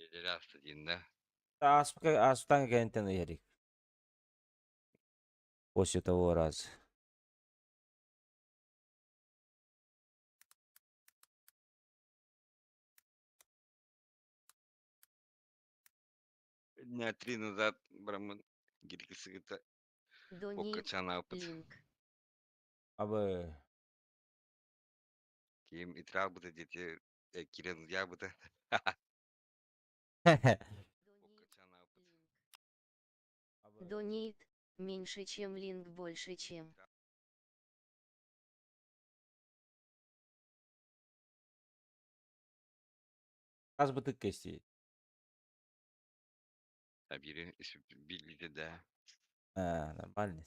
Нэдиэлэ ааста диэн да. Ааспыка ааспытаҥ кэнниттэн ыйарик. После того раза. Дня три назад бараммын гиргисыгыта Донит чанааппыт. Линк. Абы Ким итраабыта дети кирен ябыта. Донит меньше, чем линк больше, чем. Хас бытык кэстии. Бири билите да. А, нормально.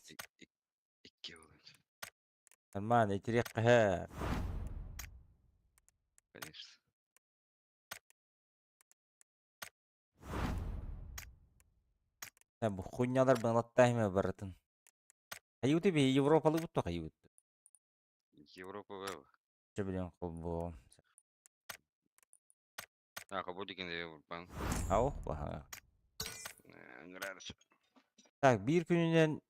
Икки болот. Нормально, итириэххэ. Конечно. Бу хуйнялар быналаттаахыма барытын. Хайыыты биһи Европалыы бутта хайыыбыт. Европа б. Чэ билэн холбоо. А, кабудикин Европан. Ау, баха. Нравится. Так, биир күнүнэн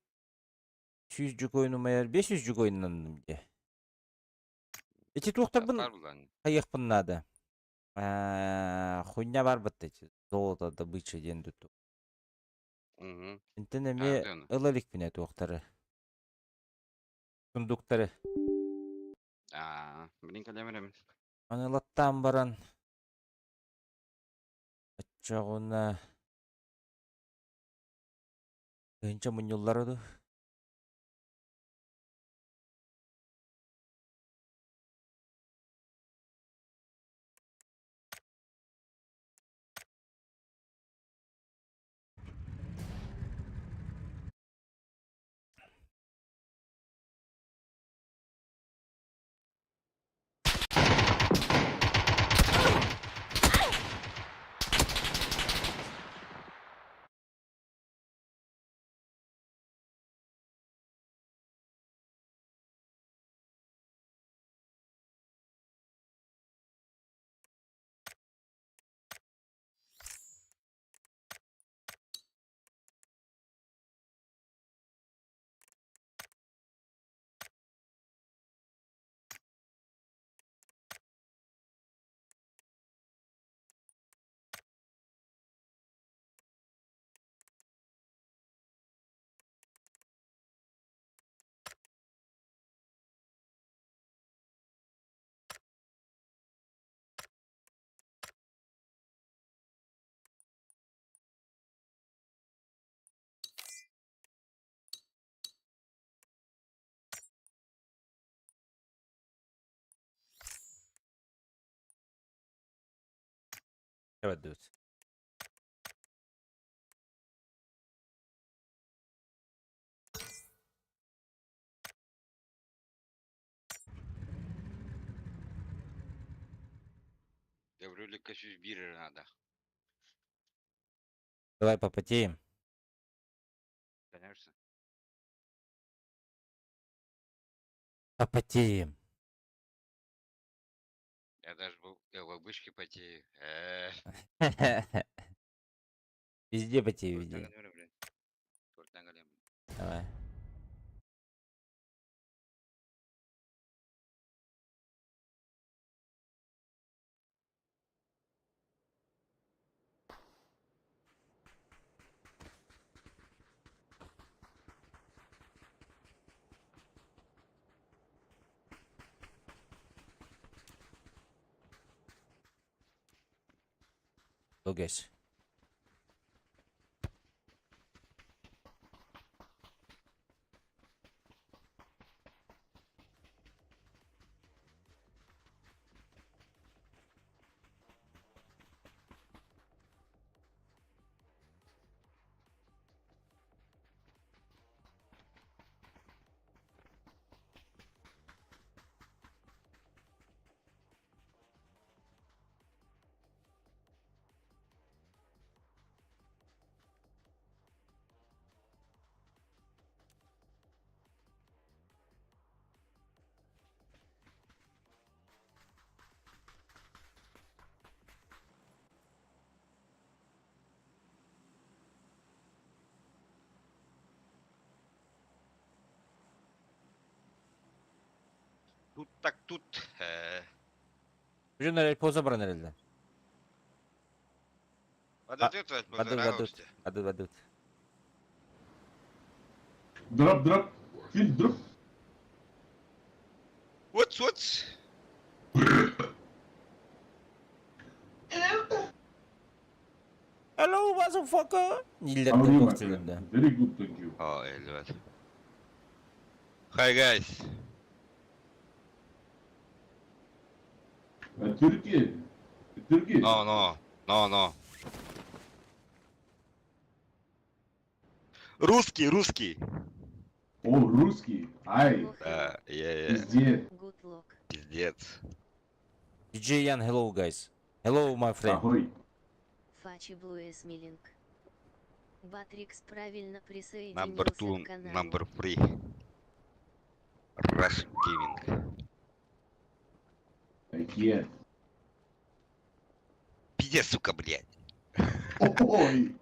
100 жүкөйүн умайар, 500 жүкөйүннанным дии. Ити туохтарбын хайыахпын наада. Хуйня бар бытта золото добыча диэн туту. Интен эмиэ ыла иликпинэ туохтары. Сундуктары. Аа, билин кэлэмэрэмин. Аны ылаттаан баран оччоҕуна тыһыынча мунньуллара дуу? Эбэддибит. Гаврилика 101 надо. Давай попотеем. Конечно. Попотеем. Я даже был, я в обычке потею. Везде потею, везде. Давай. Лугес. Тут так тут. Э, Бүтүн эрэл поза баран эрэллэр. Подойдет Бадут, бадут, бадут, бадут. Drop, drop. Kill, drop. What's what's? Hello, motherfucker! How are Ниллерден you, my тохтилинде. friend? Very good, thank you. Oh, elbet. Hi guys. Turkey. Turkey. No, no. No, no. Русский, русский. Oh, русский. Ай, Ох, Да, я, я, пиздец. Good luck. пиздец. DJ Yan, hello guys. Hello, my friend. Ахой. Фачи Блуэс Милинг. Батрикс правильно Number присоединился two, к каналу. number three. Rush Gaming. Такие. Пиздец, сука, блядь. Ой.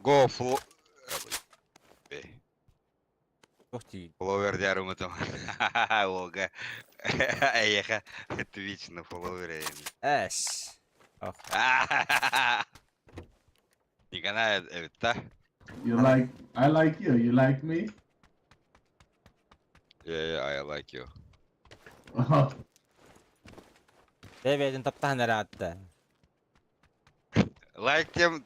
Go flo... Тохти. Фолловер диарым там. Ога. Эйха. Twitch на фолловере. Эс. Ох. Никона это. You like, I like you. You like me? Yeah, yeah, I like you. Бэбэдин таптахан эрээтте. Лайк тем,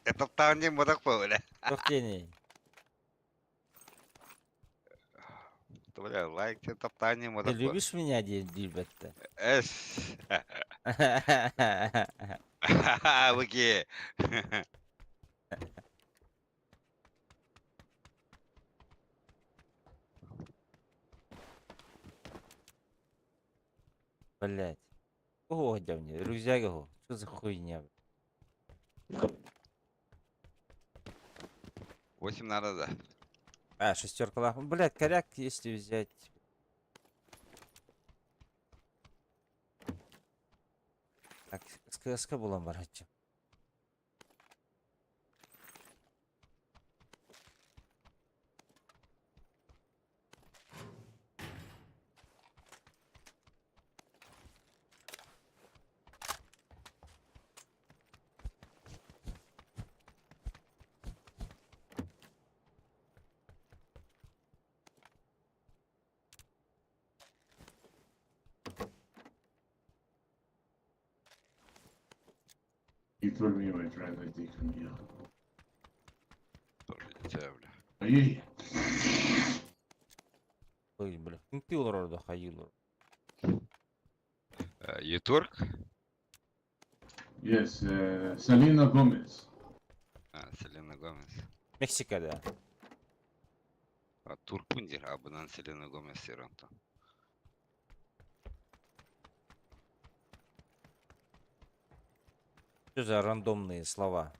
это там не модак бля. Тохтини. Бля, лайк тем таптан не Ты модак. любишь меня, дилбетте? Эс. Окей. Блять. Ого, мне, рюкзак его. Что за хуйня? 8 надо, да. А, шестерка лах. Блять, коряк, если взять. Так, СКСК булан барачы. You throw me my friend, I take from you. Тоже дитя, бля. Ай. Ой, бля. Ты олар да хайылар. Ютурк? Yes, Selena Gomez. А, Селена Гомес. Мексикада. А, Туркундер, а бынан Селена Гомес Сиранта. Что за рандомные слова?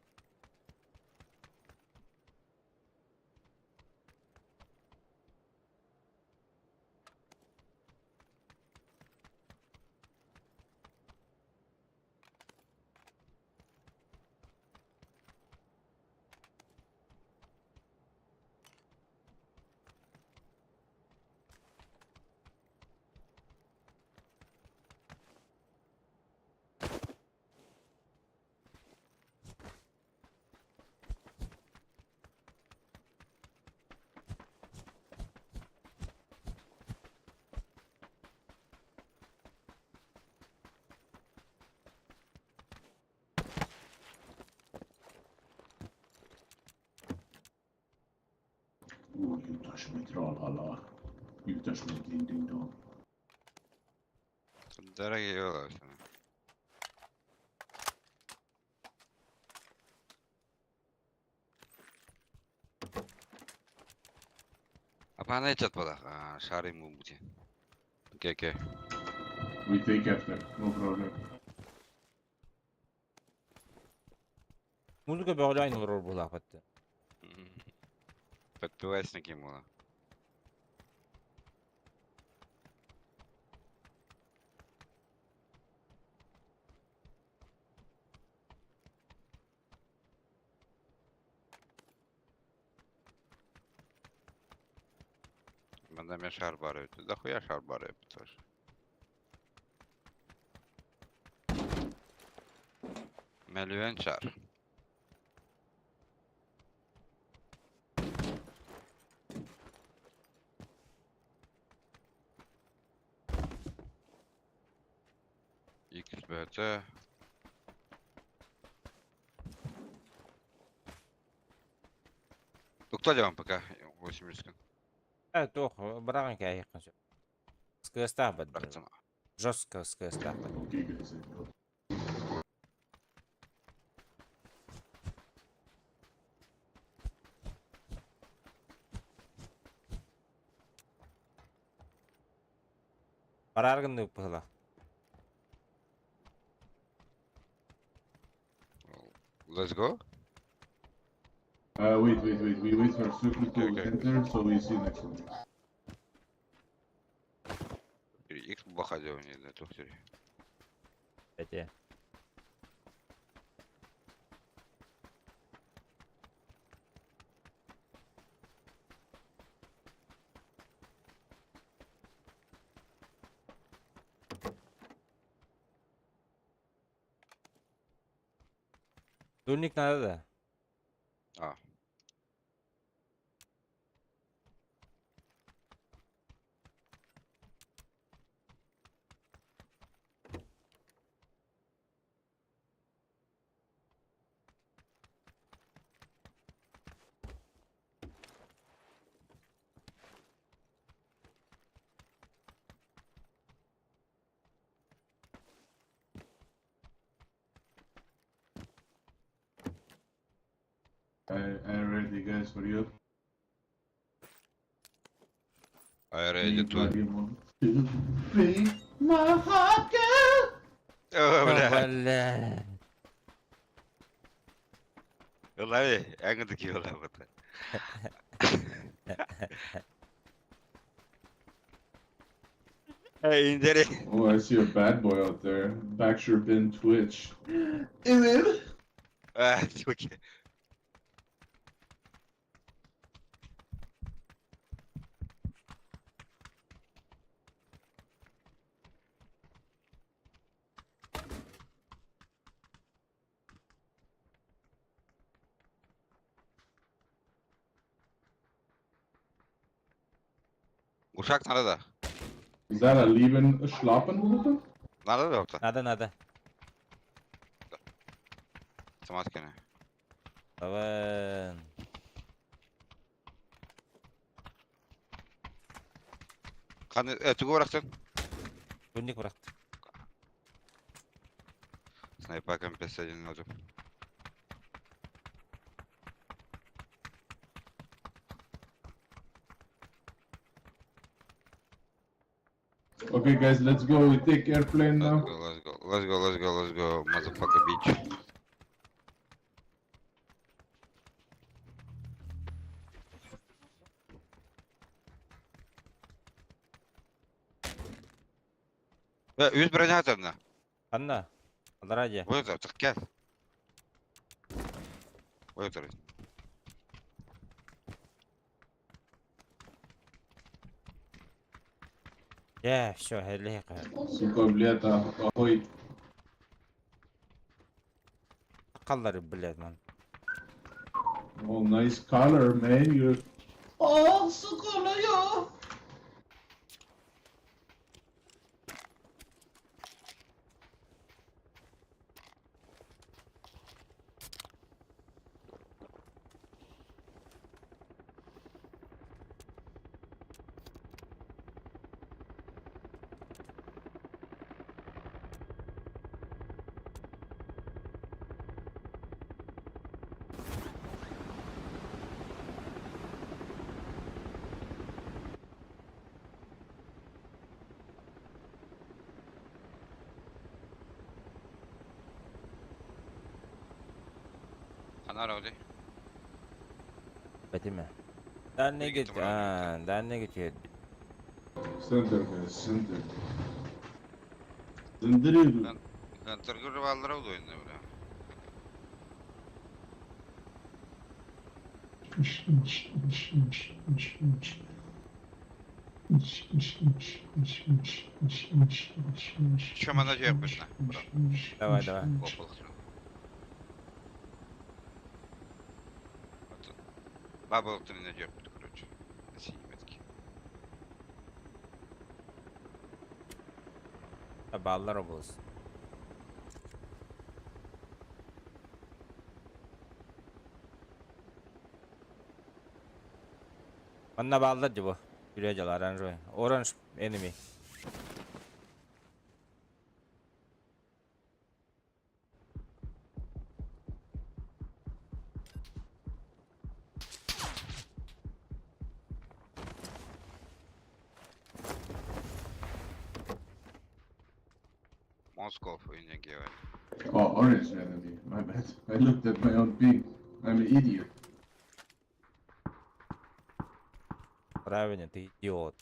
Oh, you touch my tra-la-la. You touch my ding-ding-dong. Дорогие yola. Апана чат бала. Шары му бути. Окей, окей. We take after, no problem. Музыка бөҕөлөөн олорор буолаахпатты. Подпивасники буолан. Манна эмиэ шар баар эбит. Дохуя шар баар эбит тоже. Мөлүйүөн шар. XBT. Туктаа дьон пока 80. Э, туох, быраҕан кээһиэххин сөп. Скыстаах бат. Бырахтым. Жестко скыстаах бат. Okay, guys, I got Бараар гыннык быһыла. Let's go. Wait, wait, wait. We wait for circle Okay, to okay. enter, so we see next one. X баха дьон туох сири. Эти. Дульник надо да? А. I ready, guys, for you. I ready to. To be my hot girl. О, бля. Бля. Лови, я такие лапы. Эй, индери. Oh, I see a bad boy out there. Backshire bin Twitch. А, суки. Ушак надо да. Is that a Lieben Schlappen? Надо да опта. Надо, надо. Саматкина. Давай. Каны тугу бырахтын? Дульник бырахты. Снайпаком 51 надо. Okay, guys, let's go. We take airplane Let's now. go, let's go, let's go, let's go, let's go, motherfucker bitch. Үс броня атамна. Анна. Алради. Вот это, так кел. Вот это. Я, все, элеха. Сука, блядь, ахуй. Қаллары, блядь, ман. Oh, nice color, man. You're. Oh, сука, я. Ханара оди. Бәтиме. Дальний А, дальний geçiyor. Center, guys, center. Центрируй. Центргүр баллара удойна, бля. Чё мана жеп брат? Давай, давай. Бабалыктын не жеп, короче. Синий метки. Баллар оболус. Манна баллар дибо. Күле жал оранжевый. Orange enemy. Moskov oyuncu гевай. Oh, orange enemy. My bad. I looked at my own ping. I'm an idiot. Правильно, ты идиот.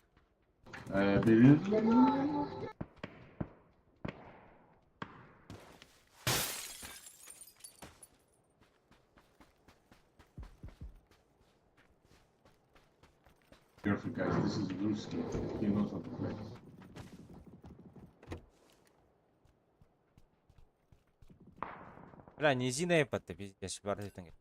Careful, guys. This is Ruski. He knows how to play. Бля, не зина ты пиздец, бар этен.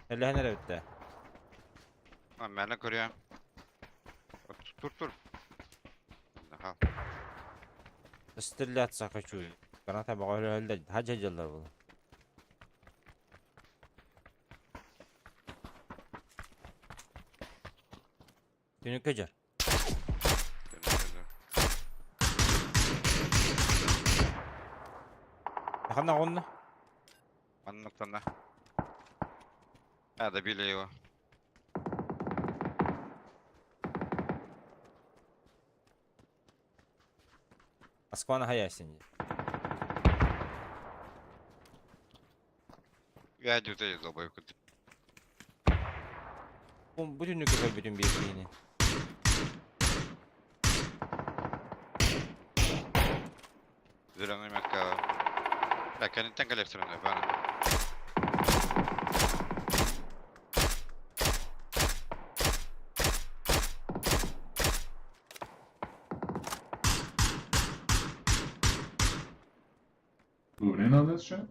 Эле нere bitti? Lan ben de görüyorum. Тур тур. Aha. Стреляться хочу. Граната багы өлдө. Хажа жылдар бул. Түнүккө жар. Ханна онны. Анныктан А, добили его. Москваны хаясин. Я вот эти долбоеб. Бу түнүккө көрбүтүн бир кийини. Зеленый метка. Да, кенеттен коллекторный, бана. Moving in on this shit?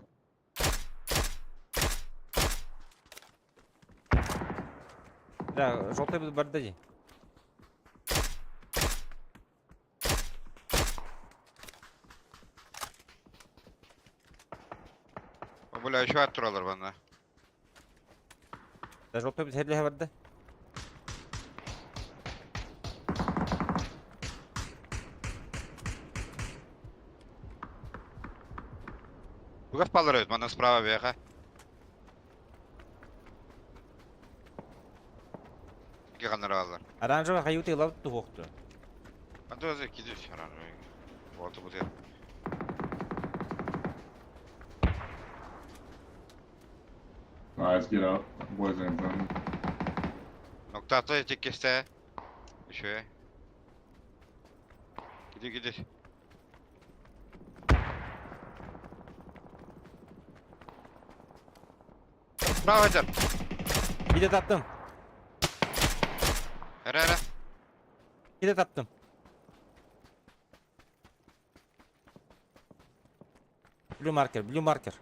Бля, желтый бар да ди. О, бля, еще оттуралар бана. Да, желтый бит херле бар да. Бугас паллар мана справа веха. Iki kanları aldılar. Оранжевый хаюты лав тухту. А то за кидиш оранжевый. Вот вот это. Alright, let's get out. Boys are in zone. Nokta atla keste. Şöyle. Gidiyor gidiyor. Bravo hocam. Bir de tattım. Ara ara. Bir de tattım. Blue marker, blue marker.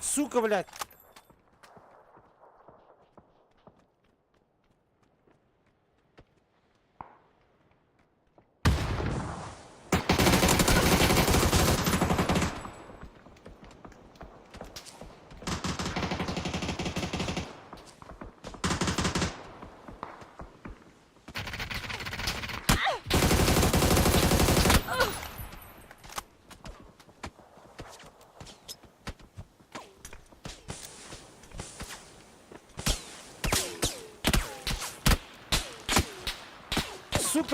Сука, блядь.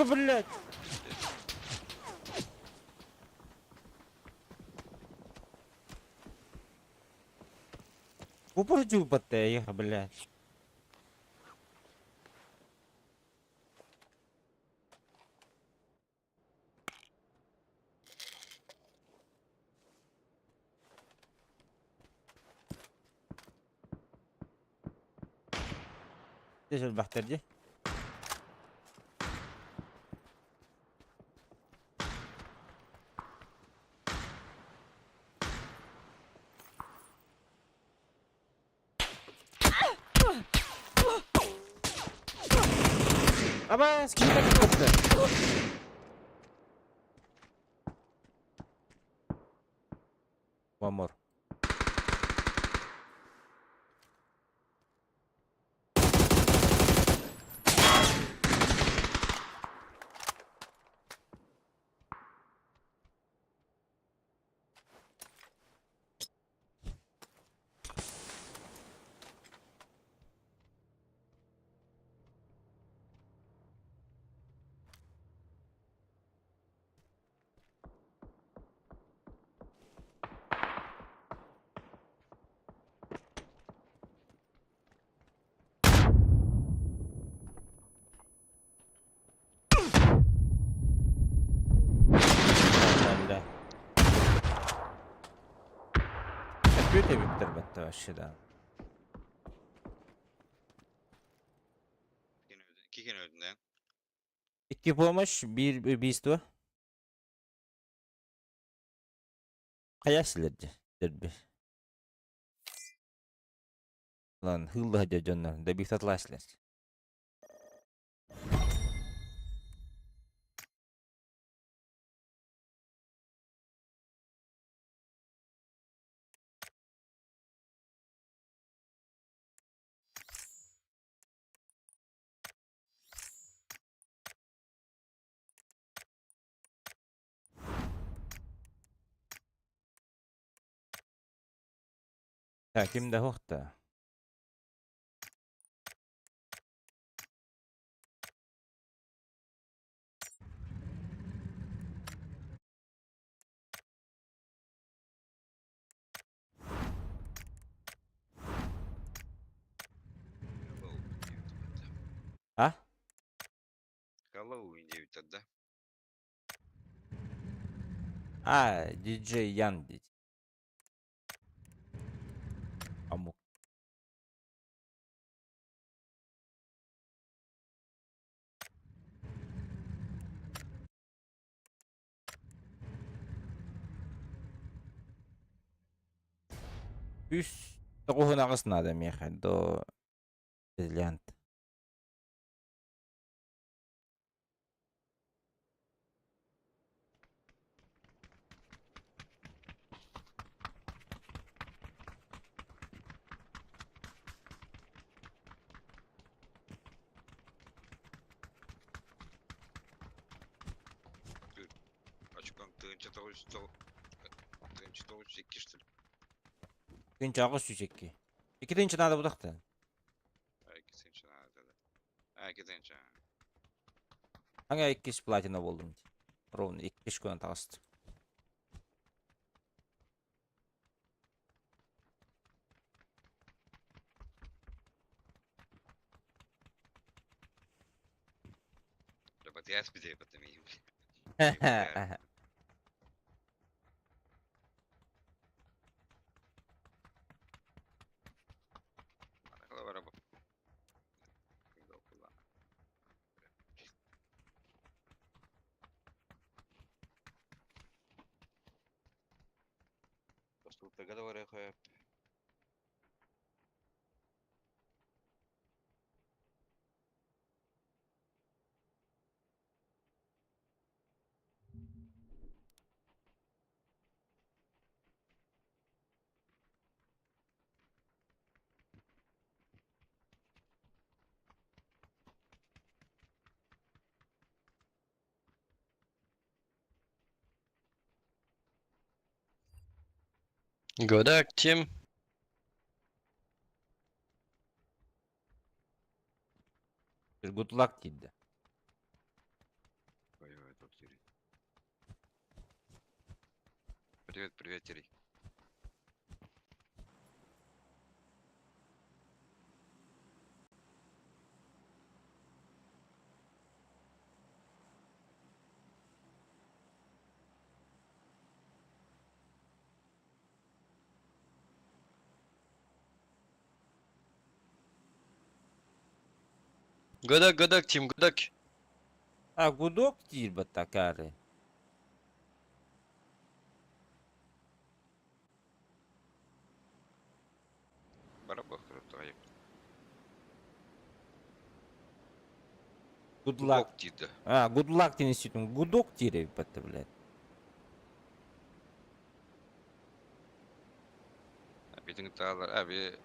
Сука, блядь! Упор дьулбатта эйиэхэ, блядь. Дьэ элбэхтэр дии. Абаас, киһи кытта. One more. Эппиэт эбиттэр бэтте вообще да. Киһини өлдүнэн. Икки помощь, биир убийство. Хайа силэрдэ дерби. Лан хылла дьоннор добихтатласлес. Так, ким да суох да? А? Хэллоуин диэбиттэр да? А, диджей Ян диэт. Омук. Үс тоҕуһун аҕыс наада миэхэ до бриллиант. Очком 1902 что ли? Тыынча аҕыс сүүс икки. Икки тыынча наада будахта. А, икки тыынча наада да. А, икки тыынча. Аҥа иккис платина буоллум дии. Ровно иккис күн таҕыстым. Работяс где потом им. Good Tim. Good luck диде. Привет, привет, Терей. Good luck, good luck, team, good luck. А, гудок диир баттакаары. Бара бохтор Good luck. Гудок диир да. А, good luck диэн иститин. Гудок диир эбит батта, блядь. Битин таалар, аби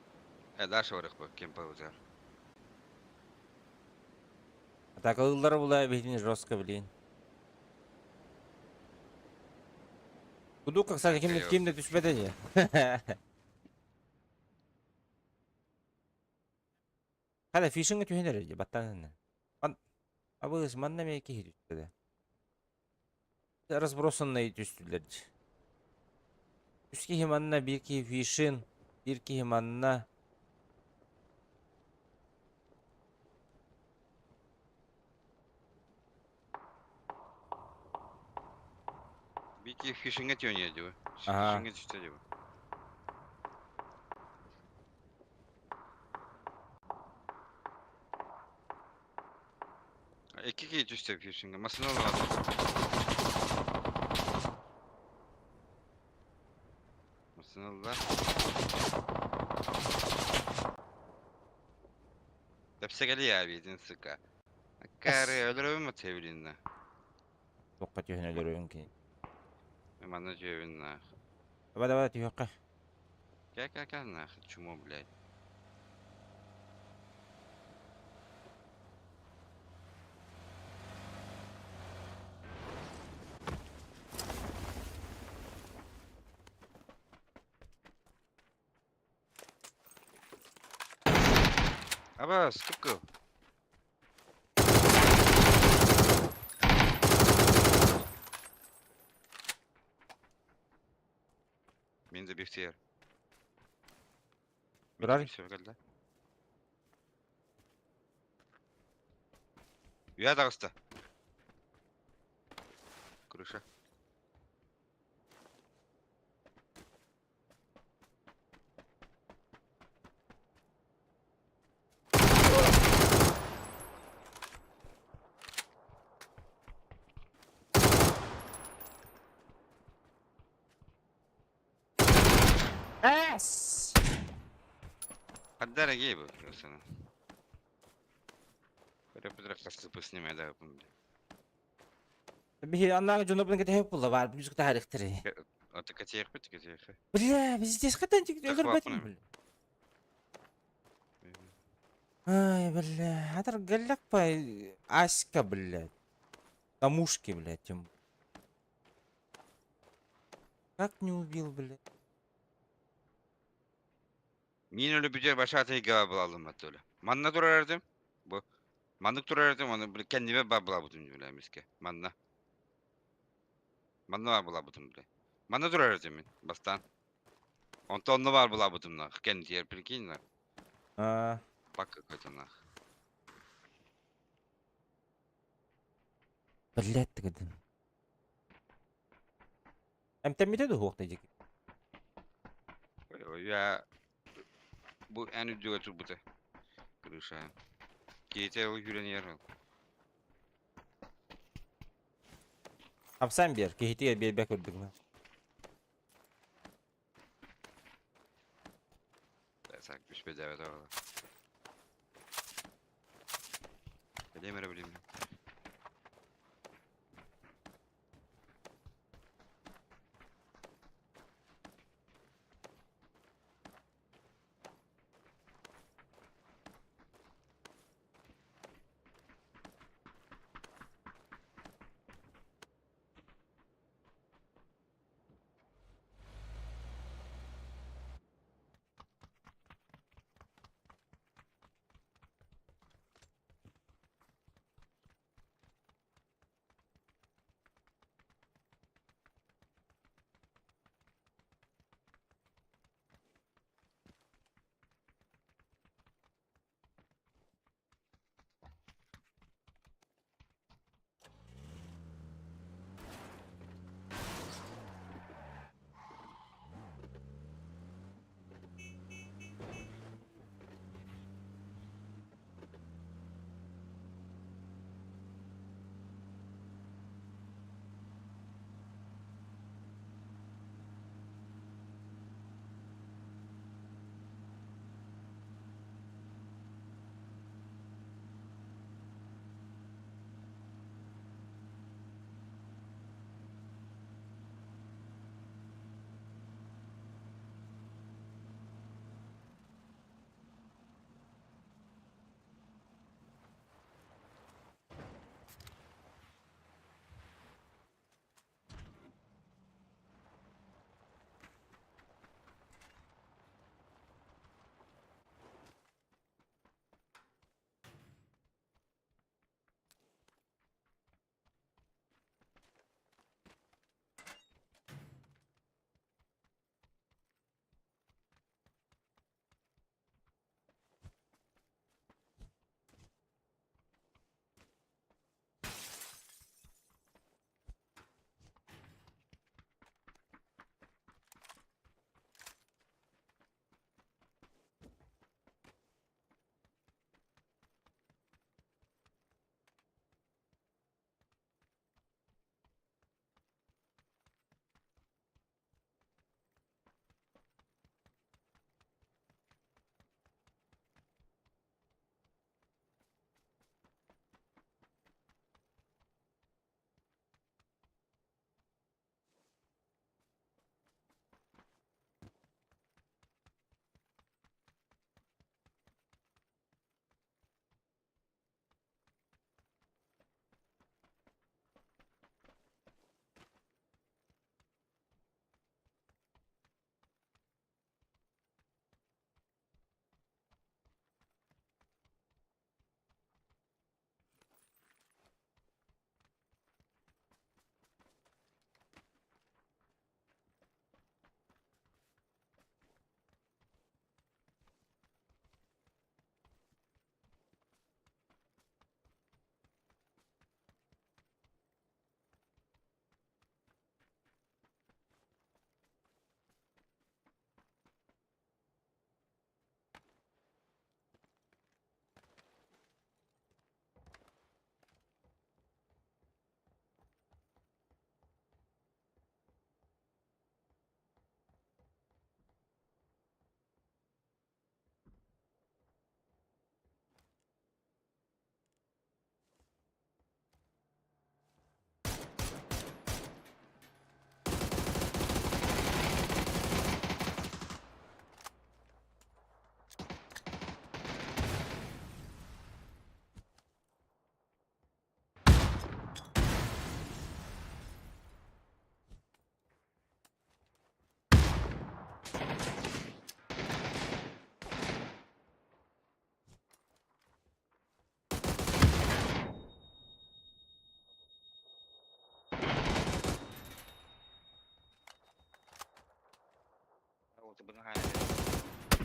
Эдаш барых бу кем пауза. Атакалыыллара була биһитини жестко, блин. Гудок, кстати, ким, ким да түспэтэ дии. Хада фишинга түһэн эрэр дии, баттаан Ман... Абыыс, манна эмиэ киһи түстэ да. Разбросанный түстүлэр дии. Үс киһи манна, биир киһи фишин, биир киһи манна. Бики фишинга тёнье дии. Ага. Фишинга түстэ дии. Икки киһи түстэ фишинга. Масына ылла. Масына ылла. Тэпсэ кэлиэ эбиитин сука. Аккаары өлөрөбүн ма тэбилиннэ. Туохха түһэн өлөрөбүн кини. Манна түһэбин нах. Давай, давай, түһүөххэ. Кэ кэ кэ нах, чмо, блядь. Аба, ступка. Мин да бихтер. Турар. Все, кэллэ. Үйэ таҕыста. Крыша. Эс! Хаддара гей бу просто. Көрө хасты снимай да бу. Биһи аннааҕы дьонобун кэтэһэ буолла баар бүзүк таарыхтары. Аты кэтиэх бит кэтиэх. Бля, пиздец, хатан өлөрбөтүм бля. Ай, бля, атар галляк па Аська, блядь. На мушке, блядь, тем. Как не убил, блядь? Мин өлө бүтэр башата ига булалым аттылы. Манна турар Бу. Маннык турар этим, аны бир кэннибэ ба булабытым бля миске. Манна. Манна бар булабытым бля. Манна турар этим мин бастан. Онто онно бар булабытым нах. Кэннитигэр прикинь нах. А, Пак какой-то нах. блядь, ты гидин. Эмтэммитэ дуһуохта дьики. Ой, ой, я бу эн үрдүгэ турбута. Крыша. Кейте ол хүрен ер. Хамсан биэр, киһитигэр биэрбэк үрдүгүнэ. Так, түспэдээбэт оҕолор. Билиэм эрэ билиэм.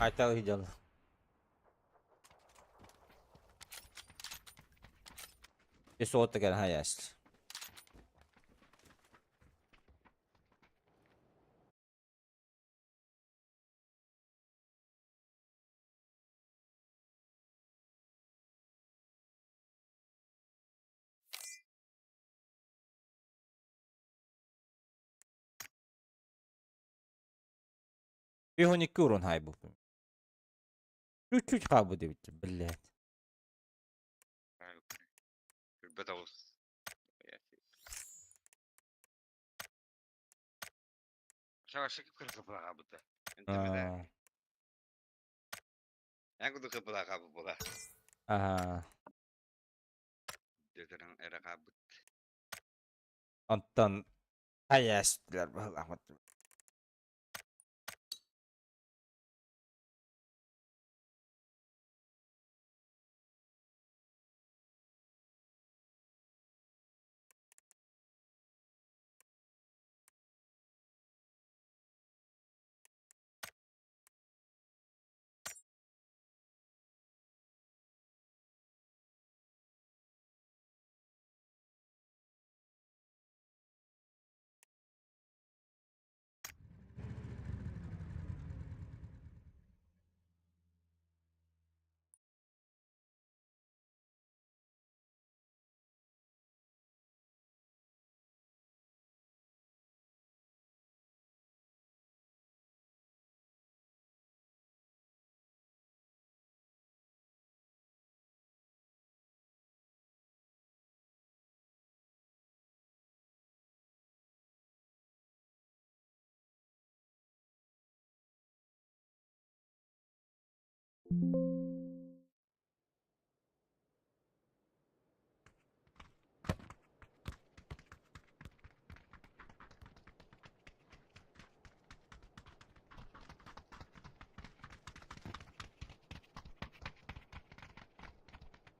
Айтал видел. Суотта кэлэн хайаст. 12 урун хайбыппын. Чуть-чуть хаалбыт эбит, блядь. Күлбэт оҕус. Шавашык кыргыбылаҕабыта. Аа, Эн кудук кыпылаҕабы була. Аа. Дөтөрөн эрэ хаалбыт. Онтон хайаастылар баһылаахмат.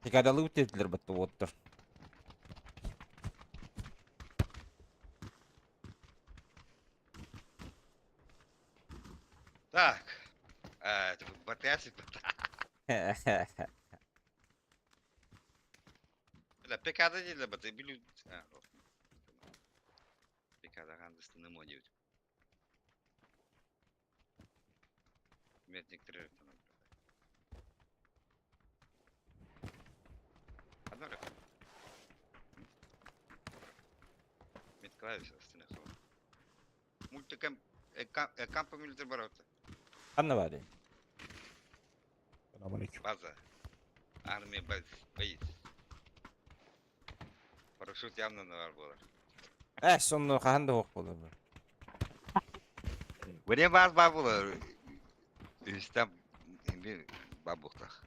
Бригадалыы үтүөтүлэр батта уоттар. Так. Батяси. Бля, PK'da değil de batı biliyor. PK'da kandısını mı diyor. Метник Мет клавиша астына Мультикам кампа милитер барота. Ханна баар? Selamünaleyküm. База. Армия баз. Боец. Парашют явно на болар. Э, сонно хаһан да суох буолар. Вне бар бар болар. Үстем bir бабухтах.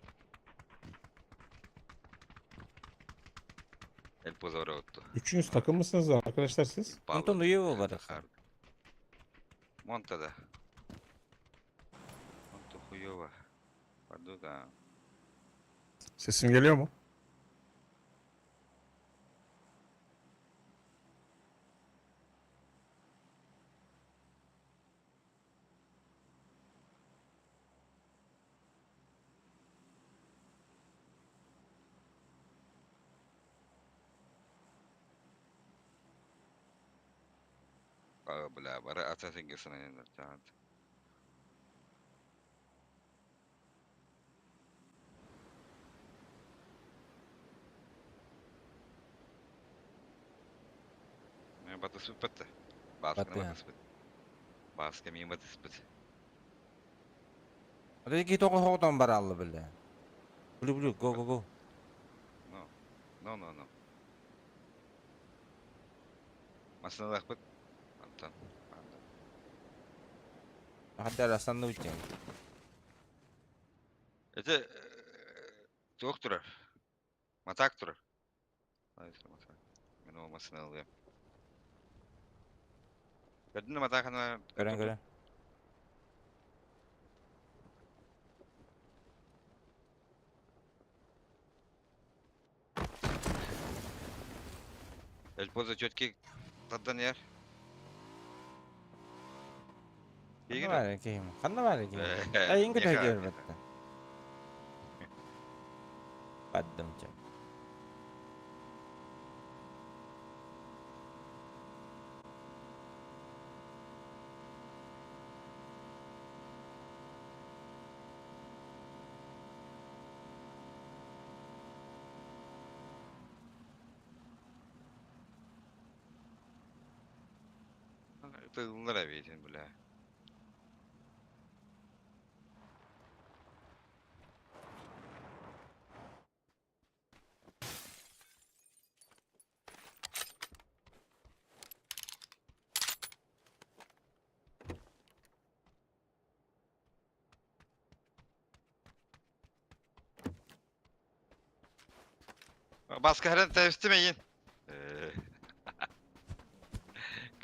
El pozorotto. Üçünüz takım mısınız lan arkadaşlar siz? Онтон уйуо бар. Монтада. Монто хуёво. Паду да. Sesim geliyor mu? Бля, бары атасың кесен чаат. Батыс бітті. Басканы Батты. батыс бит. Баска мен батыс бит. Ата ки тоҕо хоҕотон бараллы бile. Блю блю go go go. No. No no no. Масыналах бит. Антон. Хаддар астанны үтен. Это туох турар. Матак турар. Матак. Мен ол масына алыам. Көрдүн матаканы. Көрөн көрөн. El pozo четкий тадан яр. Ханна баар киһим? Ханна баар киһим? Эйин көтө көрбөттө. Бардым чэ. Тыллар эбиитин бля. Баскарын тэбистимэйин.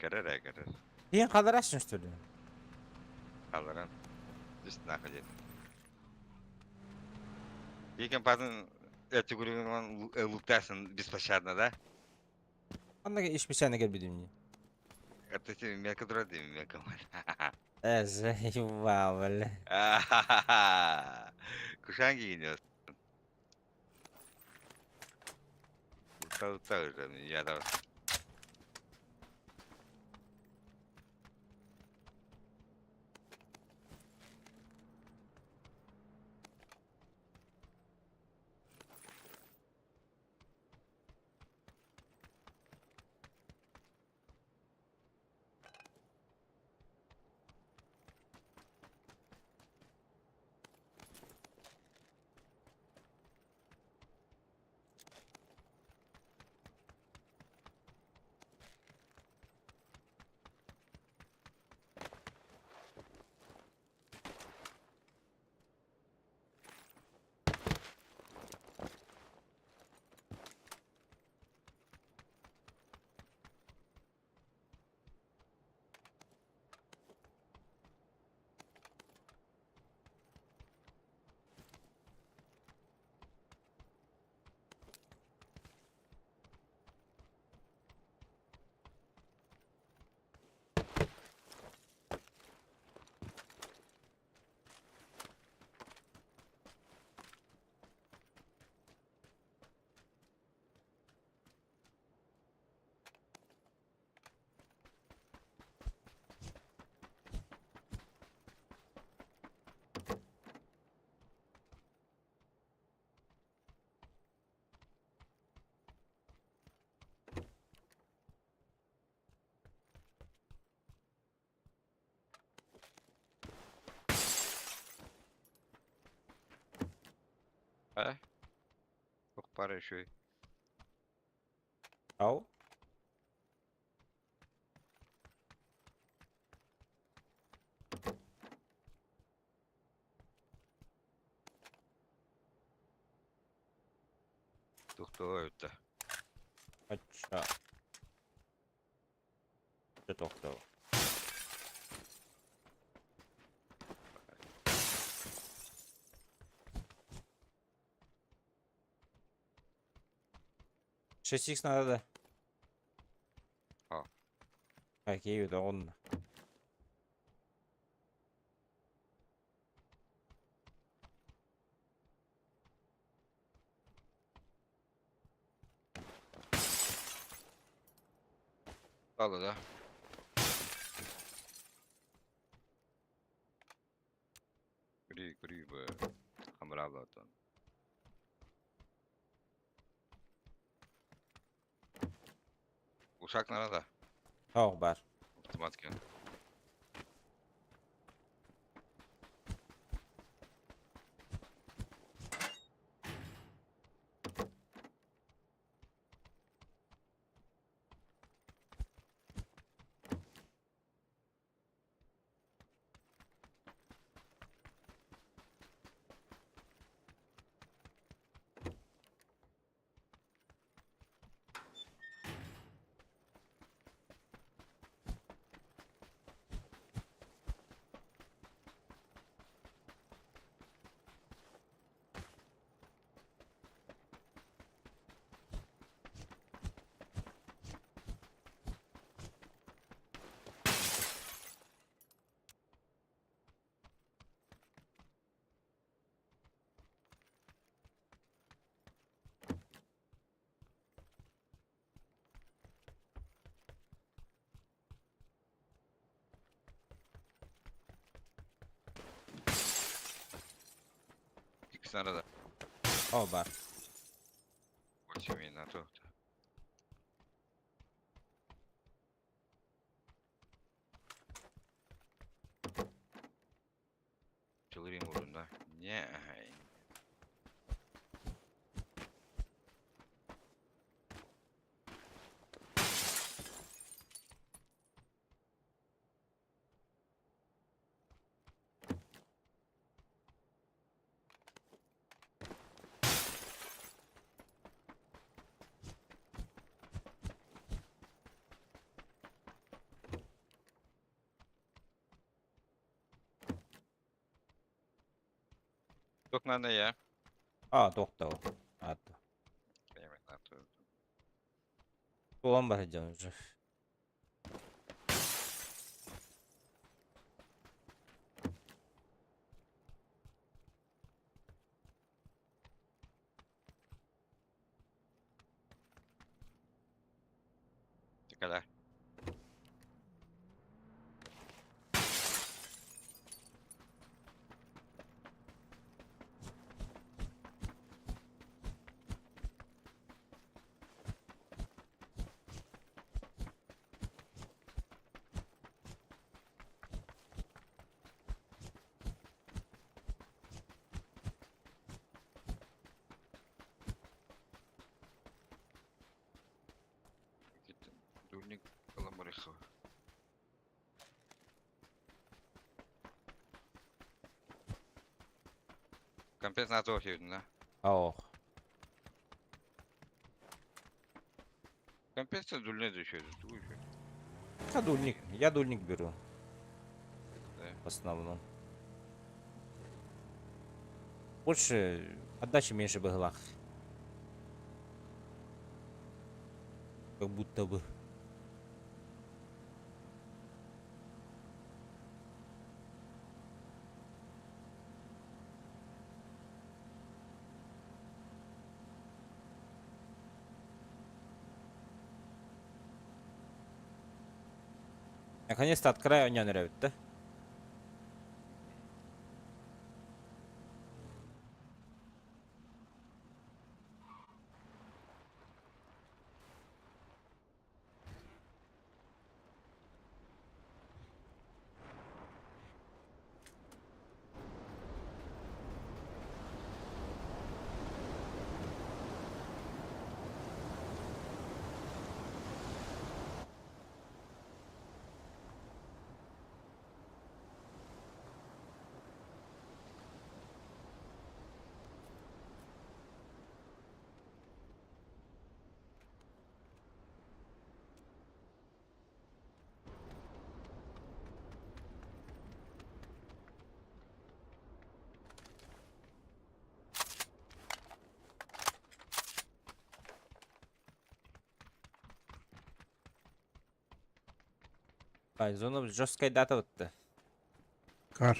Кэрэ кэрэ. Диэн хадарасың что ли? Халаран. Түстүнэ диэн. Икэн патын этигүрүгүн луктасын беспощадно, да? Ханна иш бисәне кэлбитим дии. Это ти мека турар дии мека. Э, заебал, бля. Кушан киинес. Лута уже я да. А? Ох, пара еще. Ау. Тухтоо это. Ача. Тохтоо. Шесть икс надо, да? А. Окей, это он. Алла, да? Кри, кри, б. Хамралатон. Ушак надо? Ох, бар. Автоматки. Икс надо да. О, бар. 8 на то. Çıldırayım vurdum da. Ne? Yok lan ne ya? А, доктор. Ата. Улан бар дьон уже. Kadar. Компенсация да? Ох. Компенсация дульная еще, еще. Я дульник. Я дульник беру. Да. В основном. Больше отдачи меньше в Как будто бы. Наконец-то от края не нравится, да? Ай, зона жесткая дата вот-то. Кар.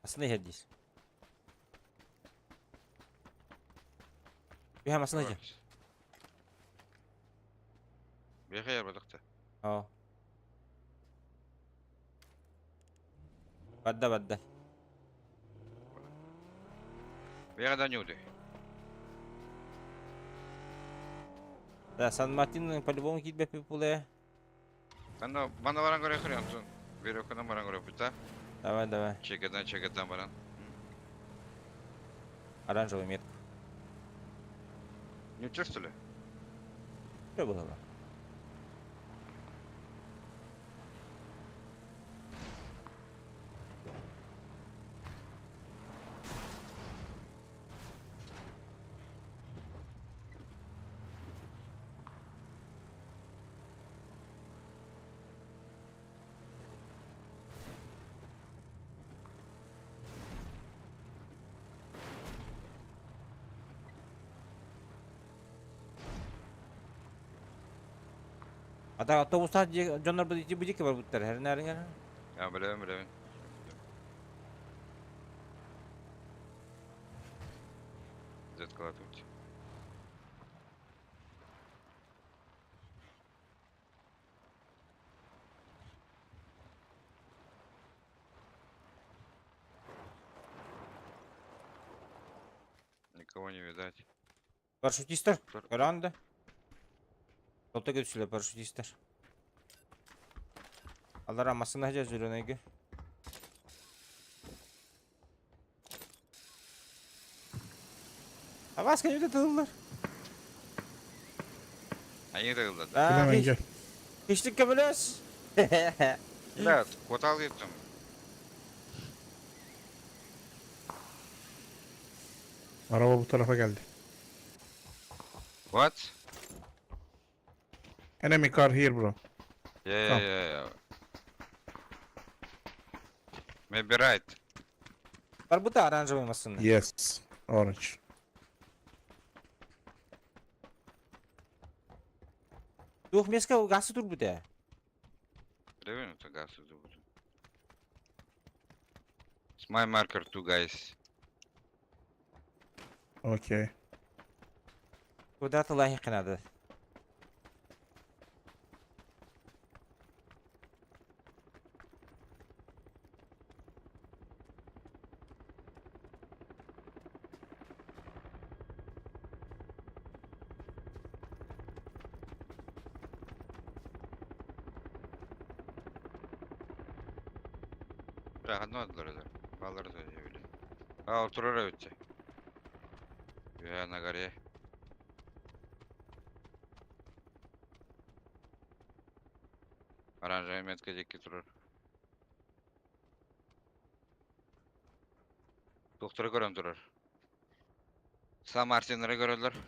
Асны здесь. Бихам асны же. Бехер бадакта. О. Бадда бадда. Бехер нюды. Да, Сан-Мартин по-любому китбе пипуле. Ана бана баран көре хрен Веревканы баран көре бута. Давай, давай. Чекадан чекадан баран. Оранжевый метку. Не что ли? Что было? Ата автобустар дьоннор бу бар буттар. Хернәрин Я билем билем. Зеткала тут. Никого не видать. Парашютистар. Тур- Көрөҕүн да? Толто көтүсүлэ парашютистар. Аллара массыына сылдьар зеленайга. Абаас кэннибитэ тыллар. Они тыллар да? Аа, Bilemen gel. Hiçlik көмөлөс. Да, квартал там. Araba bu tarafa geldi. What? Enemy car here bro. Yeah, Come. yeah, yeah. Maybe right. Бар оранжевый массыына. Yes. Orange. Дух меска гасы тур бутэ. Ревен это газ это будет. It's my marker too, guys. Okay. Куда-то лахи надо. Бля, одно отдали, Баллар заявили. А, вот трое Я на горе. Оранжевая метка дикий турар. Доктора көрөм турар. Сам Арсеннері көрөлөр.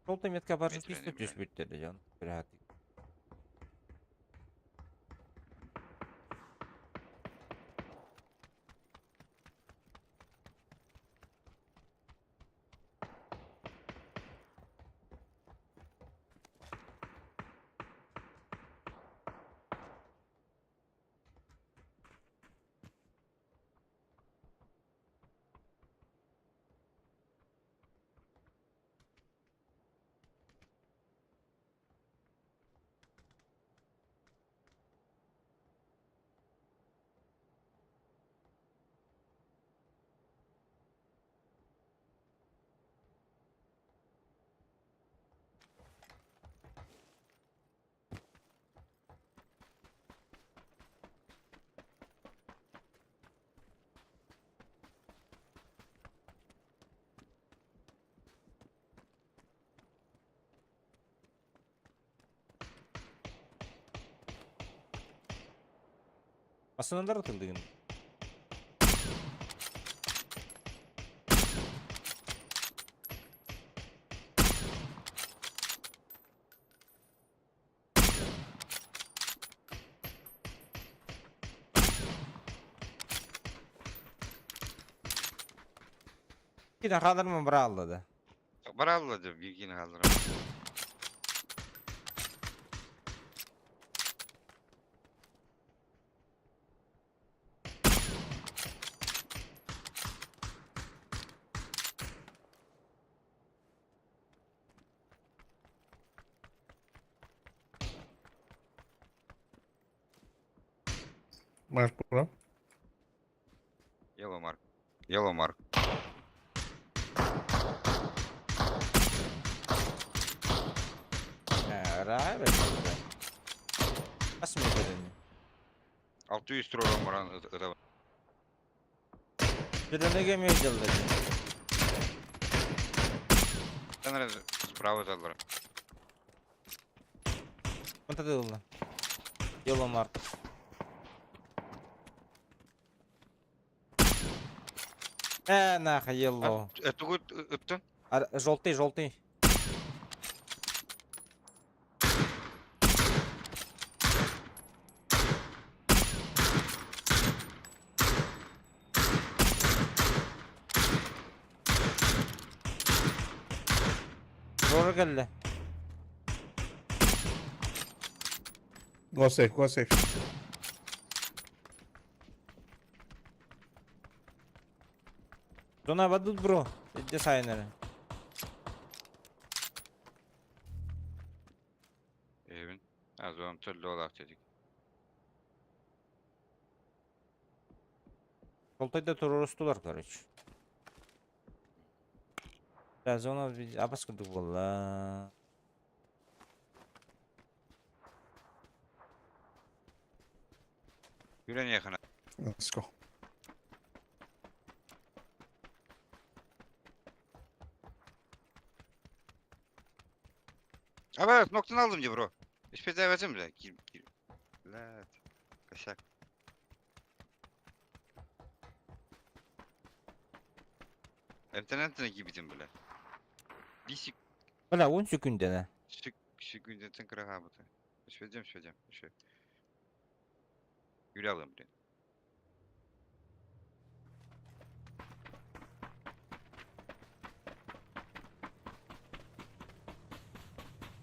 Желтая метка парашютиста Метрени, түс бүттеді жон. Бір Массыналар атылдыгын. Киден қалдырмын бір алды. Баралла деп биргини қалдырам. Mark bro. Yellow mark. Yellow mark. Рай Бас метрени. 600 турар баран ыта. Зеленыйга меделді. Справа залар. Онта дылла. Yellow mark. Нахуй, yellow. Тугут ыттын. Желтый, желтый. Doğru geldi. Go safe, go safe. Зона вадут, бро. Дизайнеры. Evin. Az oğlum türlü olak dedik. Желтыйда teröristler, короче. Да, зона абас курдук буолла. Yürüyen yakına. Let's go. Evet noktanı aldım diye bro. Hiçbir devetim bile. Gir gir. Блядь. Косяк. Интернетine gibiydim bile. Bir sik Бля, он секундана. sik секундетін кыраға бұты. Шведем, шведем, швед. Yürü alayım bile.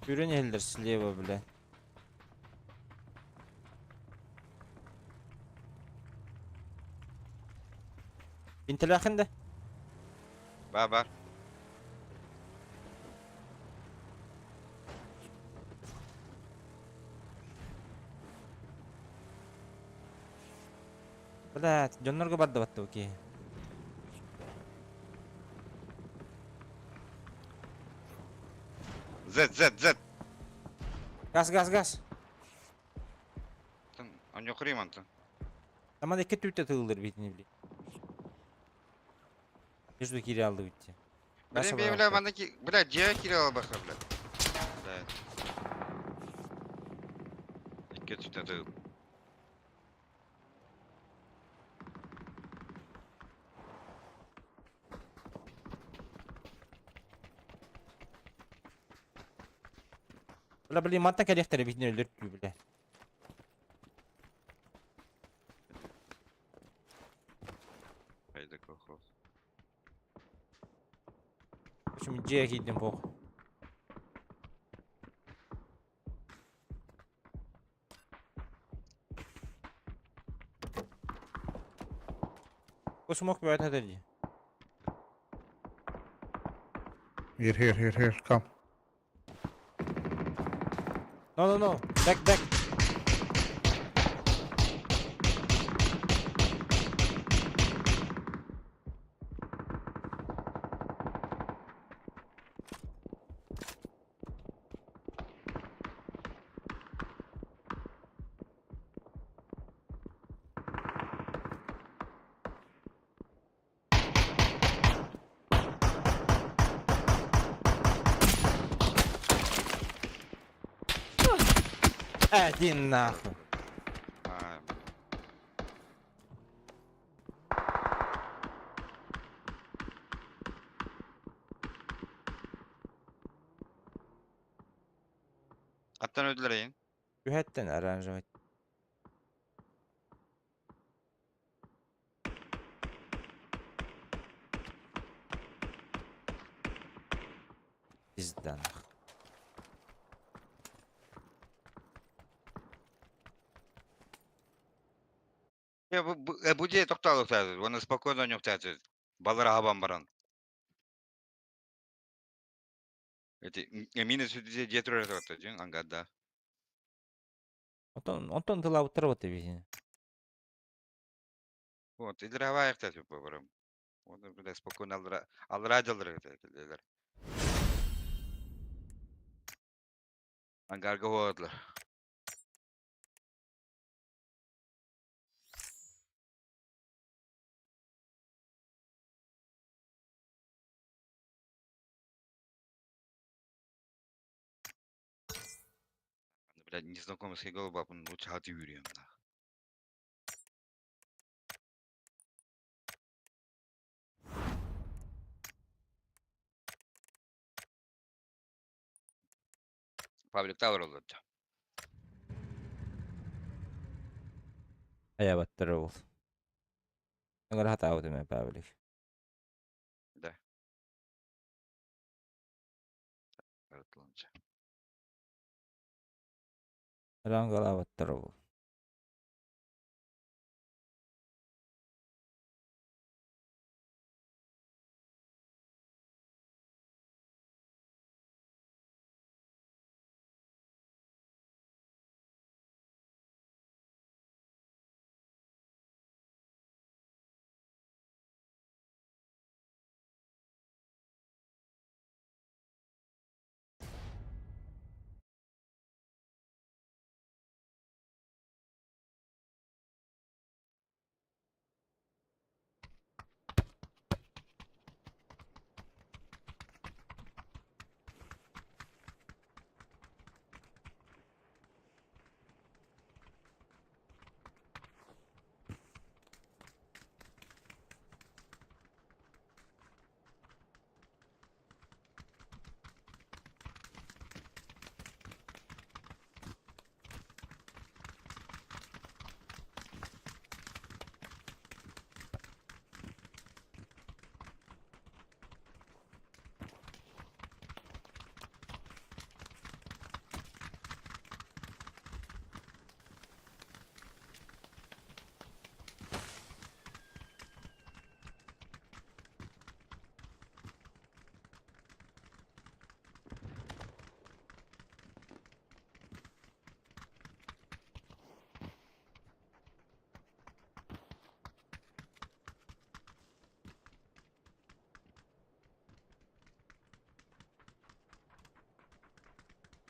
Yürüyen eldir слева, бля. Бинтелахын да? Бар бар. Бля, дьоннорго барда батты окей. Z Z Z. Газ, газ, газ. Аньо кырыйм антын. Таман эки түйтэ тыылдыр битини били. Между кире алды битти. Блин, бля, бля, мандаки, бля, дьэ кире албаха, бля. Бля. Икки түтэ тыыл. Бля, блин, мантан кэлиэхтэрэ битини өлөр бля. Haydi колхоз. Почему дьиэ киирдим бох. Бу смок бөтө дии. Here, here, here, here. Come. No, no, no. Back, back. Один нахуй. А, Аттан öldüler ayın. Үһэттен оранжевый. Пизда нахуй. Ya bu diye toktaalык Оны спокойно ойнуктааты. Баллар хабан баран. Эти эмине сүдү же турар жин ангада. Онтон тылабыттар вот битини. Вот, илер хаба аяктаты барам. Оны бля спокойно алдыра алдыра жалдыр элер. Ангарга ходлар. Бля, незнакомый голуба, лучше хаты yürüyorum нах. Public Tower olurdu. Аябаттар ол. Аңгар хатаабыт эме паблик. Да. Арытланча. Рангалаабаттар ол.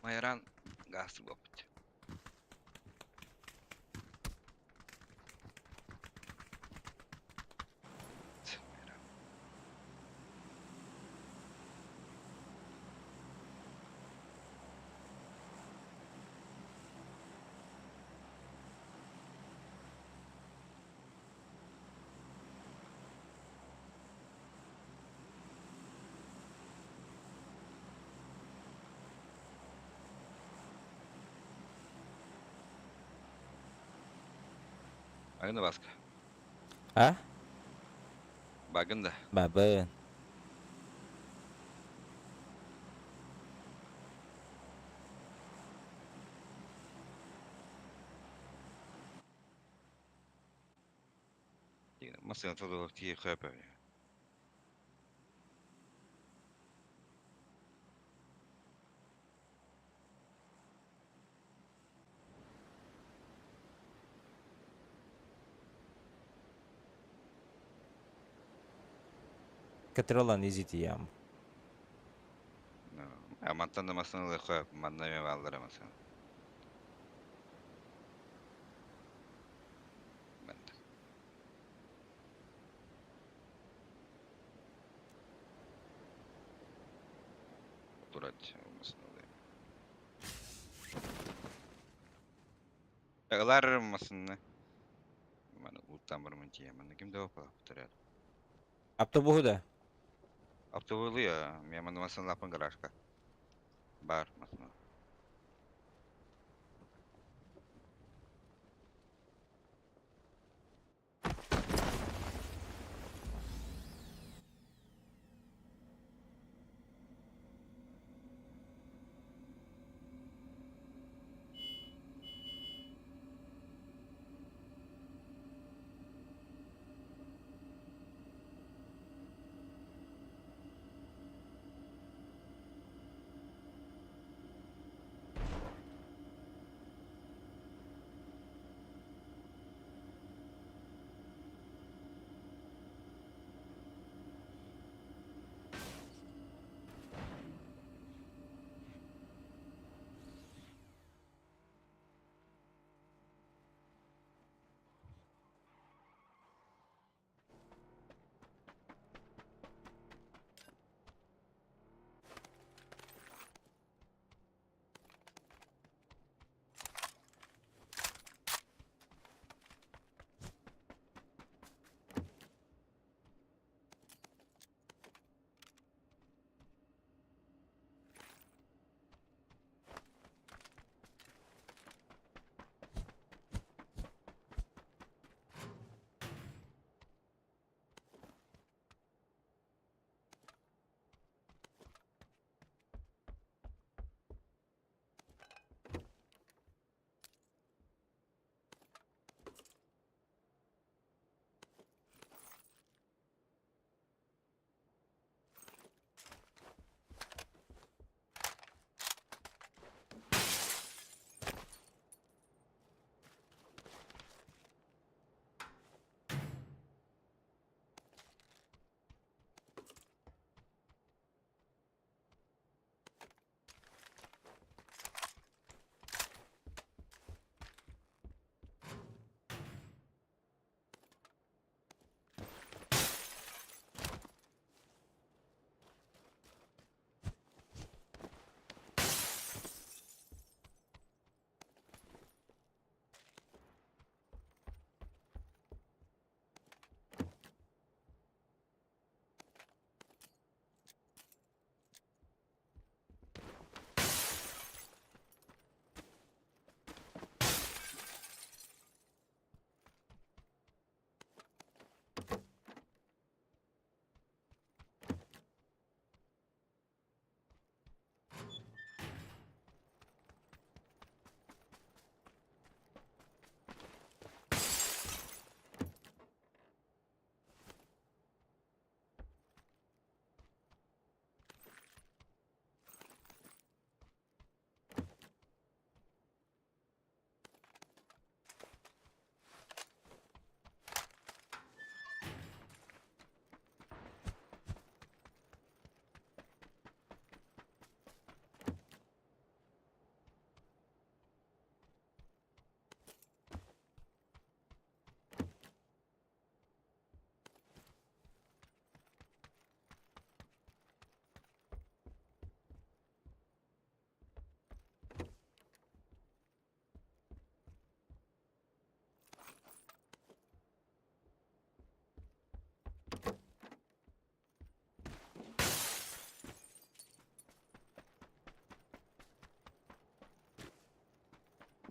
Майран гаас буолбут. Багын да Баска. А? Багын да. Бабын. Массыына толугар тиийэ хөп. Катролан изитиям. Мантан да массыына хөп, манна мен баллара массыына. Турать массыына. Ылар массыына. Маны уттан бармын тиийэ. Манна ким да опа повторял. Автобуһу да? Автобулу я, мен манна массыына лапын гаражка. Бар массыына.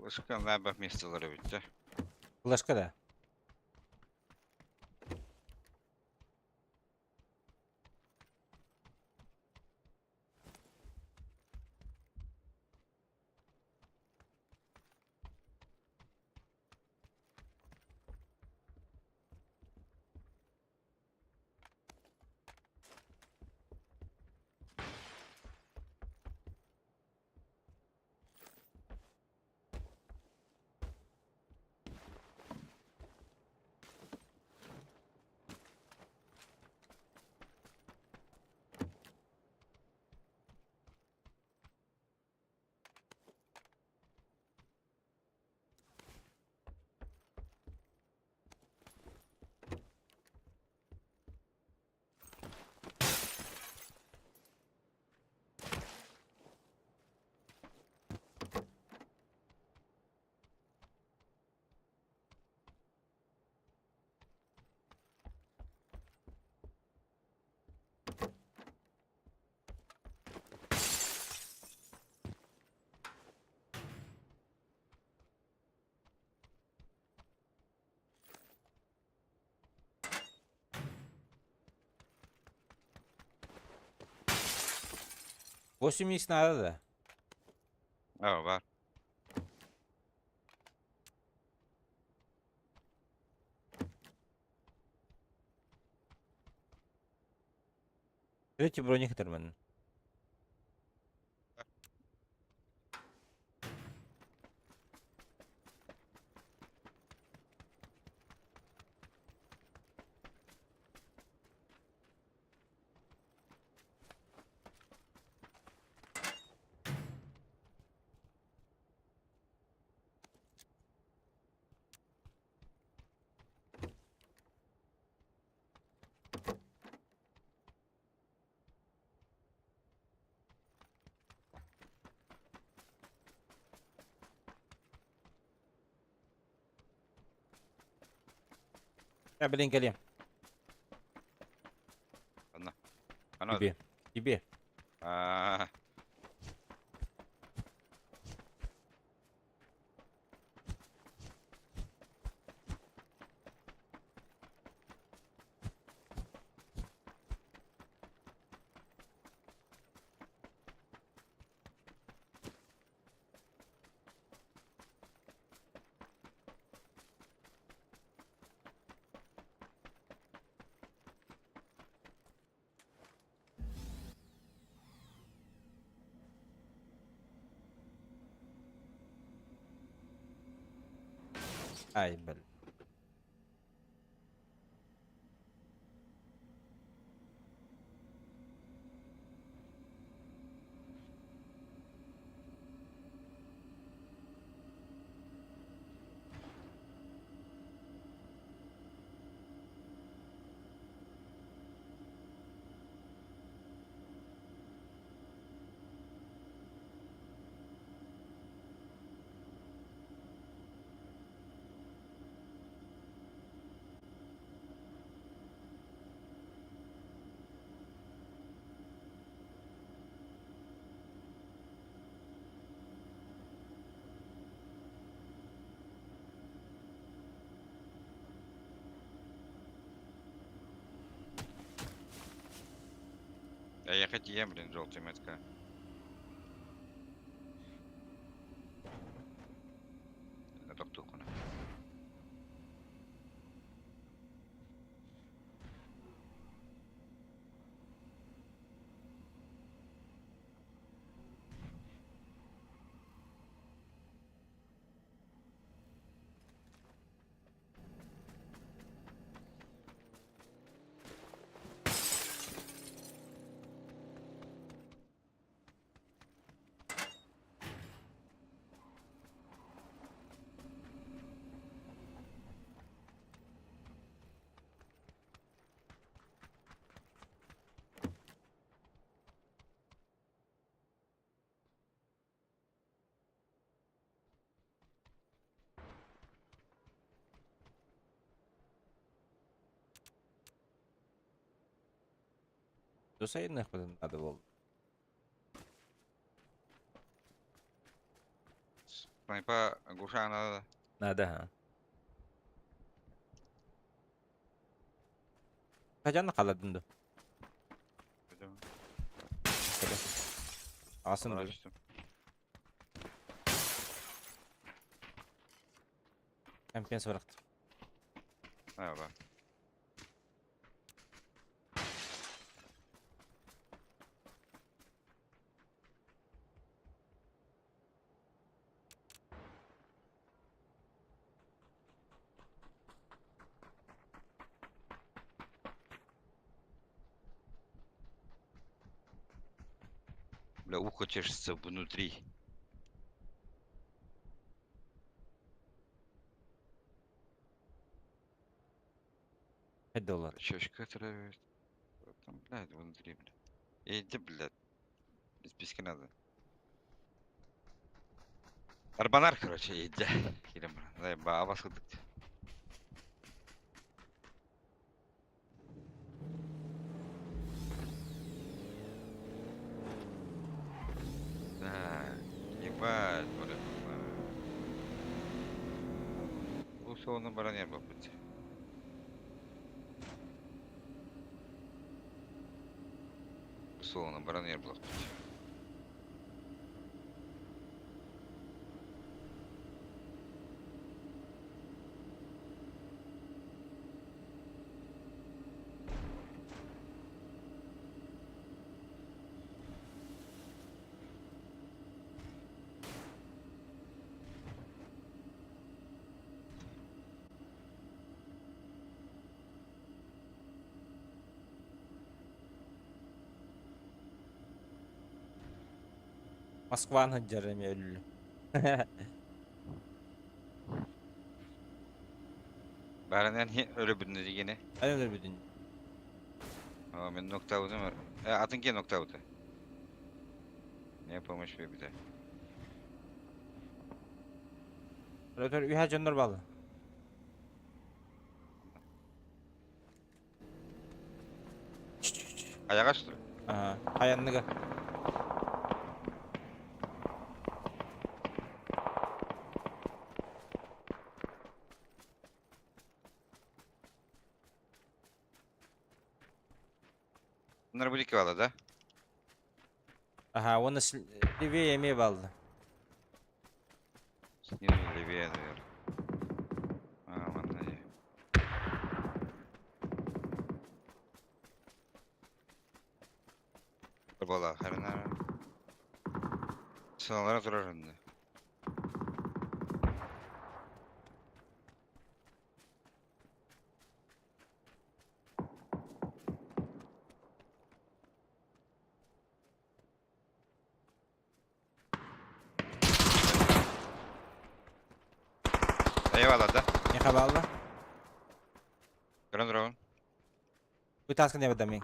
Флешка лаба миэстэлэр эбит дьэ. Флешка да? 8 наада да? Аа баар. Третий броник этэрмэн. Я, блин, кэлиэм. Анна. Анна. Тебе. Тебе. Аа. Ай, блин. Эйиэхэ тиийэн блин желтый метка. Тохтуоххуна. Досайынныахпытын наада буолла. Снайпа глуша надо. Надо, ха. Хадьан халадын ду. Асын ду. Чемпион бырахтым. Merhaba. Бля, ухо чешется внутри. $5. Чешка травит. Там, блядь, внутри, блядь. Иди, блядь. Без писки надо. Арбанар, короче, иди. Кирим, заеба, а вас Так, ебать, бля. Условно баронер был быть. Условно баронер был быть. Москваны сылдьар эмиэ өллө. Баронер өлө бүтүнэ дигене. Өлө бүтүн. О, мен ноктаутым. Атын ке ноктауты. Не помощь бите. Өтөр үһэ дьоннор бааллар. Аяға что ли? Ага, хаянныга. Bunlar bu iki valla da. Ага, оны левее эмиэ бааллар. Снизу левее, наверное. А, вон они. Бала, харина. Сыналара турар енді. Eyvallah да. Не бааллар. Көрөн турабын. Бу таска не бадамин.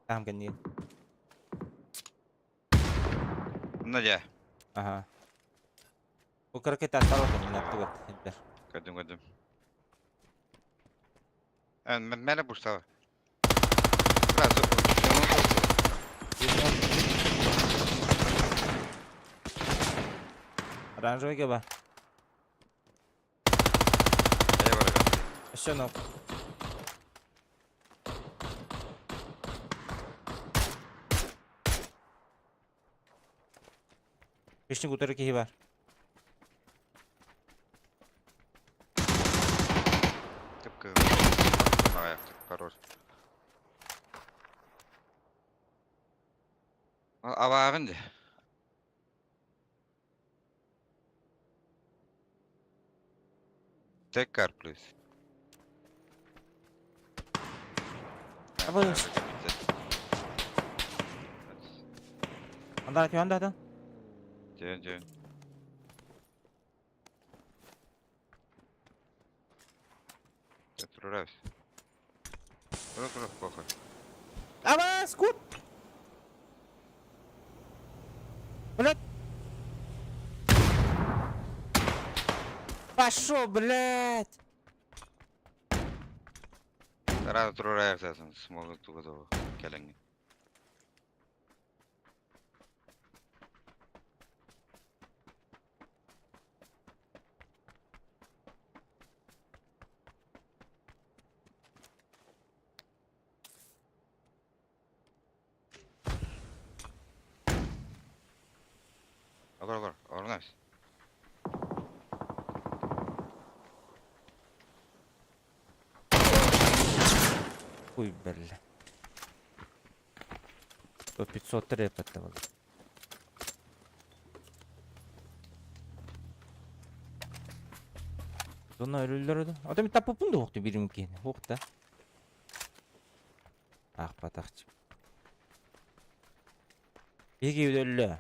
Там кэнни. Мына же. Ага. Бу кыракый тастар отын аттыгат. Хилдер. Көрдүм, көрдүм. Мен буштава. Сразу. Оранжевый геба. Eyvallah. Еще ног. Вишник утары киһи бар. Tıpkı. Ayakta хорош. Абаагын де. Take car please. Абы. Анда анда анда. Жөн жөн. Турурабыз. Тура тура похуй. Аба, скут. Блядь. Пошел, блядь. Сразу турураяксасың, смогу тугу келеңге. Хуй бля. То 500 репет был. Дона өлөлөр да. Ата мен таппыппын да уохту бирим киһини. Уох да. Аахпатахчы. Биһиги өллө.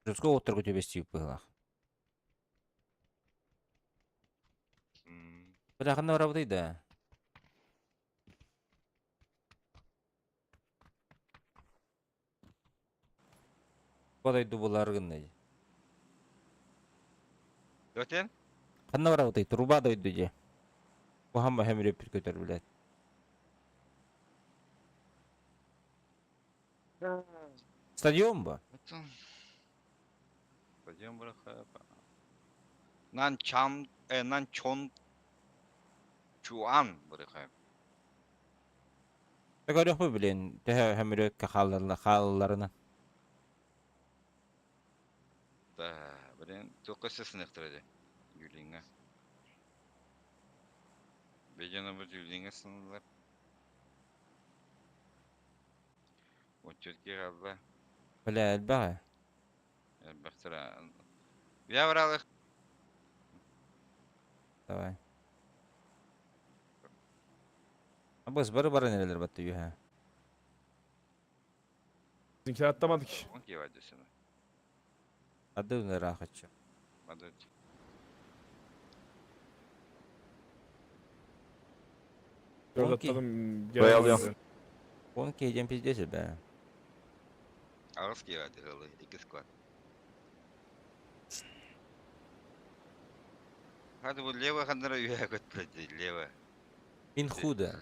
Жутко отторго түбэстиибит быһыылаах. Бля, ханна барабытый да? Бу дойду булар гыннай. Өтен? Ханна барабытый? Труба дойду дии. Бу хамма хөмүрүппүт көтөр блядь. Стадион ба? Стадион быраха. Нан Чам, Нан Чон Чуан быраха. Көрүөхпүт билин төһө хөмүрүөккэ хаалларынан. Да, блин, только сысыныктыр ди. Юлинга. Бедена бу Юлинга сынылар. Отчетке қалла. Бля, элбэҕэ. Элбэхтэр. Я брал их. Давай. Абыс бары баран эрэлэр батта үһэ. Bizimkiler atlamadı ki. Он кевать десene. Ады ыраахаччы. Hadi. Dört Okey. atladım. Bayağı Он кейден пиздец бә. Ağız кевать деді. Iki squad. Hadi bu лево хандара үйә көтпеді, лево. Мин худо.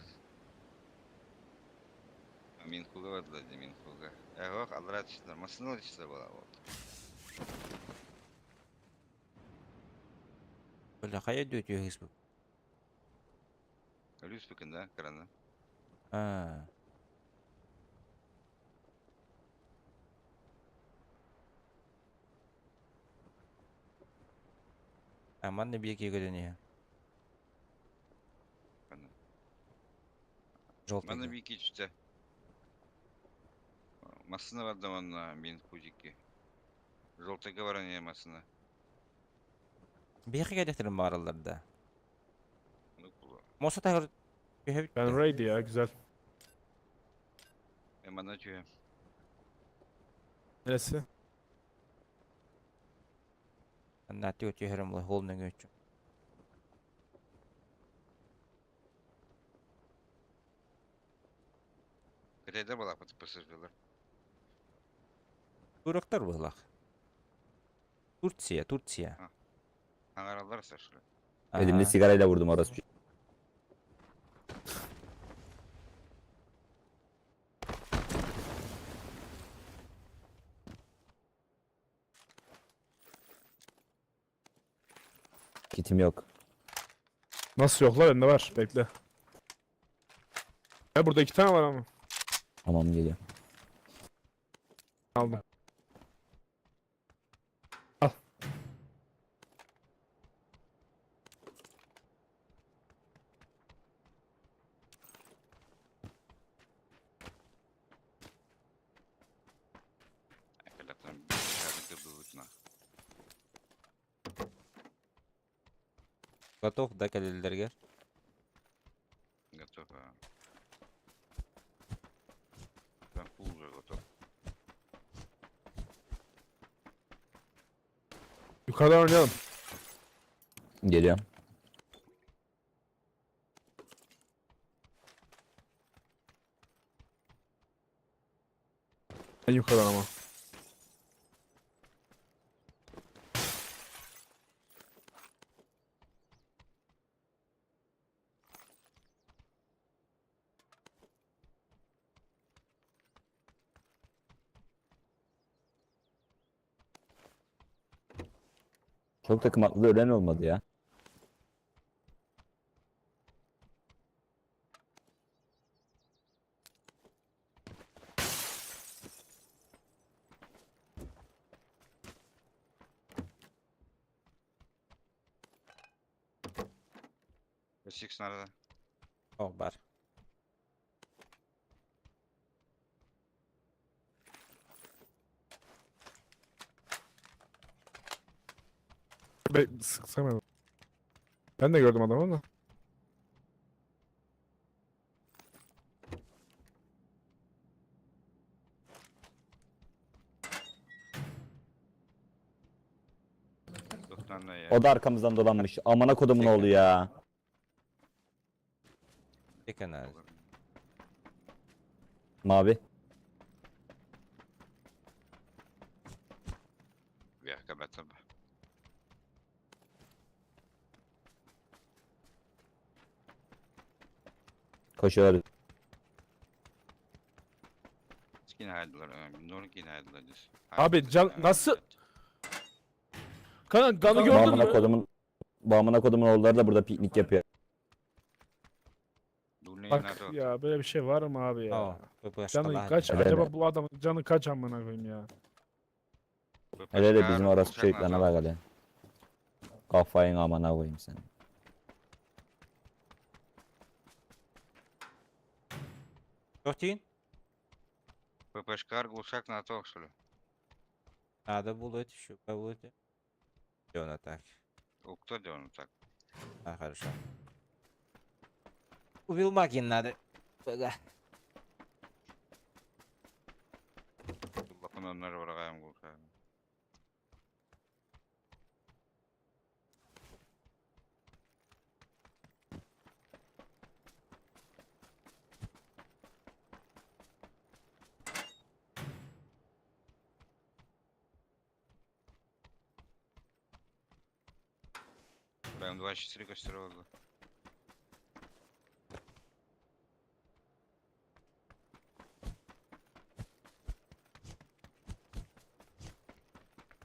Минхуга бардылар дии, Минхуга. Эһох, аллараа түстүлэр, массыыналар түстүлэр буолаа буолла. Бля, хайа өйдүү түһүспүт? Өлүүспүкүн да, кыраны. Аа. А манна биэки көрөн иһэ. Ханна? Желтый. Манна биики түстэ. Массыына барда манна Минху диэки. Желтыйга баран иһэ массыына. Биэхи кэлэхтэрин баараллар да. Оннук буолуо. Моса таһыр түһэбит Ben да. ready ya güzel. Мен манна түһэм. Neresi? Анна түһэрим була хол нөҥүөччү. Кытайдар балааппыт пассажирлар. Турактар быһылах. Турция, Турция. Аҥараллар сашлы. Elimde Аха. sigarayla vurdum orospu. Kitim yok. Nasıl yok la bende var. Bekle. Ya burada iki tane var ama. Tamam geliyor. Aldım. Al. Акалаптан кырдыбытна. Готов да кэлэллэргэр. Готов. а. Там пул уже готов. Yukarıdan oynayalım. Geliyorum. En yukarıdan ama. Çok takım atladı ölen olmadı ya. Six nerede? О, бар. Be sıksamadım. Ben de gördüm adamı da. Doktorla ya. O da arkamızdan dolanmış. Amına kodumun oğlu ya. Tekan Mavi. Verkabet. Koşuyorlar. Skin haydılar. Norkin haydılar. Abi can nasıl? Kanka Gun'ı Bu gördün amına mü? kodumun bu amına kodumun oğulları da burada piknik yapıyor. Bak ya böyle bir şey var mı abi ya? О, Canı kaç Hele acaba hele. bu adamın canı kaç amına koyayım ya? Hele hele bizim orospu çocuklarına bak hele. Kafayın amına koyayım seni. Тохтин? ППшкар глушак на то, что ли? Надо будет, щука будет. Всё, так. У кто делал так? А, хорошо. Убил Макин надо. Ага. Лапын оннар барагаем глушак. Прям 24 костера.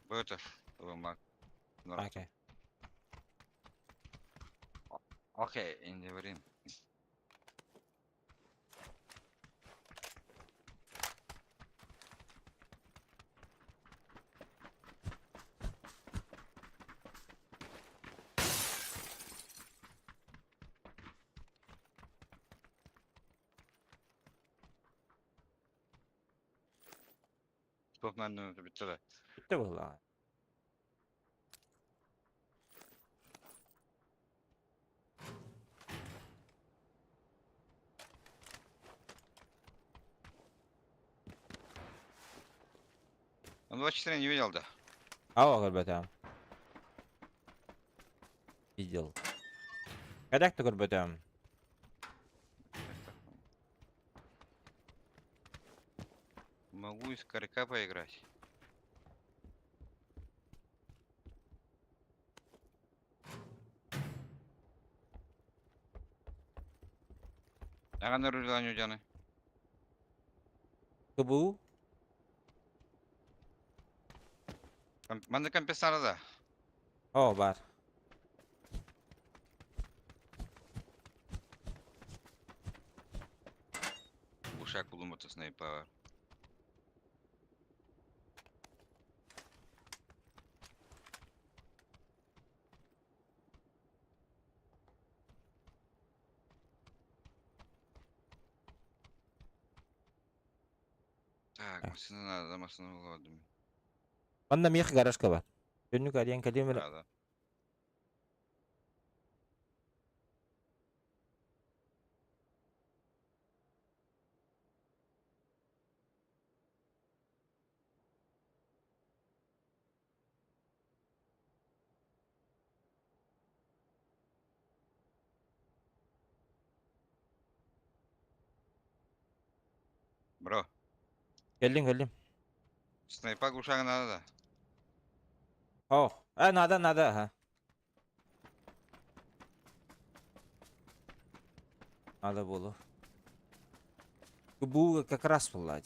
Быта. Окей. Окей, инде берин. Тоқнан бітті да. Бітті була. Он 24 не видел, да? Ау, көрбөтөм. Видел. Кадак көрбөтөм. Могу из коряка поиграть. Ага, руль дьяны. КБУ? Манна компенсара да. О, бар. Ушак булумата снайпер. Так, Так. машина надо, машину владым. Манна мех гаражка бар. Төннүк ариан калимер. Да, да. Бро, Келдин келдим. снайпа ушагы надо, да? О, а надо, надо, ага. Надо было. КБУ как раз была.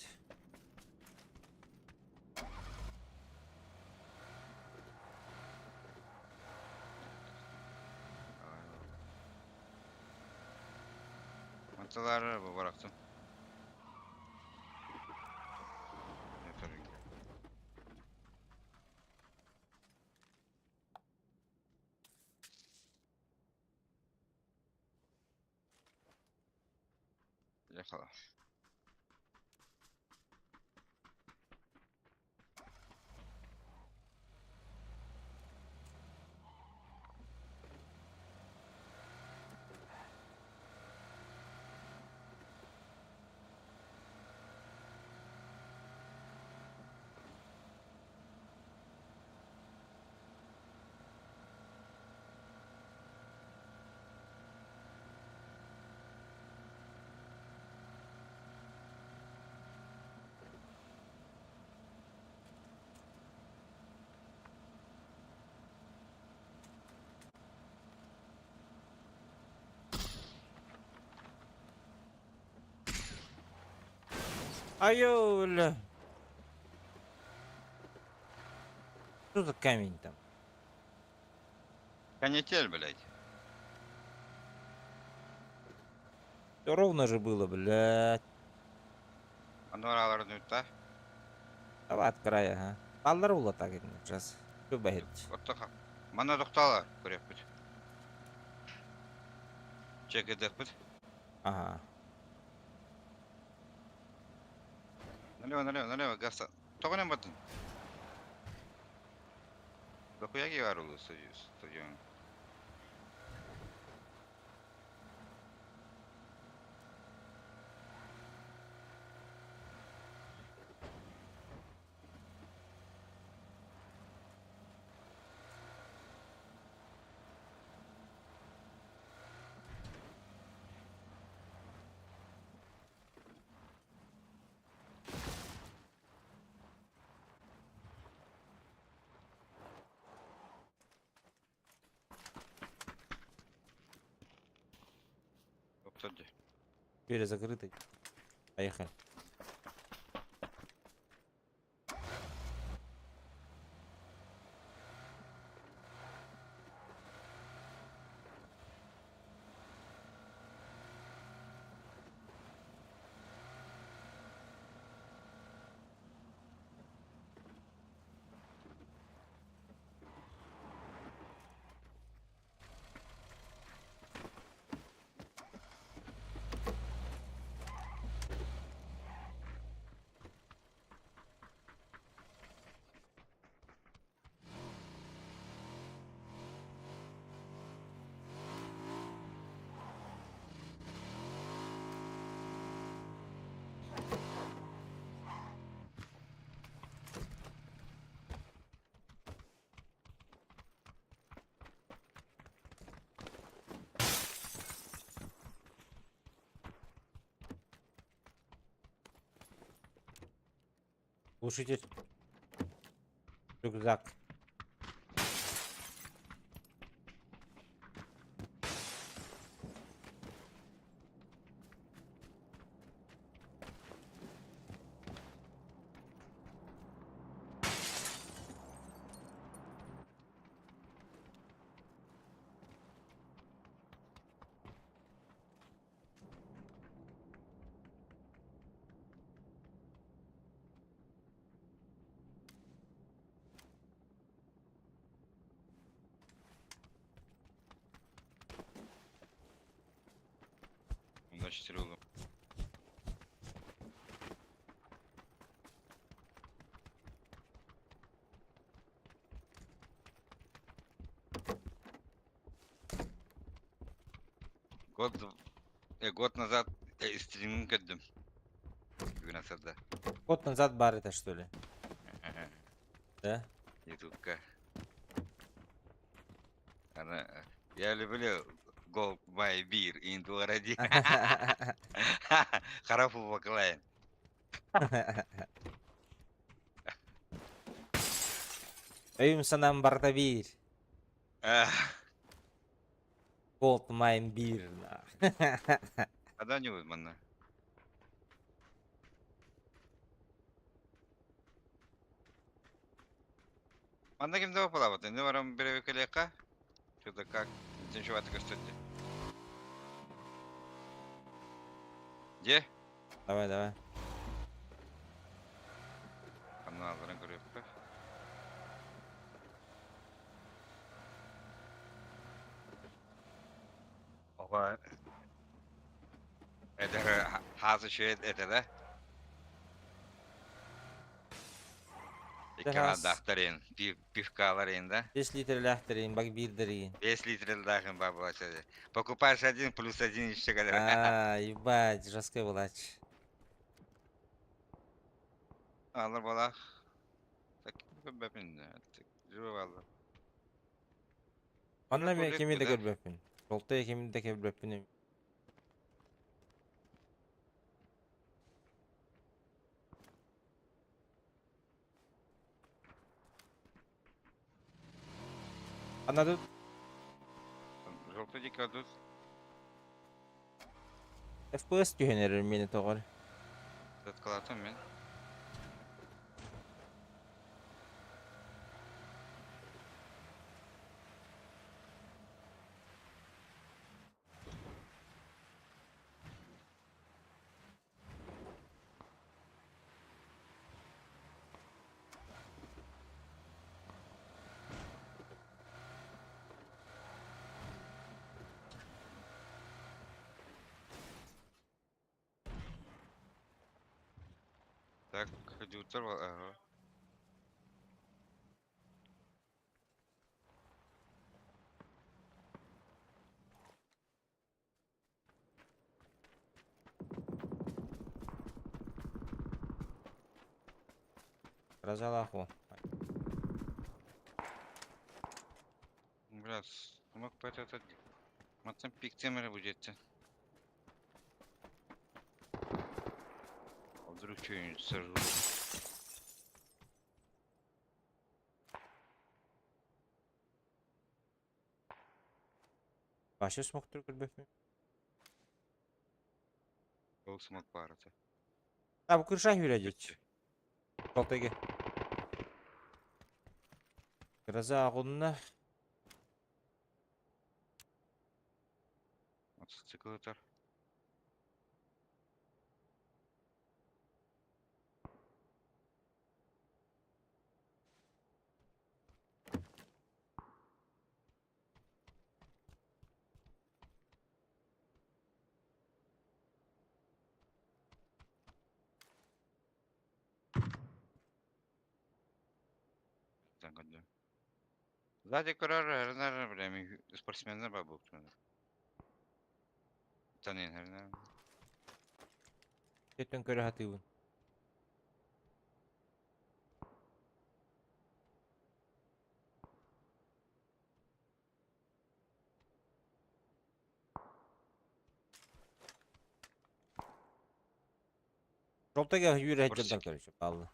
Манталары бу барактын. Ехала. Айо, бля. Что за камень там? Канитель, блядь. Всё ровно же было, блядь. Анвараларын үтті. Давай от края, ага. Аллар ула так сейчас. Что бахет? Оттаха. Мана тоқтала, көрек бит. Чек едек бит. Ага. Налево, налево, налево, газ. Тоғынан батын. Дохуя бар ол стадион. Тоқтады. Двери закрыты. Поехали. Глушитель. Рюкзак. Bunda şitir oğlum. Год, год назад стримин көрдүм. Бүгүн асарда. Год назад бар это что ли? Да? Ютубка. Она, я люблю гол my beer in городе. Харафу баклайн. Өйүм санаам барыта биир. Gold mine beer. Когда не манна? Манна ким да палабат? Не барам беребекелека? Что-то как? Ничего ты кстати. Где? Давай, давай. Каналларын көрөппө. Ого. Это хазы шөйт это да? Икки Хас. дахтарын, пивкаларын, да? 5 литрлээх бак биирдэрин. 5 литров дахын бабла. Покупаешь один плюс один еще говорят. А, ебать, жесткая была. Алыр балах. Так, бәпин. Жуып алды. Онна мен Көрдік кими да да? көрбөппүн. Жолтой кими да көрбөппүн. Ана тут Желтый дикадут. FPS түһэн мени тоҕор. Заткалатым мен. Так, дютер, ага. Разалаху. Бля, смог это. Матсам пиктемер будет. А вдруг что-нибудь сожру? Вообще смог көрбөппүн. Ол смог барыты. А, бу крыша хүрәдич. Жолтойге. Гроза агунна. Мотоцикл өтер. Сзади көрөр, эрнер, бля, спортсменнер бар бұл. Танин, эрнер. Төттөн көрө хатыбын. Жолтойге хүрәдич Корсик. короче, паллы.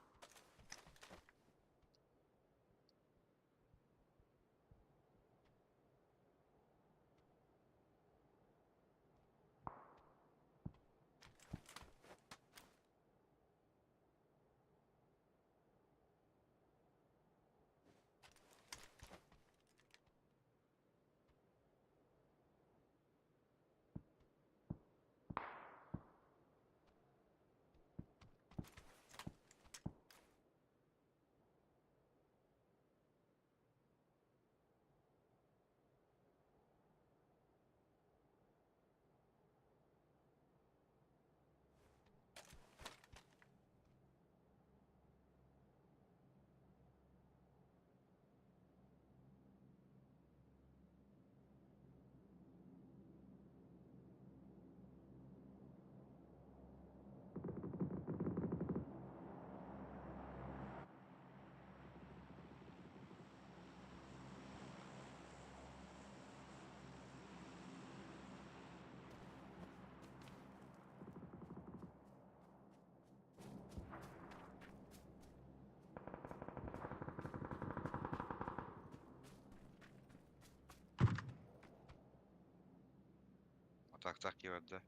Атактаах киһи барда.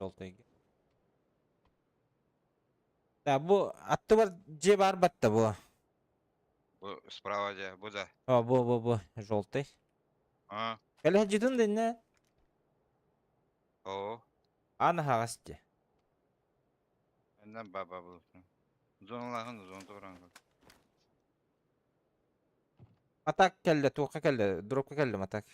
Жёлтыйга. Да, бу аттыбар дьиэ баар батта бу. Бу справа дьэ, бу да. О, бу, бу, бу, желтый. А, Кэлэ дьитин дэннэ. оо. Аан аһаҕас дьэ. Эннен баба булуктун. Зоналаһын, зона туран. Атак кэллэ, туохха кэллэ, дропка кэллим атак.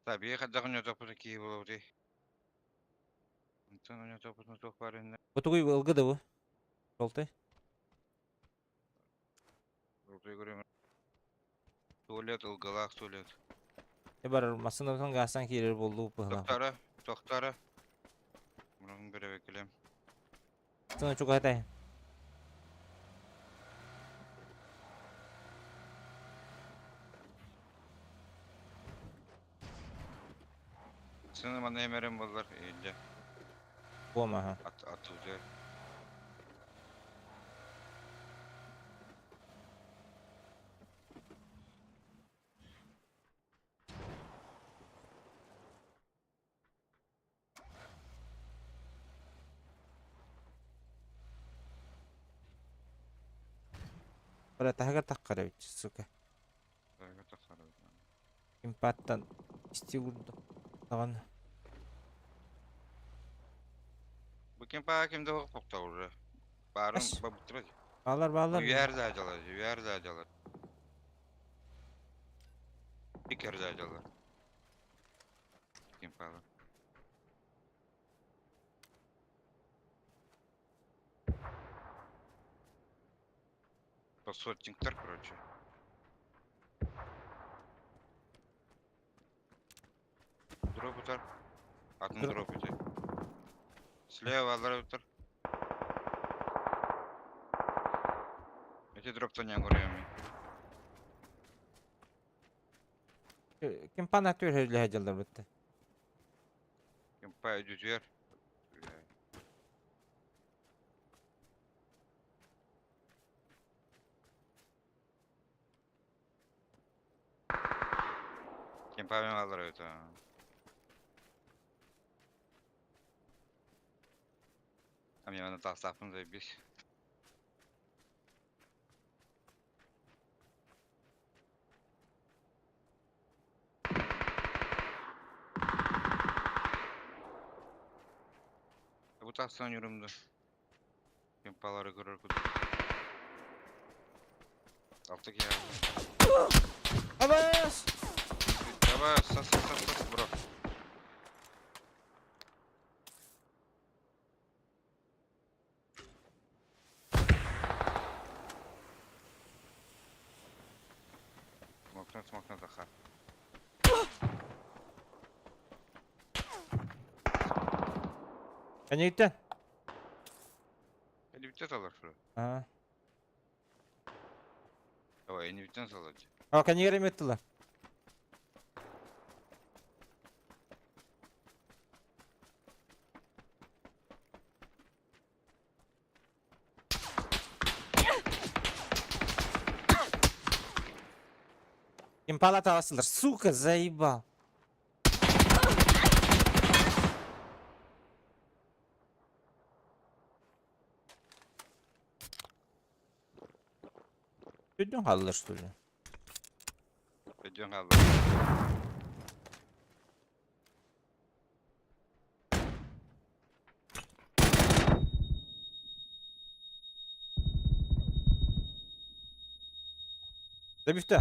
Tabii хайдах ойнотохпут киһи буолабытый? Онтон ойнотохпутун туох баар иннэ? Бу тугуй ылгы да бу? Желтый. Желтый көрөм. Туалет ылгылаах туалет. Э бар массыынабытын гаастан киирэр буоллубут быһыылаах. Тохтара, тохтара. Мурун бэрэбэкилэм. Сына чугаһатай. Сына манна эмэрим боллар илдьэ. Буомаха. Ат атыылдьа. Бля, таһыгар таххар эбит, сука. Таһыгар тахсар эбит. Импаттан исти урду. Даҕаны. Бу ким паа ким да хохта уже. Баарын Ас. бабыттыра. Баалар баалар. Үйэр да дьалар, үйэр да дьалар. Икер да дьалар. Ким паала. Посотниктар, короче. Дроп утар. Атын Дроп. дроп ити. Слева алар утар. Эти дроптан я говорю. Ким пана түр хөллөһө дьаллар бытты. Ким па үдүтүөр. Ким па мен алар өтө. Ами аны тастапын заебись. Бу тастан yürümdü. Кемпалары көрөр кудук. Алтык я. Абас! Давай, сас, сас, сас, сас, бро. Смокна, смокна, Захар. Кэнниттэн. Элибиттен салар шура. Аа. Давай, энибиттен салар. О, кэннигэр эмиэ Импала таласылар. Сука, заебал. Өйдөн хааллар, что ли? Өйдөн хааллар. Да бүттэ.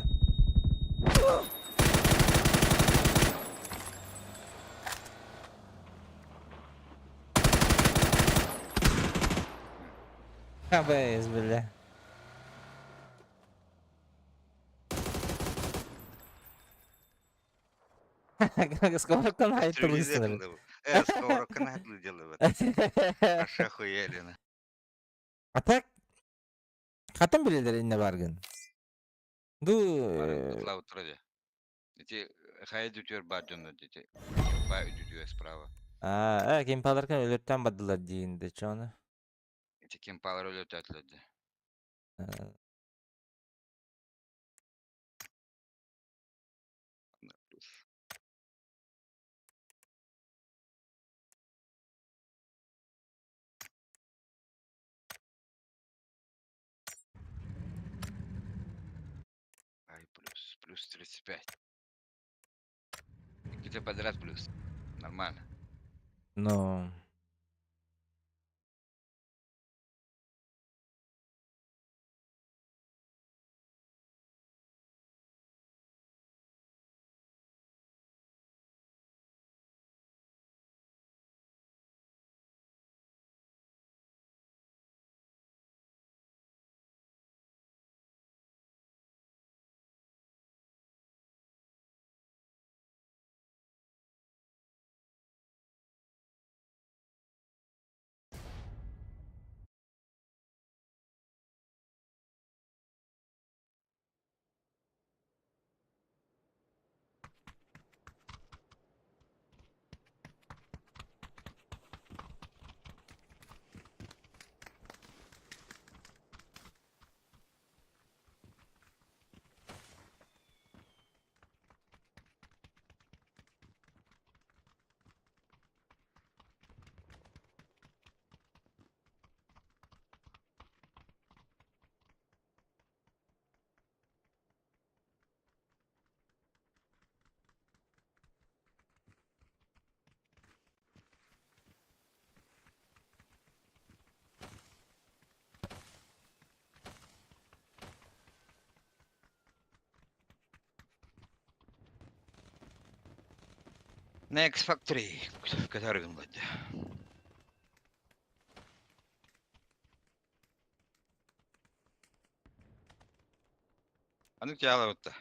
ХБС, бля. Сковородканы хайыттылыйсың. Э, сковородканы хайыттылы делают. Аж охуели. А так, хатын билелер инне баргын. Ду... Ити хайа дүтүөр баар дьоннор дити. Баа үдүтүө справа. Аа, э, кимпаларкан өлөртөн бардылар диин де чоны. Ити кимпалар өлөртөөтүлэр де. Ай, плюс, плюс 35. Где подряд плюс. Нормально. Ну. Next factory. Көтөргүн бадды. Аны тяла бутта.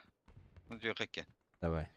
Ну түйөккө. Давай.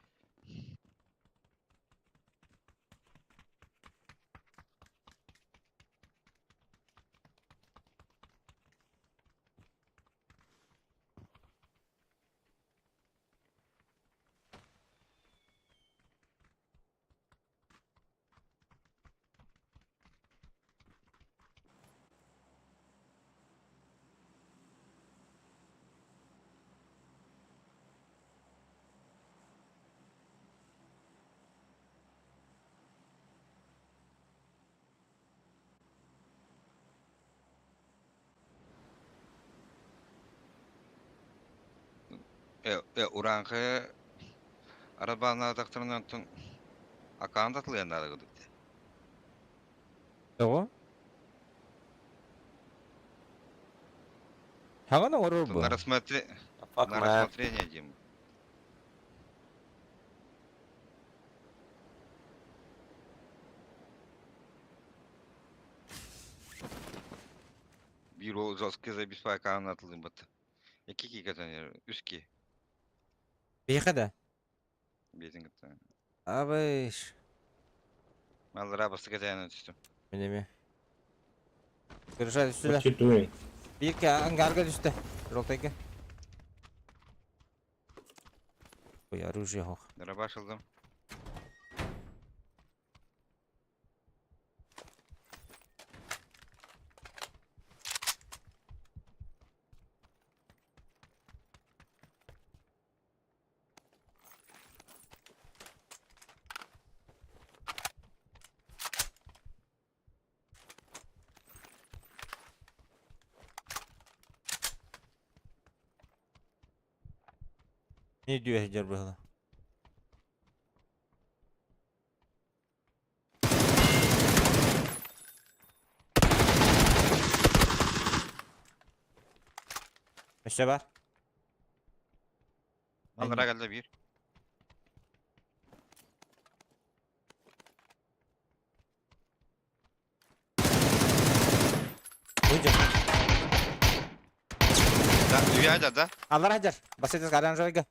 Э, уранхы арабана тактырынан тун акаан татылыяннары кудук. Того? Хагана орор бу. На рассмотре... Fuck На man. рассмотрение, Дим. Биир ол жёсткий забиспай акаан атылын бат. Эки ки катанер, үс ки. Бейхе да. Бетин кытта. Абыш. Маллара басты катаяна түстүм. Менеме. Кырыша түстүлөр. What you doing? Бирке ангарга түстү. Жолтайга. Ой, оружие хох. Дырабашылдым. Не diyor Hacer bu? Өссө бар. Маллара келді бир. Буйжа. Да, үйә да. Аллар Hacer. Басетес гаран жойга.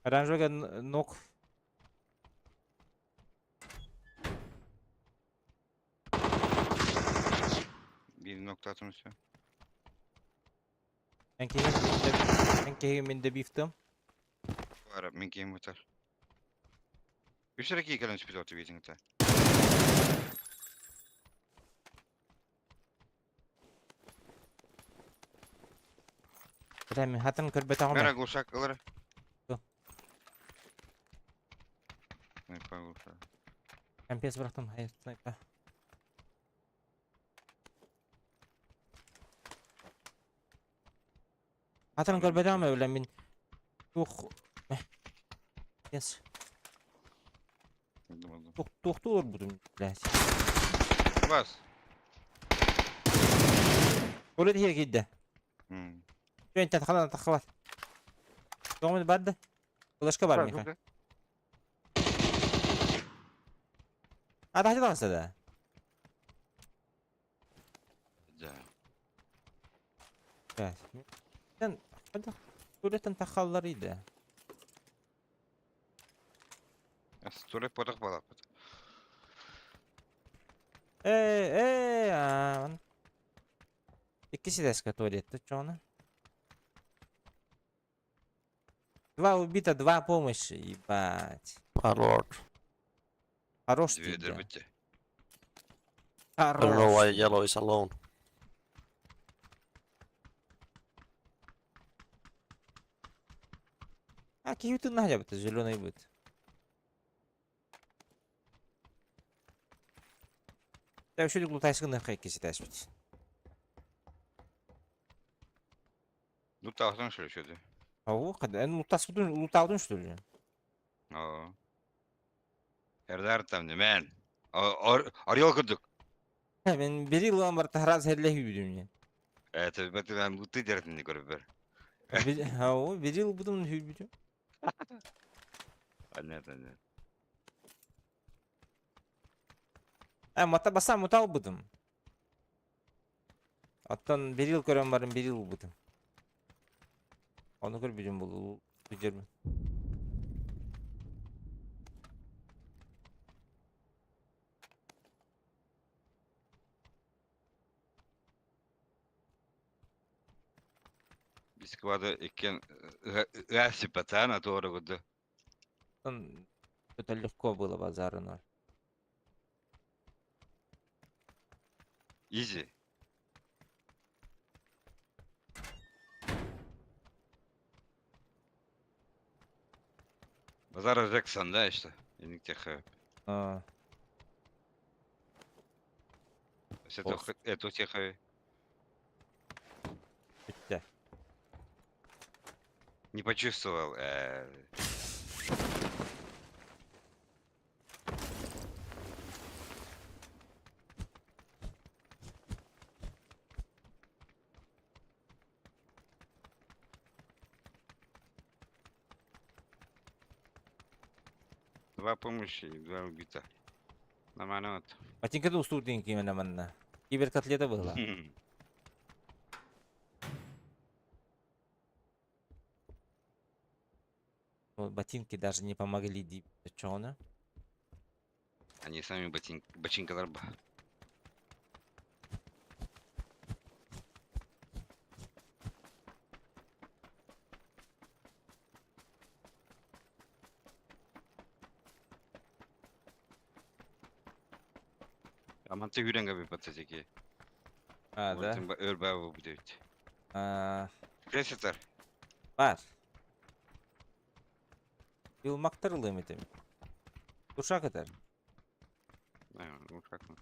Оранжевый ног. Биир ноктаатым все. Эн киһи эн киһи мин да бифтым. Бара мин киһим бутар. Үс эрэ киһи кэлэн түспүт оту биитиҥ Бля, мин хатын көрбөтөҕүм Мера ээ. глушак ылар. Ту. Снайпа глушак. Компес бырахтым, хай, снайпа. Хатын көрбөтөҕүм ээ, бля, мин туох Yes. Туох туохтуу олорбутум, блядь. Бас. Туалет иһигэр киирдэ. Түөнтэн ханан таххабат. Тоҕо бар да? Флешка бар миэхэ. А таһырдьа таҕыста да? Да. Sen хайдах туалеттан таххалларый да? Туалет потох балаппыт. Ээ, ээ, аа. Икки сидэскэ туалетта чоҕуна. Два убита, два помощи, ебать. Хорош. Хорош Две тебе. дырбытте. I don't know why Хорош. yellow is alone. А, киһи наһаа зеленый будет. Я вообще лутайсыгын икки ситэспит. Лутаҕытын что ли, что Ау, когда эн лутаскудун лутаудун что ли? Оо. Эрдар там не мен. Орел курдук. Мен бери ылан бар тахраз херле хүйдүм не. Это бет мен луты дертин көрүп бер. Ау, бери ылбытым хүйбүтүм. Понятно, нет. А, мата баса мута албытым. Аттан берил көрөн барым берил ылбытым. Оны көрбүтүм бул жермин. Бисквады иккен гаси пацана туора гуду. Это легко было базара ноль. Изи. Базар Джексон, да, что? Иниктех. А, Это это тех. Bitti. Не почувствовал. Два помощи и два убита. Нормально вот. Ботинка устудин именно манна. Киберкотлета было. Вот ботинки даже не помогли ди. Чё она? Они сами ботинкалар ба. Аманты хүренге bir patacak. А, да? Өр бабы будет. А, Кресетер. бар. Билмактырылым этим. Душа катар. Ушак ну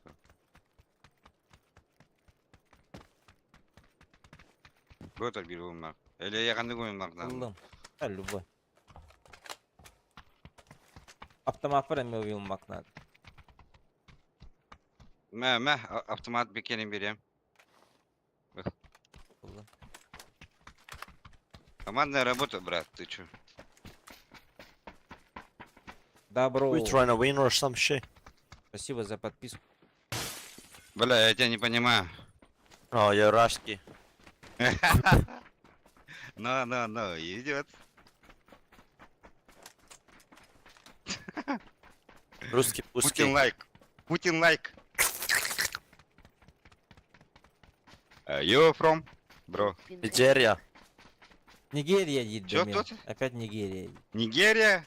Götür bir olmak. Ele yakınlık oyunlardan. Ыллым. Да, любой. Автомат бар эми уйулмак надо. Мә, мә, автомат бекенин берем. Ыллым. Командная работа, брат, ты чё? Добро. We trying to win or some shit. Спасибо за подписку. Бля, я тебя не понимаю. Oh, you're rusty. Но, но, но, идет. Русский Путин пуски. лайк. Путин лайк. You from? Bro. Nigeria. Нигерия едет. Чё Дамир. тут? Опять Нигерия. Нигерия?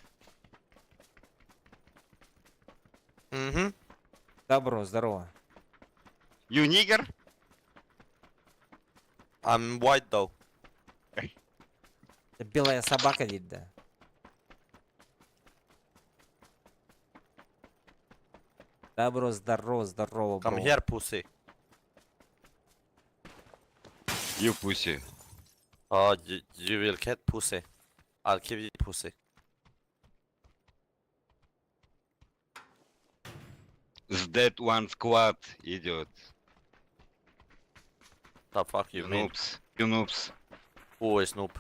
Mm-hmm. Добро, здорово. You nigger? I'm white though. Это белая собака едет, да. Добро, здорово, здорово, Come бро. here, pussy. You pussy. Oh, you will get pussy. I'll give you pussy. С Dead One Squad идет. The fuck you mean? Noobs. You noobs. Who is noob?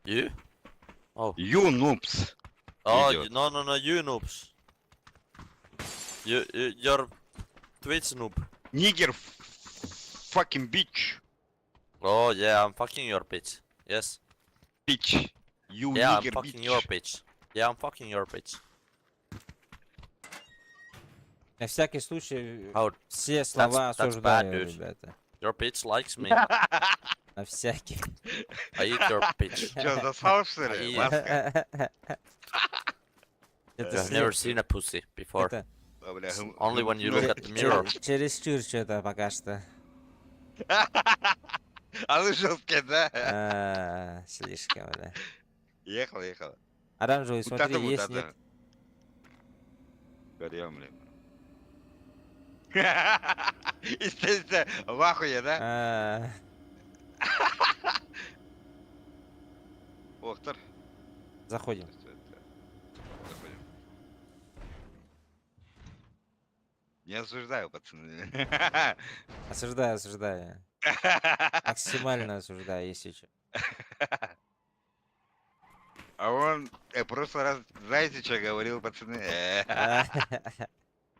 You? Oh. You noobs. Oh, Идиот. you, no, you noobs. You're Twitch noob. Nigger fucking bitch. Oh yeah, I'm fucking your bitch. Yes. Bitch. You Yeah, I'm nigger fucking bitch. your bitch. Yeah, I'm fucking your bitch. На всякий случай, How все слова that's bad, осуждаю, dude. ребята. your bitch likes me. На всякий. I eat your bitch. Че, засал, что ли? И- Ласка? Это I've never seen a pussy before. это А, бля, Only when you look at the mirror. чересчур что-то пока что. А ну жесткий, да? А, слишком, да. Ехал, ехал. Оранжевый, Вот это смотри, вот есть, это. нет? Горем, блин. Естественно, в ахуе, да? А, Охтар. Заходим. Заходим. Не осуждаю, пацаны. Осуждаю, осуждаю. Максимально осуждаю, если что. А он в прошлый раз, знаете, что говорил, пацаны?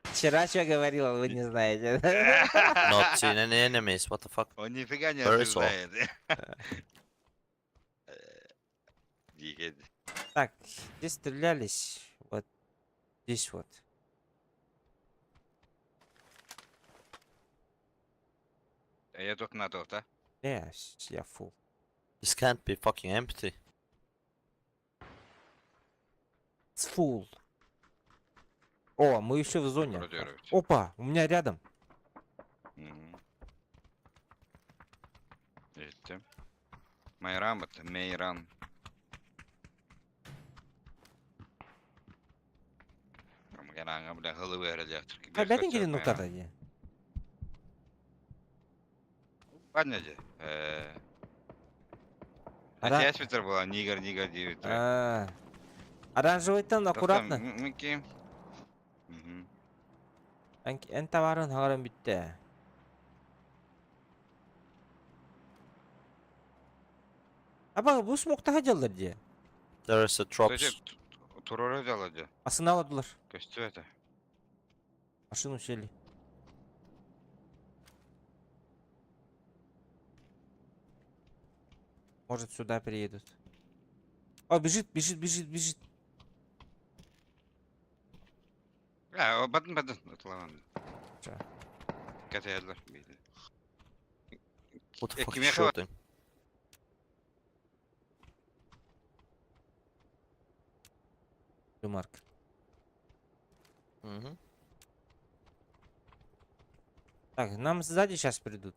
Вчера что говорил, вы не знаете. Not seen any enemies. What the fuck? Он нифига не Very so. осуждает. Дикий. Так, здесь стрелялись. Вот здесь вот. А я только на то, да? Не, я full. This can't be fucking empty. It's full. О, мы еще в зоне. Пародировать. Опа, у меня рядом. Мгм. Видите? Майрам это Мейран. Бля, головы горят. Опять не ну где? Ладно, де. А Ара- я свитер была, nigger, nigger, девять. А, Оранжевый там, аккуратно. Мгм. Эн товарын хагаран бүтте. Аба, бу смокта хадялар де. There is a drops. Турора дала де. Асына аладылар. Костю это. Машину сели. Может, сюда приедут. О, бежит, бежит, бежит, бежит. А, бадын, бадын. Ладно. Чё? Катаялар. What the fuck Ким is яхава? shooting? Марк. Mm-hmm. Так, нам сзади сейчас придут.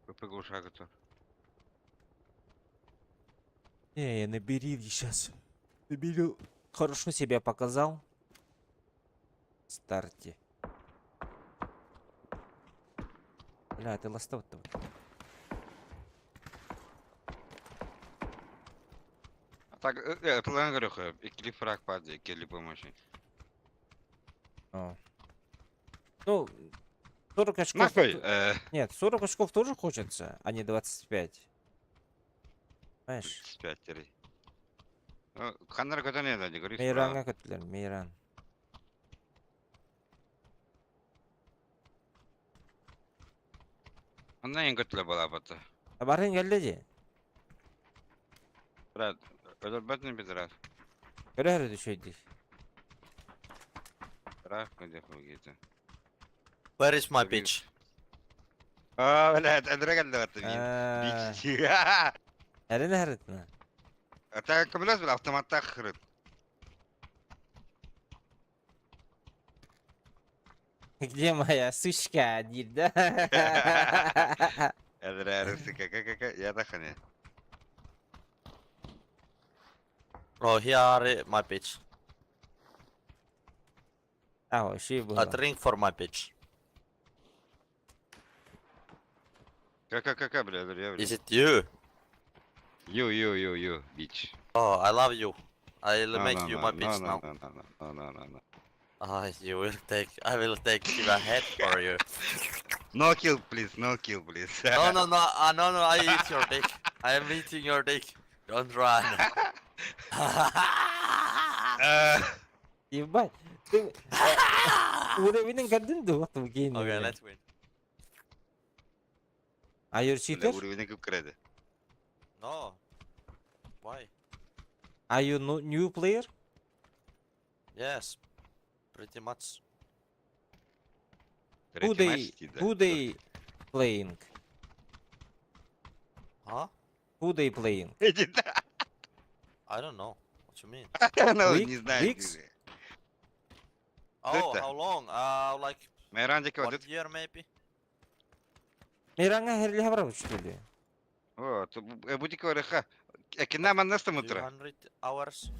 ПП. Не, я набери сейчас. Наберу. Хорошо себя показал. В старте. Бля, ты ластов-то. Так, план говорю, икли фраг падает, икли помощи. О. Ну, 40 очков... Нахуй! Нет, 40 очков тоже хочется, а не 25. Знаешь? 35 тире. Ну, Ханнар көтөн еді, не говори. Мейранга көттүлөр, Мейран. Онно ең көтүлэ балаабата. Барың кэллэ дии. Брат, өлөрбөтүн бит рас. Көрө үчүгэйдик. Рах где хугите. Where is my bitch? Аа, блядь, өлөрө кэллэ барта мин. Аа, Эрин харытна. Ата кымлас бил автоматта хырыт. Где моя сучка диир да? Өлөрө сука, я таханы. Oh, here are my bitch. Аа, үчүгэй A буолла. drink for my bitch. Ка-ка-ка-ка, бля, өлөрө, Is бля. it you? You, you, you, you, bitch. Oh, I love you. I'll No, make no, you no, my no, bitch no, now. No, no, no, no, no, no. Ah, you will take. I will take your head for you. No kill, please, no kill, please. No, no, no, no, no. I eat your dick. I am eating your dick. Don't run. Ебать. Ты уровень көрдүн дуо тугин. Okay, let's win. Are you Бля, cheater? уровень кып кирэди. No. Why? Are you no new player? Yes. Pretty much. Who Третий they матч дейді. who they playing? Huh? Who they playing? Дейді. I don't know. What you mean? Ну, Week- не знаю. weeks? дейді. Oh, это? how long? Like Майрандик one вот year maybe. Миранга херле барабы что ли? О, бутик ха. Экина маннаста мутра. 200 hours.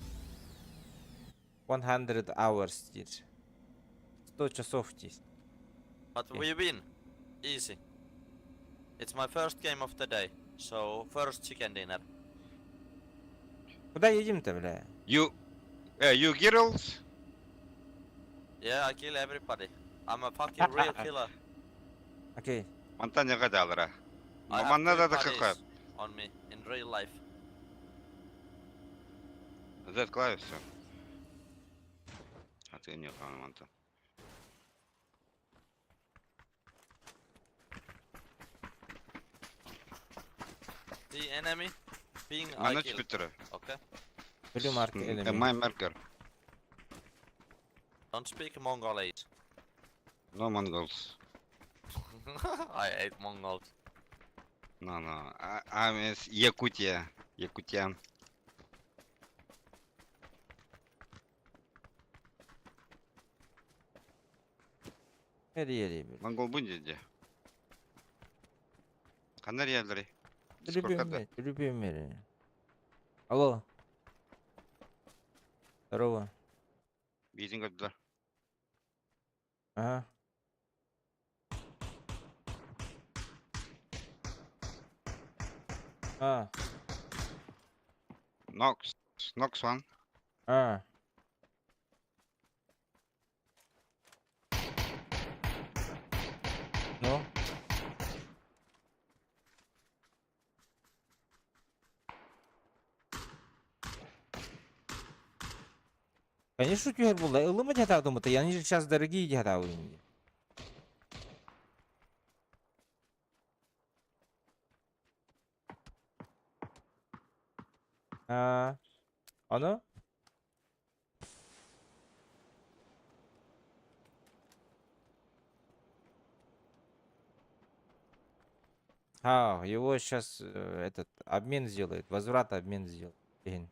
100 hours диир. 100 часов диир. But Okay. we win. Easy. It's my first game of the day. So first chicken dinner. Куда едем-то, бля? You you girls? Yeah, I kill everybody. I'm a fucking real killer. Окей. Мантан яга далра. I have Манна two да да buddies кака. on me in real life. Z клавиш все. А ты не хан манта. The enemy being I Манна kill. чүтүрө. Okay. Blue mark enemy. My marker. Don't speak Mongolese. No Mongols. I hate Mongols. No, no. I'm is Yakutia. Yakutian. Хери бля. Монгол будет где? Канар ялры. Любим, любим. Алло. Здорово. Бизин көттүлөр. Ага. А, Nox. Nox one. а. Ну? Конечно, түһэр буолла. Ылыма диэтэ думата. Они же сейчас дорогие диэтэ. А, оно? А, его сейчас этот обмен сделает, возврат обмен сделает. Блин.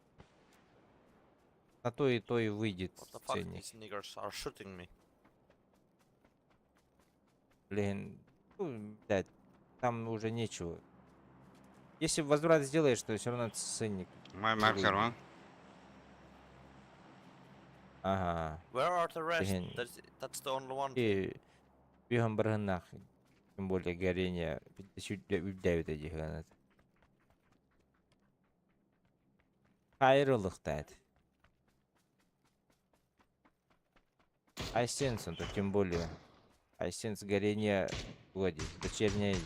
На то и выйдет What the fuck? ценник. These niggers are shooting me. Блин, ну, блядь, там уже нечего. Если возврат сделаешь, то все равно ценник. My marker one. Ага. Where are the rest? Блин. That's the only one. И бьем нах. Тем более горение. 59 этих гранат. Хайрылыктает. Айсенс, он то тем более. Айсенс горение вроде, дочерняя.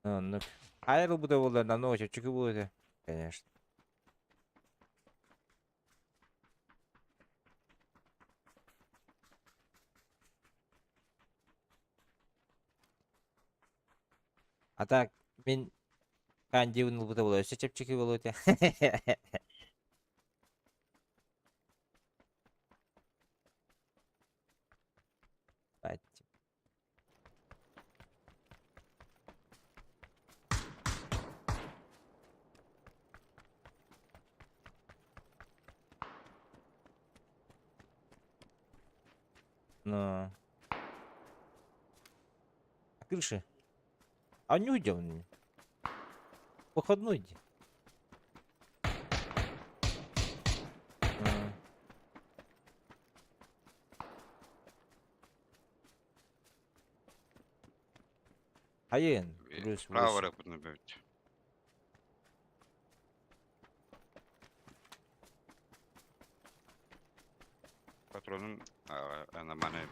Ну, Айрыл буде болар, намного чөпчүкү будет, конечно. А так, мин кандибын ылбыта буолуо, өссө чэпчэки буолуо этэ. Бать. Ну. А крыша? А не уйдем. Он. Выходной иди. А. Хайын, плюс Право 8. бит. Патронum анаманы.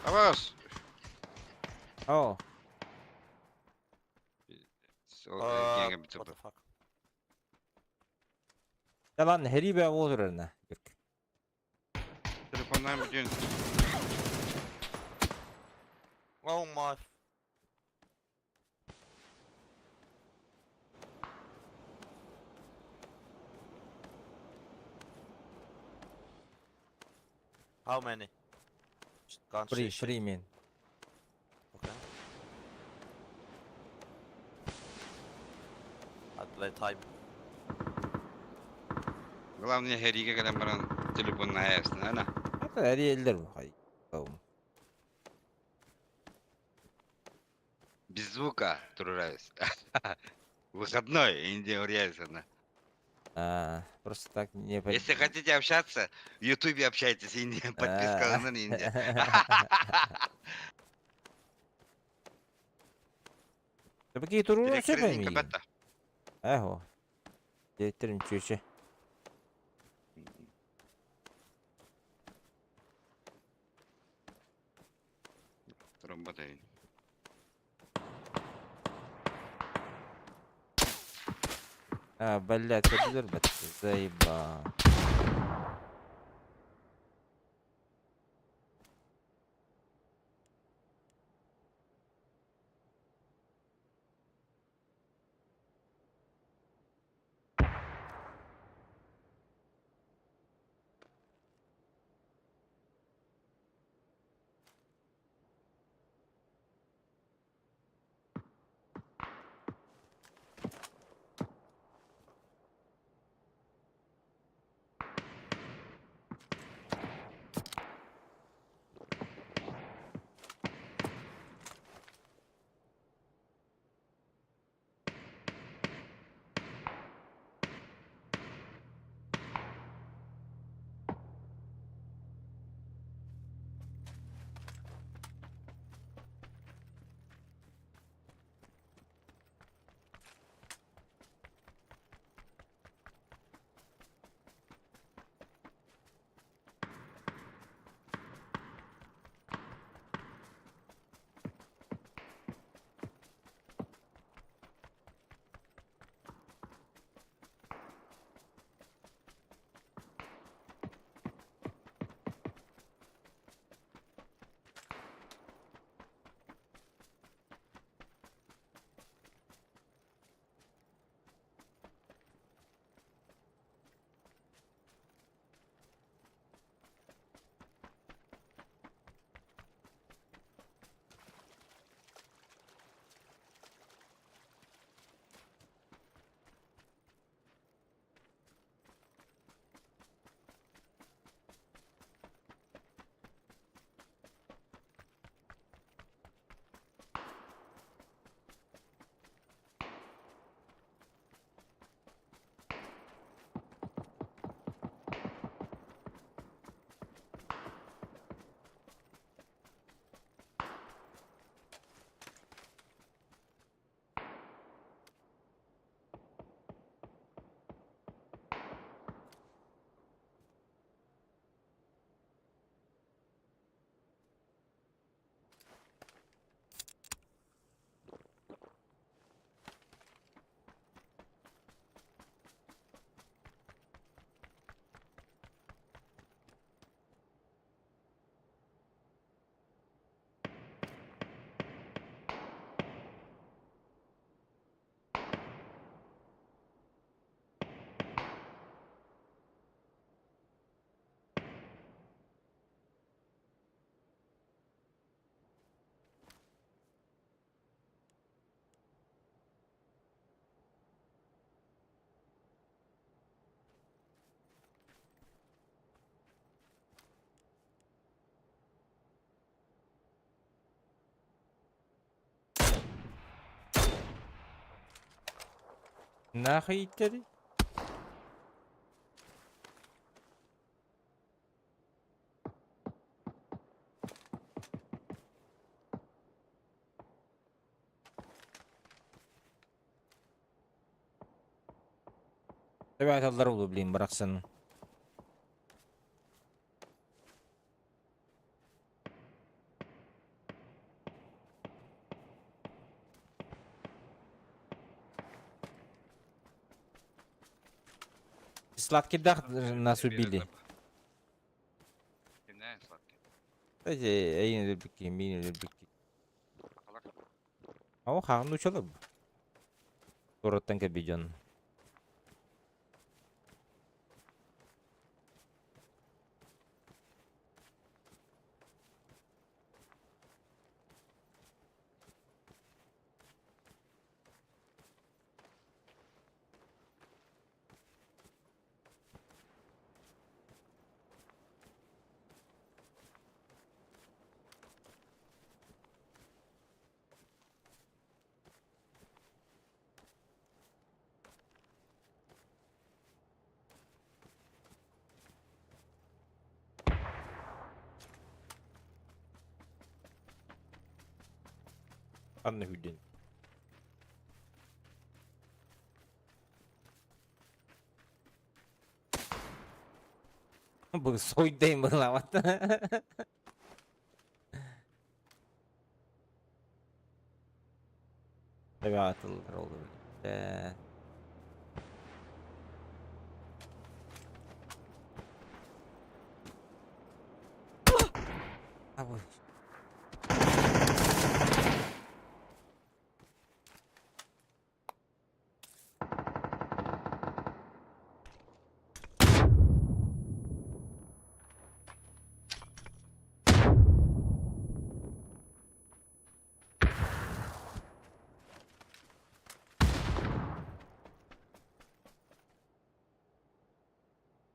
Авас. О, What the fuck? Да ладно, хери бе олорор. Telefondan bütün Oh my. How many? Can't see Free, shit. free man. Okay. I play time. Главное хериге кэлэн баран телефонна хайасына ана. Это эрийэллэр бу. Хай. Без звука турурайс. Выходной, Индия уряйся. А, просто так не Если хотите общаться, в Ютубе общайтесь, Индия, подписка на Индия. Да какие туруру Директор сөпөм. кабата. Эхо. Директорым чүчө. Тромбатай. А, блядь, көтүлөр бат. Заеба. Нахуй иттери? Ребята, блин, барахсан. Сладкий дах нас убили. Кимнээн сладкий? Эти, эйин өлбүкки, мин өлбүкки. Сахалар. О, хаҕын учалар. Туораттан кэлбит дьон. Анна хүден. Бу сойдайм былават. Ребята, oldu. Abi.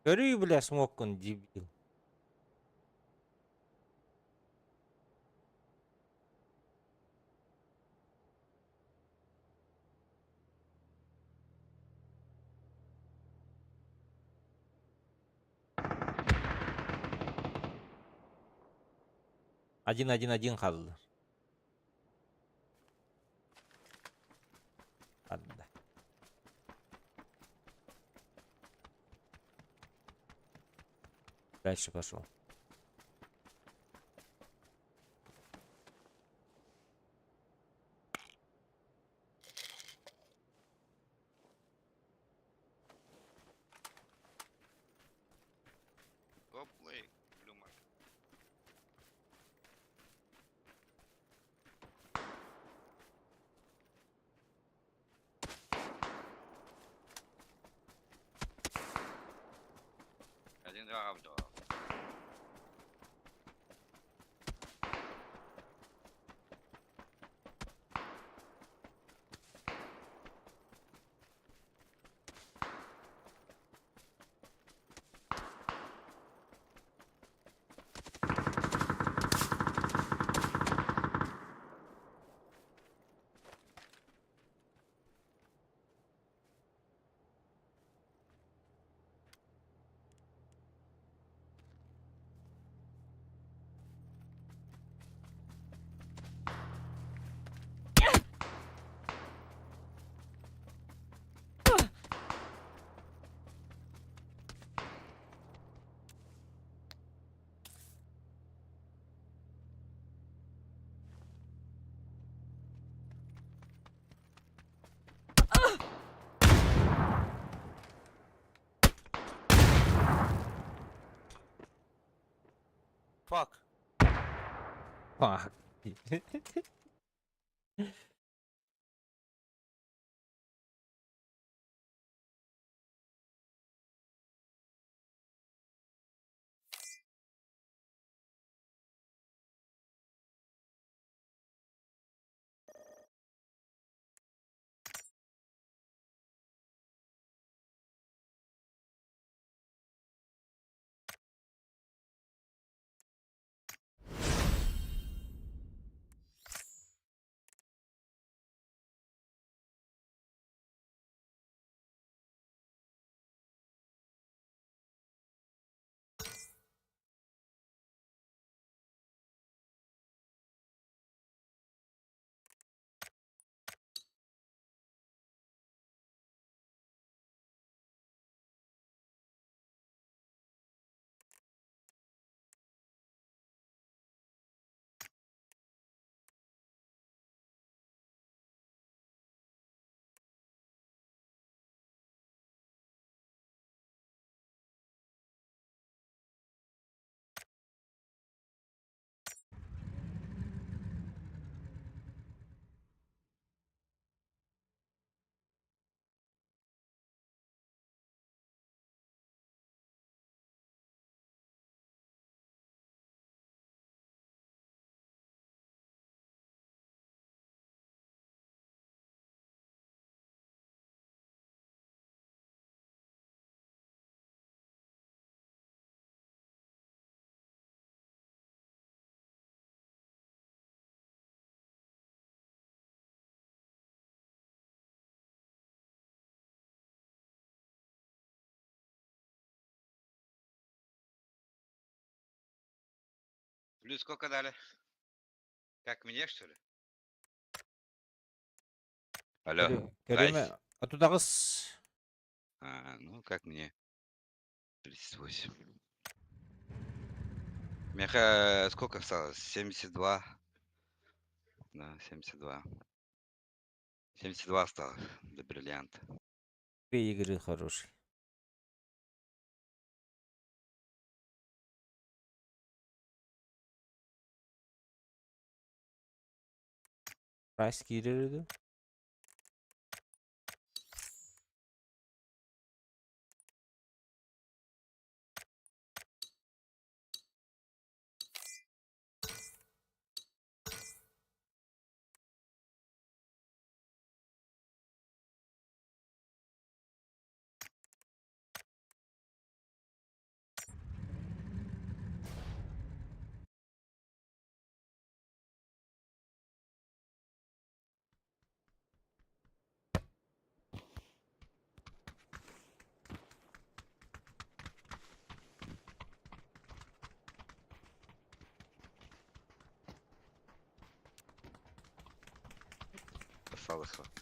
Көрү, бля, смоккун, дебил. Один, один, один kaldı. Hadi. Дальше пошел. Go play. Blue mark. Один, два, два. Fuck. Fuck. Плюс сколько дали? Как мне, что ли? Алло. Кереме, Айс. а тудагыс. А, ну, как мне? 38. Меха сколько осталось? 72. Да, 72. 72 осталось до бриллианта. Две игры хорошие. Price киирэр. Осталось.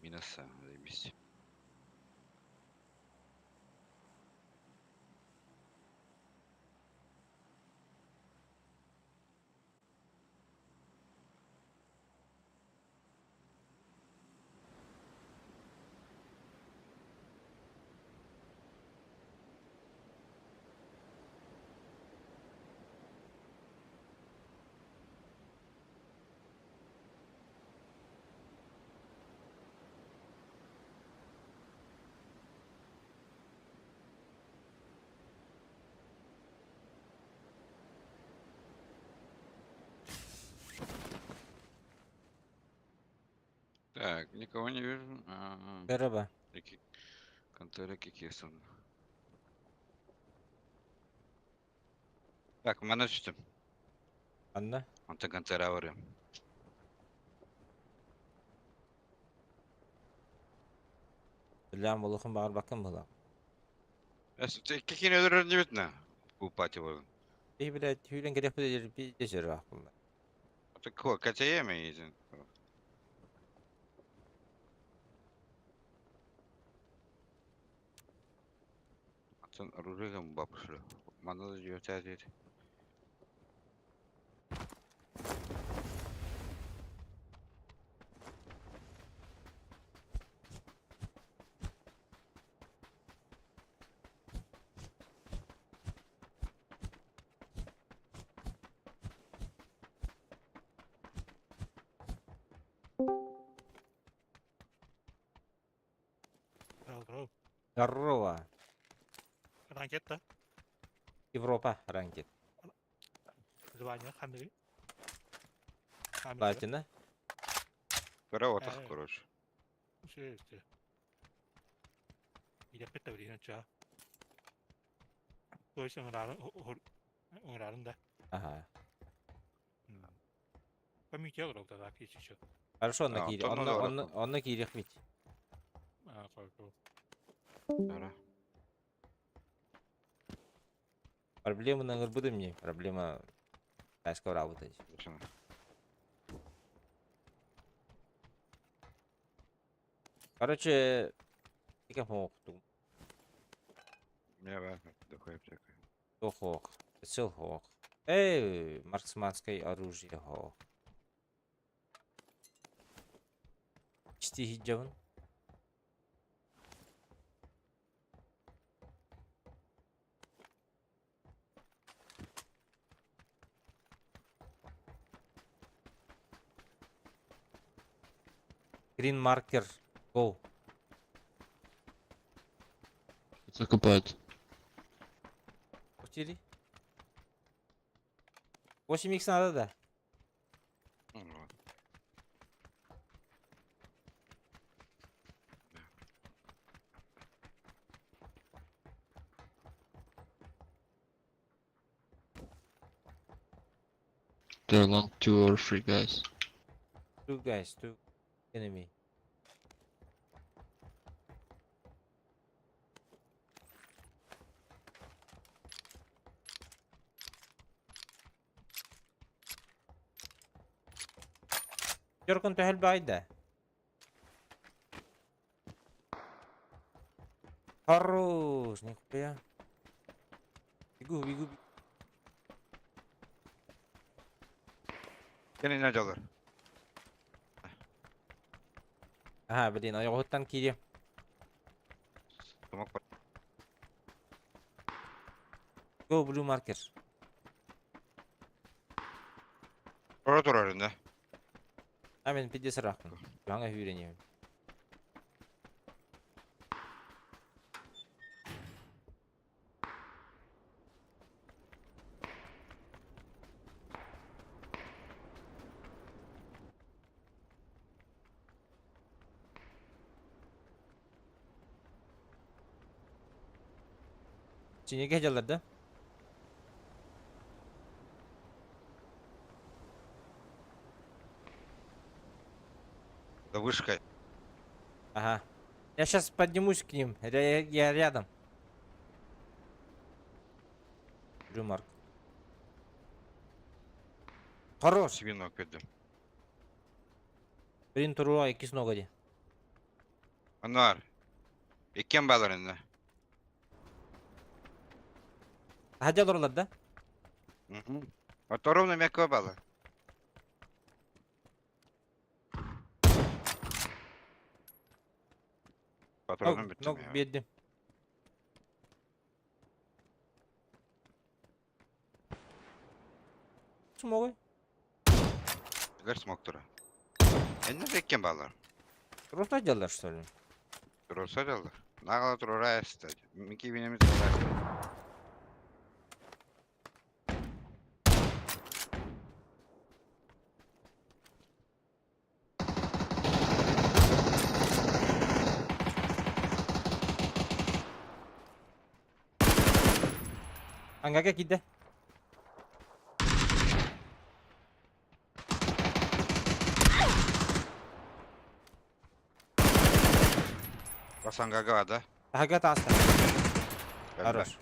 Минуса, заебись. Так, никого не вижу. А, Merhaba. Контора Кикисон. Так, манна түстүм. Анна. Онтон контора барыам. Билям болохун баҕарбаккын була. Кикини өлөрөр небет на. Упати болын. Бии биле түүлэн керек бу би дежер бак булла. Ата катееме един. Атын оружием бабушля. Манна да жөтә дед. Здорово. Здорово. Ракета. Европа ранкет. Звание хандры. Платина. Караватах, короче. Все, все. Я петаврина ча. То есть он рано, он рано, да. Ага. Комитет да, еще. Хорошо, онно А, киири. онтон Онно олорор. онно онно киириэхпит. А, қой. Ара. Проблема на ырбыдым мне. Проблема тайского работать. Шана. Короче, я помог. Я бар. Дохуя всякое. Ох, Сил хох. Эй, марксманское оружие хох. Чти хиджавын. Green marker. Go. Закопать. Пустили? 8 х надо, да? Ну, вот. There are long two or three guys. Two guys, two enemy. Jörgen төһөл байды. Хорош, нихуя. Бегу, бегу. Кene ne çalar? Ага, блин, аяғыттан кире. Тумак бар. Go blue marker. Ора турар инде. А мен пиздец рахпын. Жаңа үйренемін. Чинеге жалар да? Да вышка. Ага. Я сейчас поднимусь к ним. Я рядом. Рюмарк. Хорош. Свинок көдүм. Блин, туруа иккис нога Анар. Иккен балар инде. Хадя доролар да? Мгм. Оторовно мекко балар. Патроным Ног, bitti ног mi ya? бердим. Смогой. Билер смоктура. Энне беккен балар. Просто делар, что ли? Турса жалар. Нагала тура эстад. Мики бинемиз тура. Ангаga киде. Басанга да. Ага таста. Хорош.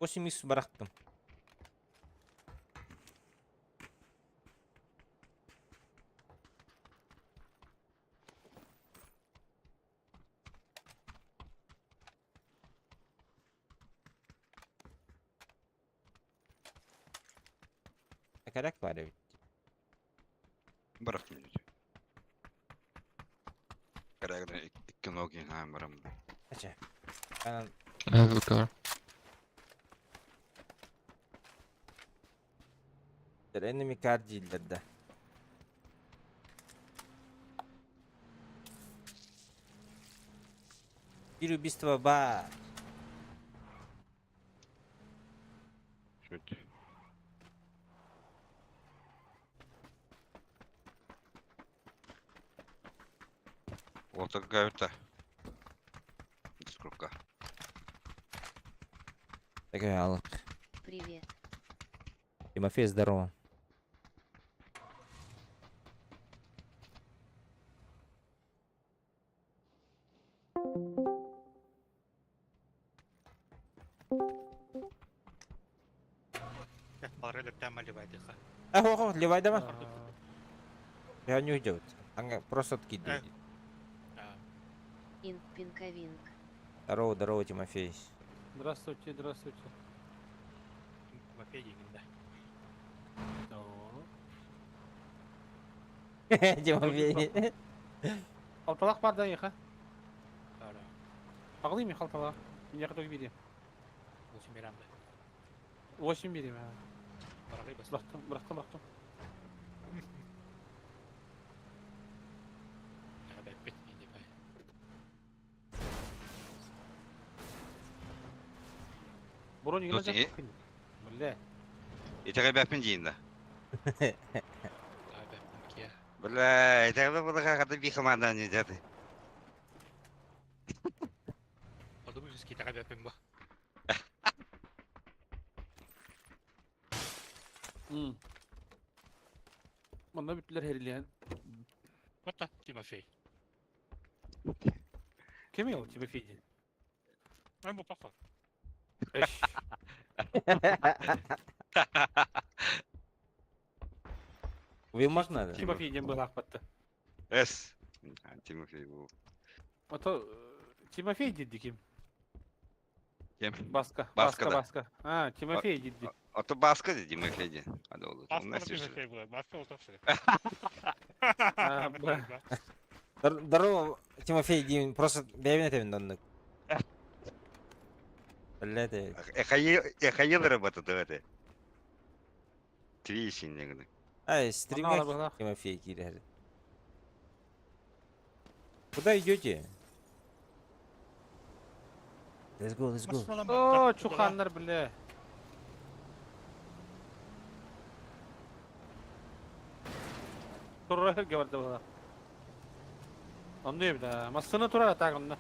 8 икс барақтым. Коряк бар ведь. Bıraktım dedi. Karagdan ikki nogi ha барам. Ача. Анан I have a car. enemy car дииллэр да. Или убийство ба. Чуть. Уотак гавита. Сколько? Такая Алла. Привет. Тимофей, здорово. Ах, ливай давай. Я не уйдет. Anga просто откидывает. Инк пинковинг. Здорово, здорово, Тимофей. Здравствуйте, здравствуйте. Тимофей да. Тимофей. Алталах бар да еха. Ағылый мен халталах. Мен яқы берем. 8 берем да. 8 берем. Бырақтым, бырақтым, бырақтым. Бұрын Тут Бля. Итәгә бәпин дейін да. Бля, итәгә бәпин хаты бихамандан не деді. Подумаешь, итәгә бәпин ба. Мында бүттілер херилен. Вот Тимофей. Кем ел Тимофей ден? Ай, бу папа. Уймак надо. Тимофей ден был ақпатты. С. Тимофей был. А то Тимофей деді кем? Кем? Баска. Баска, Баска. А, Тимофей деді. А то Баска деді Тимофей деді. Баска Тимофей был. Баска вот Здорово, Тимофей Дим, просто бәйбен этемин оннук. Бля, ты. Эхаил работа это. Твишин негді. Ай, стримге Тимофей кирер. Куда идете? Let's go, let's go. О, чуханнар, бля. Турра говорда была. Онны бля, массына турар так онны.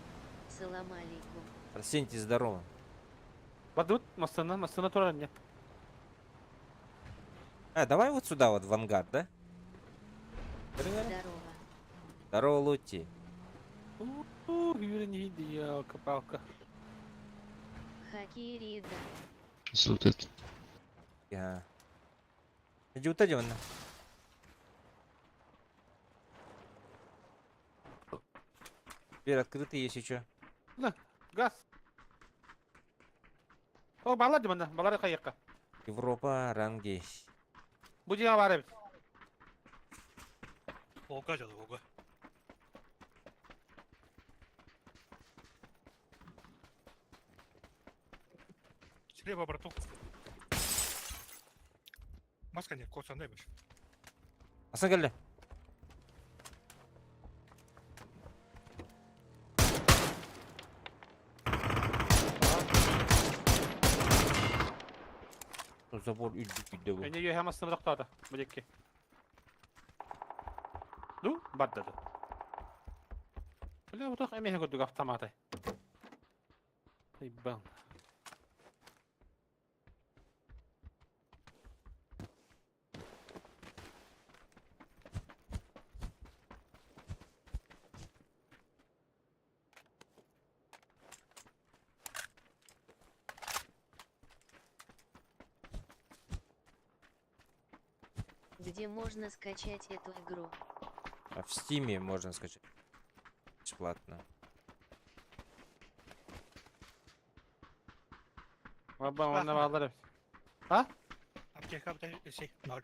Салам алейкум. Арсентий, здорово. Бадут, массына, массына турар не. А, давай вот сюда вот, в ангар, да? Здорово. Здорово, Лутти. Ух, Юрий не види, елка-палка. Хакирида. It's looted. Я. Иди вот эти вон. Дверь открыта, есть еще. На, газ. О, балар диманда, балар кайыкка. Европа, ранги. Бу дигән бар бит. Ога жалы, ога. Слева, браток. Маска нет, коса не бишь. Асан келді. Забор үддік үдді бұл. Эне йө хамасын токтады. Бу дикки. Ду, бардады. Бля, вот эмеhe көрдүк автоматы. Ебан. Где можно скачать эту игру? А в Стиме можно скачать. Бесплатно. А? Аптека, şey, ноль.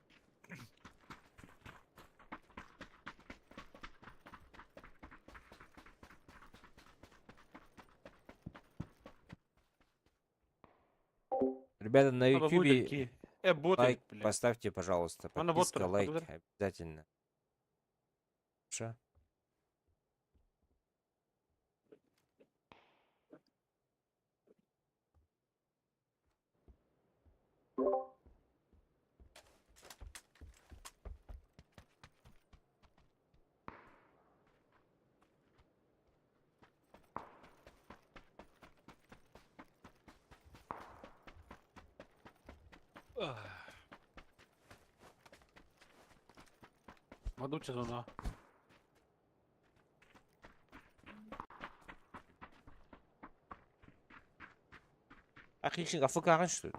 Ребята, на ютубе боты, лайк поставьте, пожалуйста. Ана бот Подписка, тұр, лайк подожди. обязательно. Хорошо? Мадуча зона. Ахишин АФК что ли?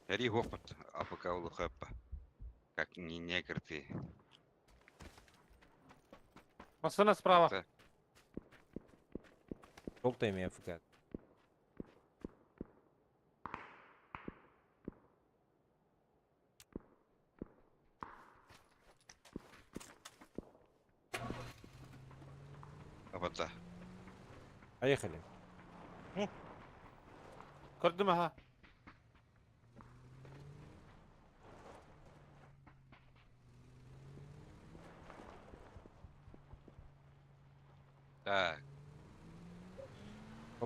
Эри хопот, АПК улухапа. Как не негр ты. Машина справа. Желтая имя АФК. Апата. Поехали. Көрдүм аха. Так.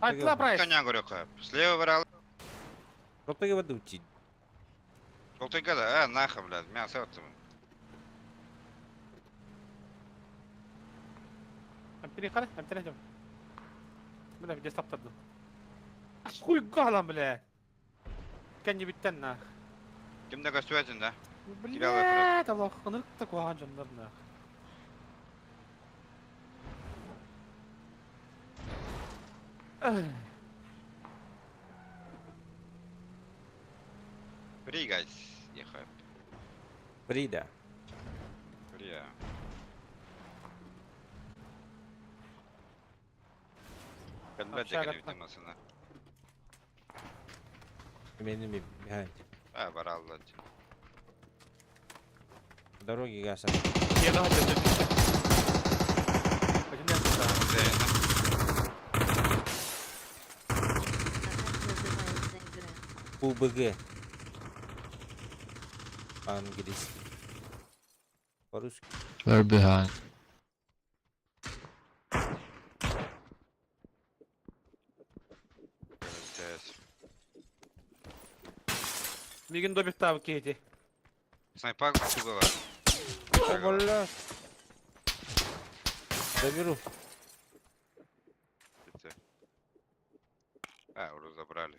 Айтла прайс. Коня говорю, Слева брал. Желтая воды уйти. Желтый года, а, нахуй, блядь, мясо вот. Эмтини кара, эмтини жам. Бля, где саптадым. Хуй галам, бля. Кенни биттен нах. Кимде көстүбэтин да? Блядь, Аллах, ынырык та куһаҕан дьоннор нах. Free guys. Ехай. Фрида. Free. Кэлбэт Общага дэгэн үтэн Enemy behind. А, баралла. По дороге гаса. Я да, да, да. А как называется игра? УБГ. По-английски. По-русски. They're behind. Мигин добив табы кейти. Снайпак тугала. О, бля. Заберу. А, уже забрали.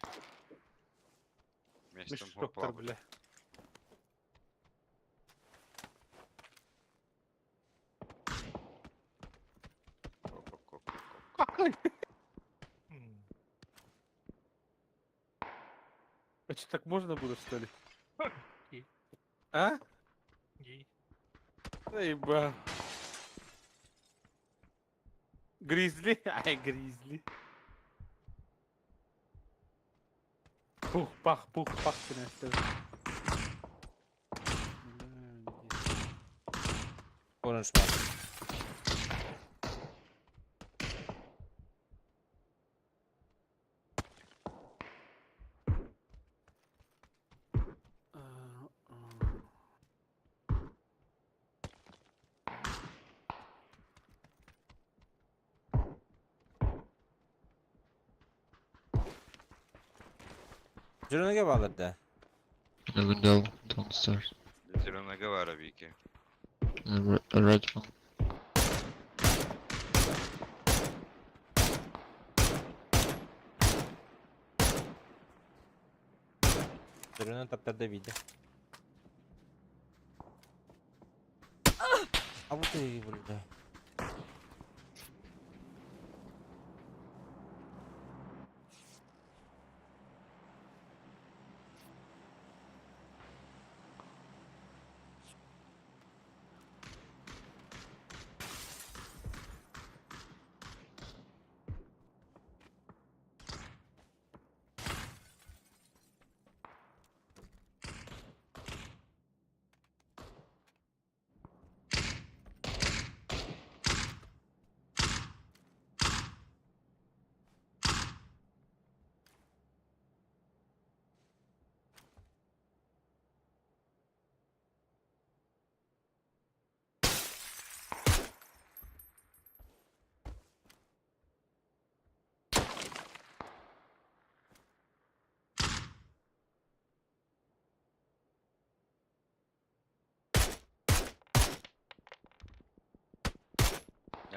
Местом Доктор, бля. Какой? А что, так можно было, что ли? А? Гей. Заеба. Гризли? Ай, гризли. Пух, пах, пух, пах, ты Orange man. Зеленый bağladı да. In the window downstairs. Зеленая гавара, Вики. A red one. Зеленый таптарда видно. А вот и, бля.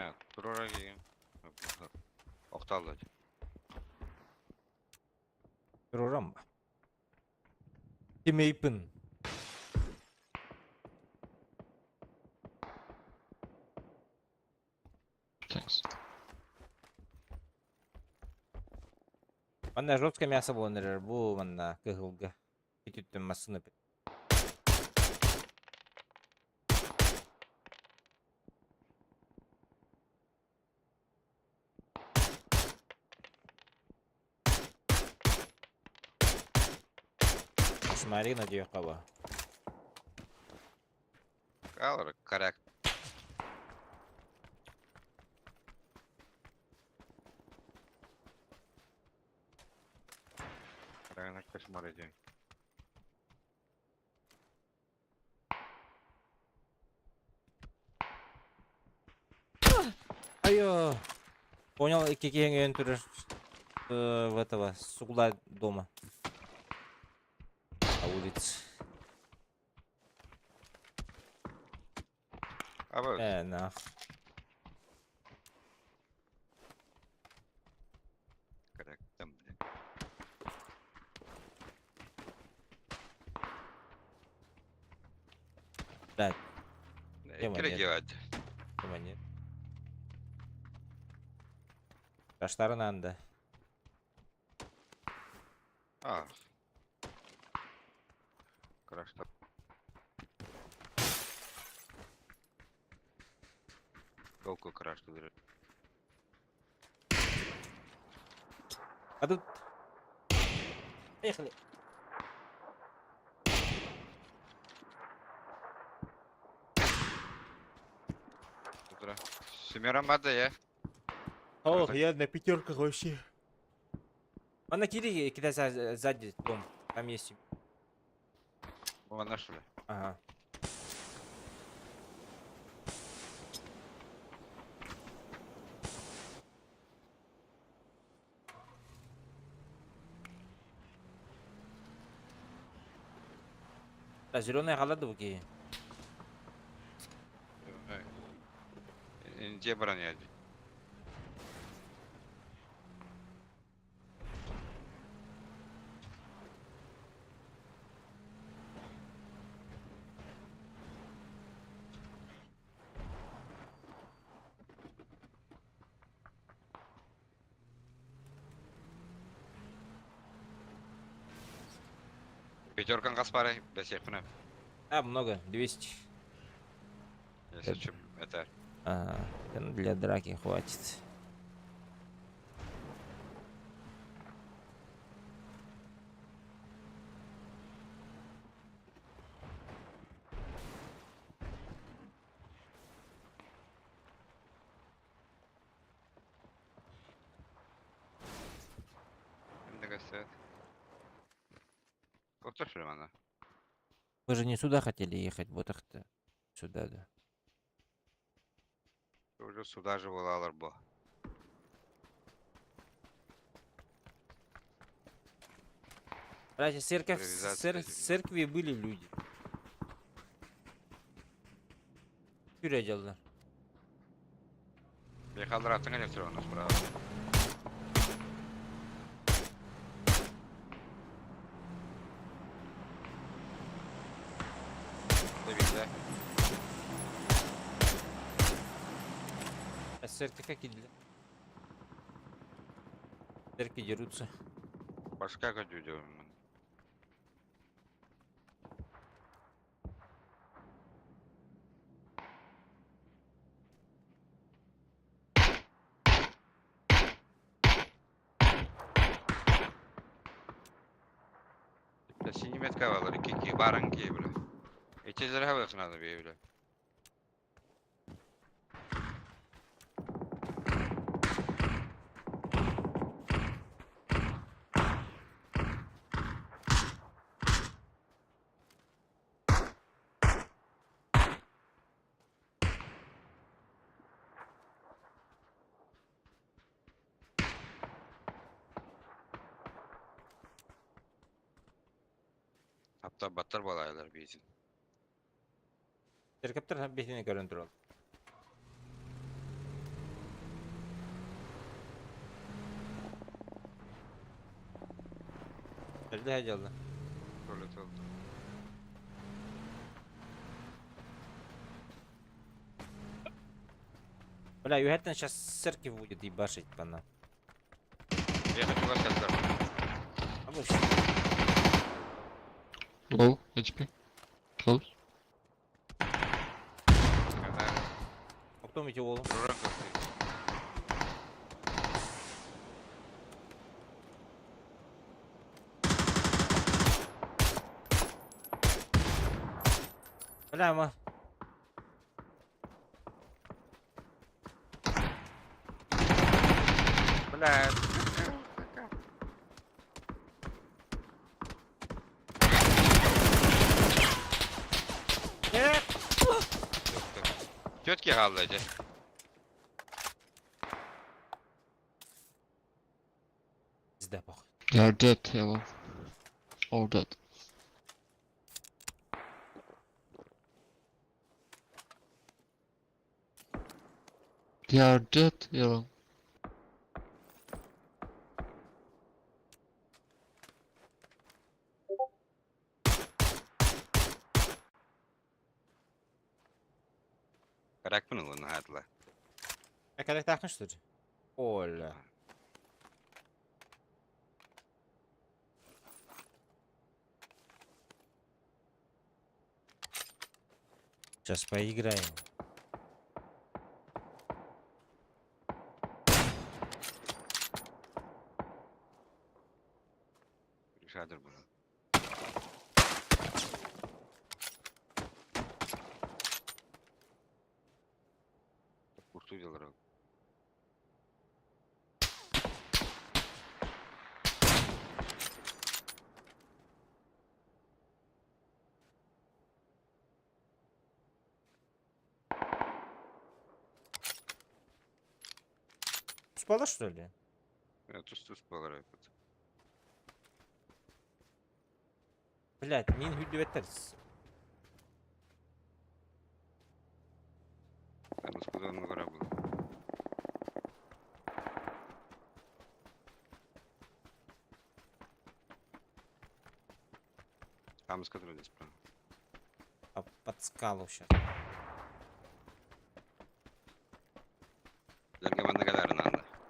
Ha, turora келген. Оқталды. Турорам. Тимейпін. Thanks. Манна жесткое мясо было, наверное, бу манна кыһылга. Бүтүттэн массыына. Смотри на кого. Калыр, коряк. Корягына кошмар ediyor. Айо. Понял, какие энтер в этого, с угла дома. На улице. Аба, Нах. коряк там, блин. Да, Тема Керек нет. нет. Тема нет. Таштарынан да. А. Крашта. Толку крашты берет. А тут... Поехали. Утро. Семером бада я. Ох, я на пятерках вообще. А на Кири, кидай сзади дом. Там есть. Вон нашли. Ага. Да, зеленая халат окей. Инде броня. Пятеркан Гаспары, до сих пор. А, много, 200. Если чем это. А, да ну для драки хватит. Кто она? Мы же не сюда хотели ехать, вот их-то. Сюда, да. Уже сюда же была ларбо. Братья, церковь, церкви были люди. Юрия делали. Бехалдар аттыңа не у нас справа. Да? А церкви как и для? Церкви дерутся. Башка как делаем. Да синий метка var, iki баранки, бля. Эти зархавых надо, бля. Hatta battar balaylar бейсин. Церковьтер бетине көрөн турал. Эрдэ дьалла. Пролетел. Бля, Юхеттен сейчас с церкви будет ебашить по нам. Я хочу вас сейчас А вы щас- Low HP. Close. А кто метеолом? Бля, ма. Бля, Нет! Тетки галла, Пизда, похуй. They are dead, yellow. All dead. They are dead, yellow. Каракпын ылын хатла. А когда так, ну что ли? Оля. Сейчас поиграем. Шадыр был. Курту делал. Спала что ли? Тус-тус балар. Блять, мин хүллүбэттэр. Скуда гора был. Там с которой здесь справа. А под скалу сейчас.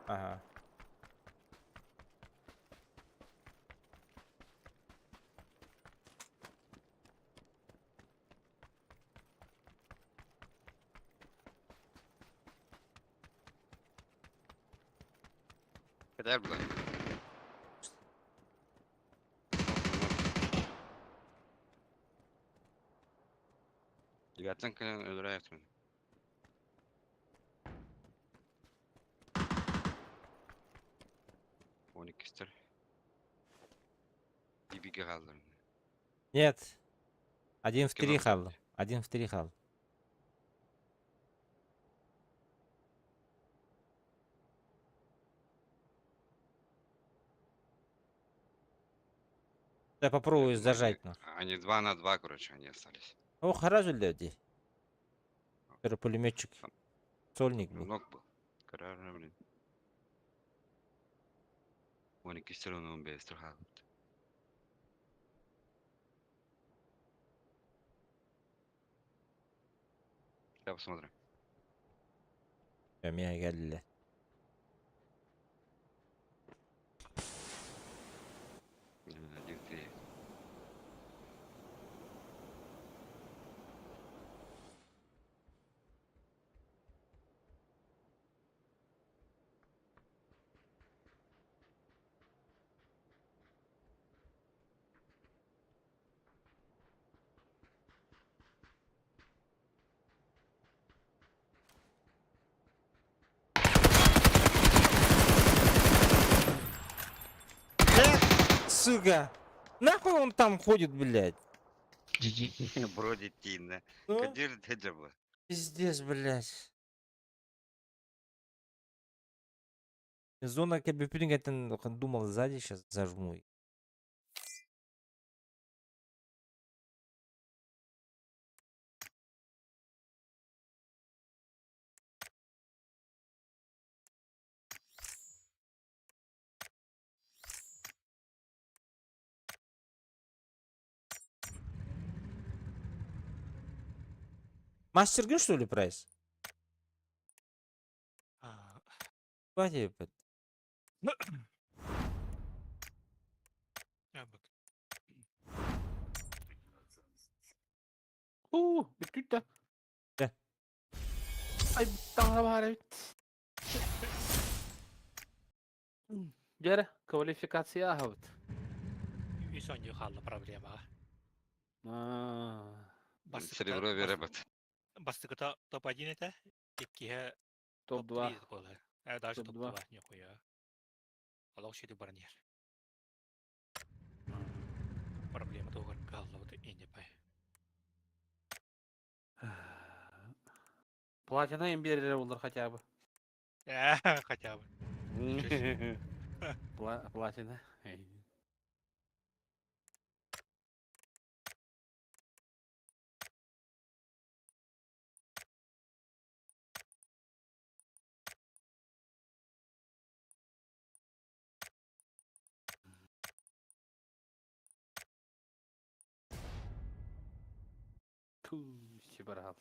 Ага. Кадар была. Девятан өлөрө. Он иккистер. Дибиге қалдыр. Нет. Один в три Кино. хал. Один в три хал. Я попробую зажать, ну. Они 2 на 2, короче, они остались. О, хорошо, люди. Первый пулеметчик. Сольник был. Нок был. Карарно, блин. Он иккистер, он бестер хал. Я посмотрю. Я меня geldi. 1-3. Сука! Нахуй он там ходит, блядь? GG. Бродит тина. Ну, Кадир деджаба. пиздец, блядь. Зона кебепүнген думал сзади сейчас зажму. Мастергын, что ли, прайс? Хватит. Уу, бүттүт да. Дьэ. Ай, таҥара баар эбит. Дьэ квалификация аһабыт. Үс оонньуу хаалла проблемаҕа. Серебро беребит. Бастакыта топ-1 этэ, иккиһэ Топ-2. топ-3 буолар. Э, даже Топ-2. топ-2 нихуя. Олох шеди баран иһэр. Проблема туһугар кыһаллыбыт иннипай. Платина им биэрэрэ буоллар хотя бы. Э, хотя бы. Платина. Туу, сибарал.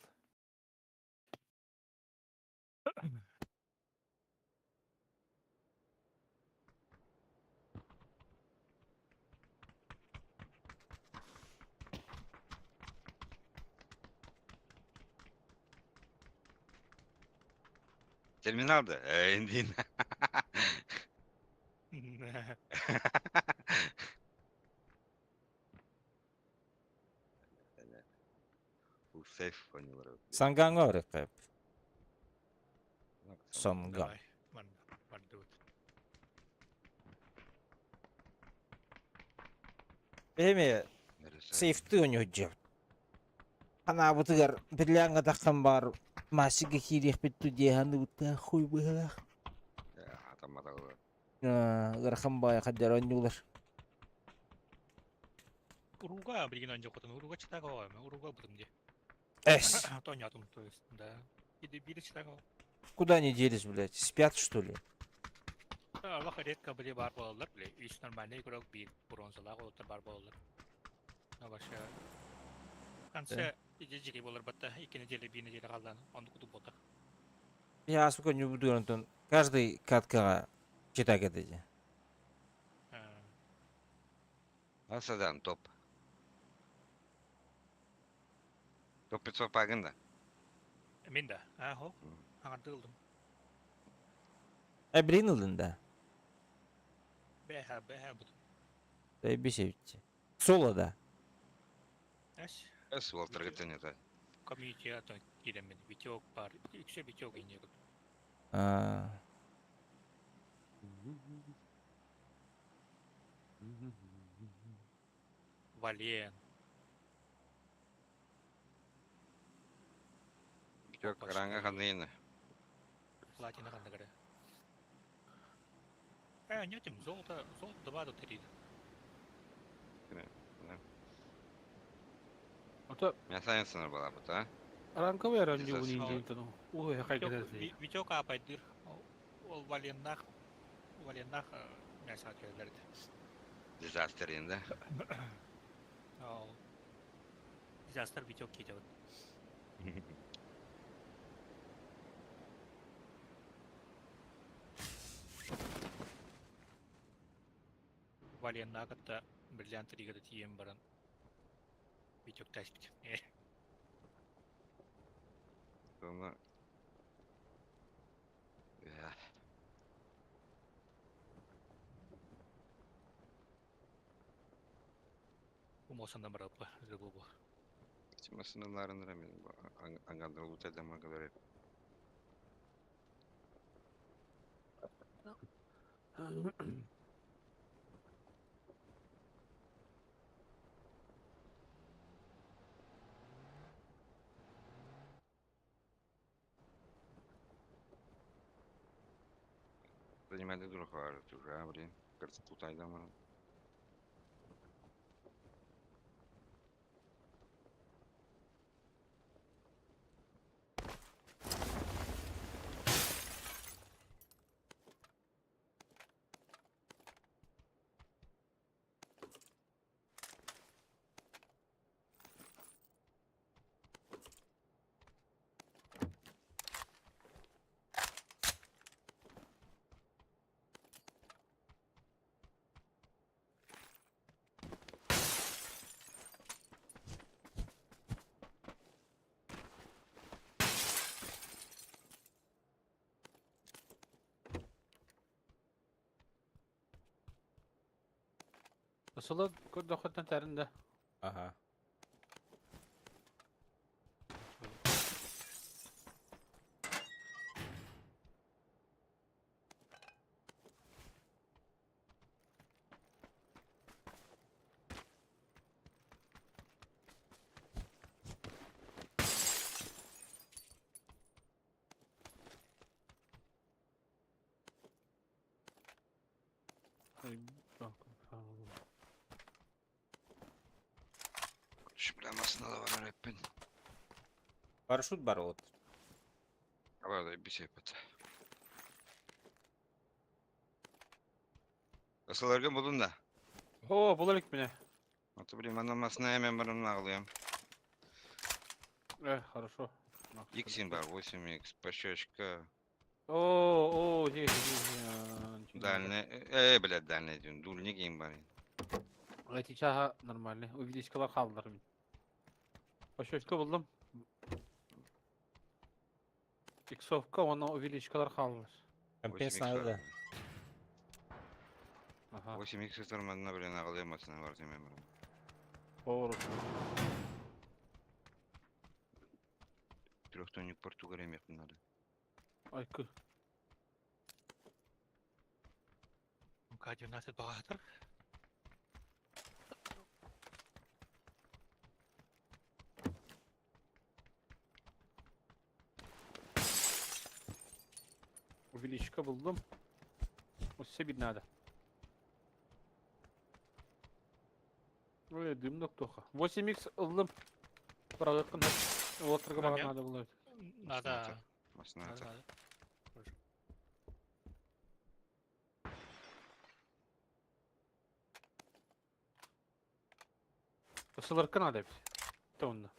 Терминал да? Индин. Сейф понял. Сангаҥҥа барыахха. Сонган. Давай, бардыбыт. Эми сейфты өнүһүддьэбит. Ханаабытыгар биллээҥҥэ таххан баар массыга киириэхпит ту диэһаныбыттаах хуй быһылаах. Ыарахан баайа хаддара онньуулар. Уруга билигин онньокотун уруга читага оҕо уруга бутум дии. Эс! Тонятум, то есть, да. Иди биир читага. Куда они делись, блядь? Спят, что ли? Аллах редко били бар буолаллар, били. Үс нормальный игрок биир бронзалаах олоттор бар буолаллар. Но вообще в конце иди жиги болар батта 2 неделя, 1 неделя қалдан, онды кутуп болдық. Я сука не буду, Антон. Каждый каткаға читак етеді. Насадан топ. Топ 500 пагын да. Мен да, ахо, аңардылдым. Ә, билин ылдын да. Бәһә, бәһә бутум. Бесебитти. Соло да. Әс, Эс Уолтер гетен это. комьюнити атын киремен, витек бар, үксе витек ине. А, Вален. Биток ранга ханына. Платина қандагары. Э, не тем, золото, золото 2 до 3. Ото Мясаенсына была бы, а? ранковый Здесь ранжу не Ой, хайгадыр. Витек апайдыр. Ол валеннах, валеннах мяса келдерди. Дизастер енді. Ол дизастер витек кетет. Валеннах это бриллиант лигада тием баран. Витек тәспит. Соны... Я. Умосандан барап, бу. Тимасыныларын мен аңгандырылу тәдәмә говорит. Занимали друг уже, блин. Кажется, тут айдам. Сылы көрдөхөттөн тәрин да. Ага. Şüphelenmesine da var öğretmen. Парашют бар вот. Var bir şey pat. Asıl örgün bulun da. О, булар икмине. Atı bileyim anlamasına hemen ben onu ağlıyorum. Э, хорошо. X'in var 8x, пощечка. О, о, здесь, здесь. Дальний, э, блядь, дальний diyorum. Дульник им бар. Эти чаha нормальный. Увеличкалар kaldılar мин. Пощечка булдым. Иксовка оны увеличкалар kaldılar. Компенс надо. Ага. 8x tarmanına bile ağlayamasına var diyeyim ben. Doğru. Трехтонник Португалия yakınları. Айкы. К-12 бағатыр. Увеличка булдым. Өссе bir надо. Ой, дымдык тоха. 8x ылдым. Бырагыкын. Олатырга Мамя? багат надо булар. Надо. Masına Надо, atar. надо. Ысылыркын надо бит. Тонна.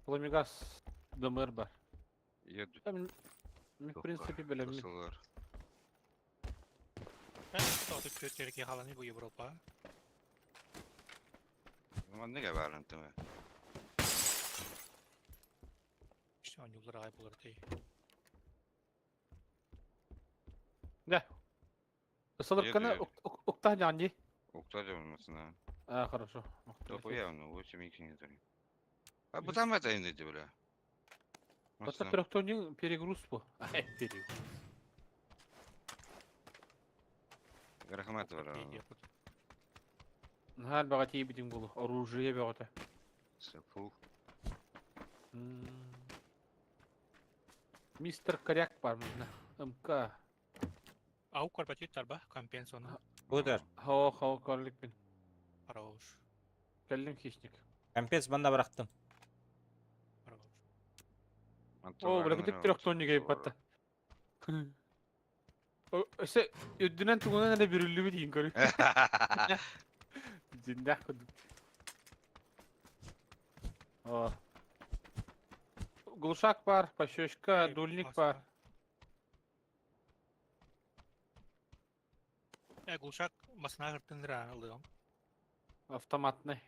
Пламегаз дымыр бар. Еду. Там, в принципе, билем. Asıllar. Тоғыз төрттерге қаланы бұл Европа. Aman ne kadar varıntı mı? İşte oyuncular ay bulur dey. Да. Ысылыркыны Еду, уктан жанди. Oktar olmasına. А, хорошо. Topu ya onu. 8x'in yeter. Ha bu tam atayım dedi böyle. Баста Masına. трехтонник перегруз бу. Ай, перегруз. Rahmet var ha. Нахал бага тиебитин булу. Оружие бегота. Сапу. Мистер Коряк бар мында. МК. Ау корпоратив тарба компенсияны Будар. Хо, хо, корликпин. Хорош. Келдим хищник. Компенс банда бырактым. Хорош. О, бля, күтүк трехтонник эйп батта. Өсө үдүнен тугунан эле бүрүлүбү дейин көрү. Зиндах кудук. О. Глушак бар, пощечка, Эй, дульник баста. бар. Э, глушак масына кыртындыра алыгым. Автоматный.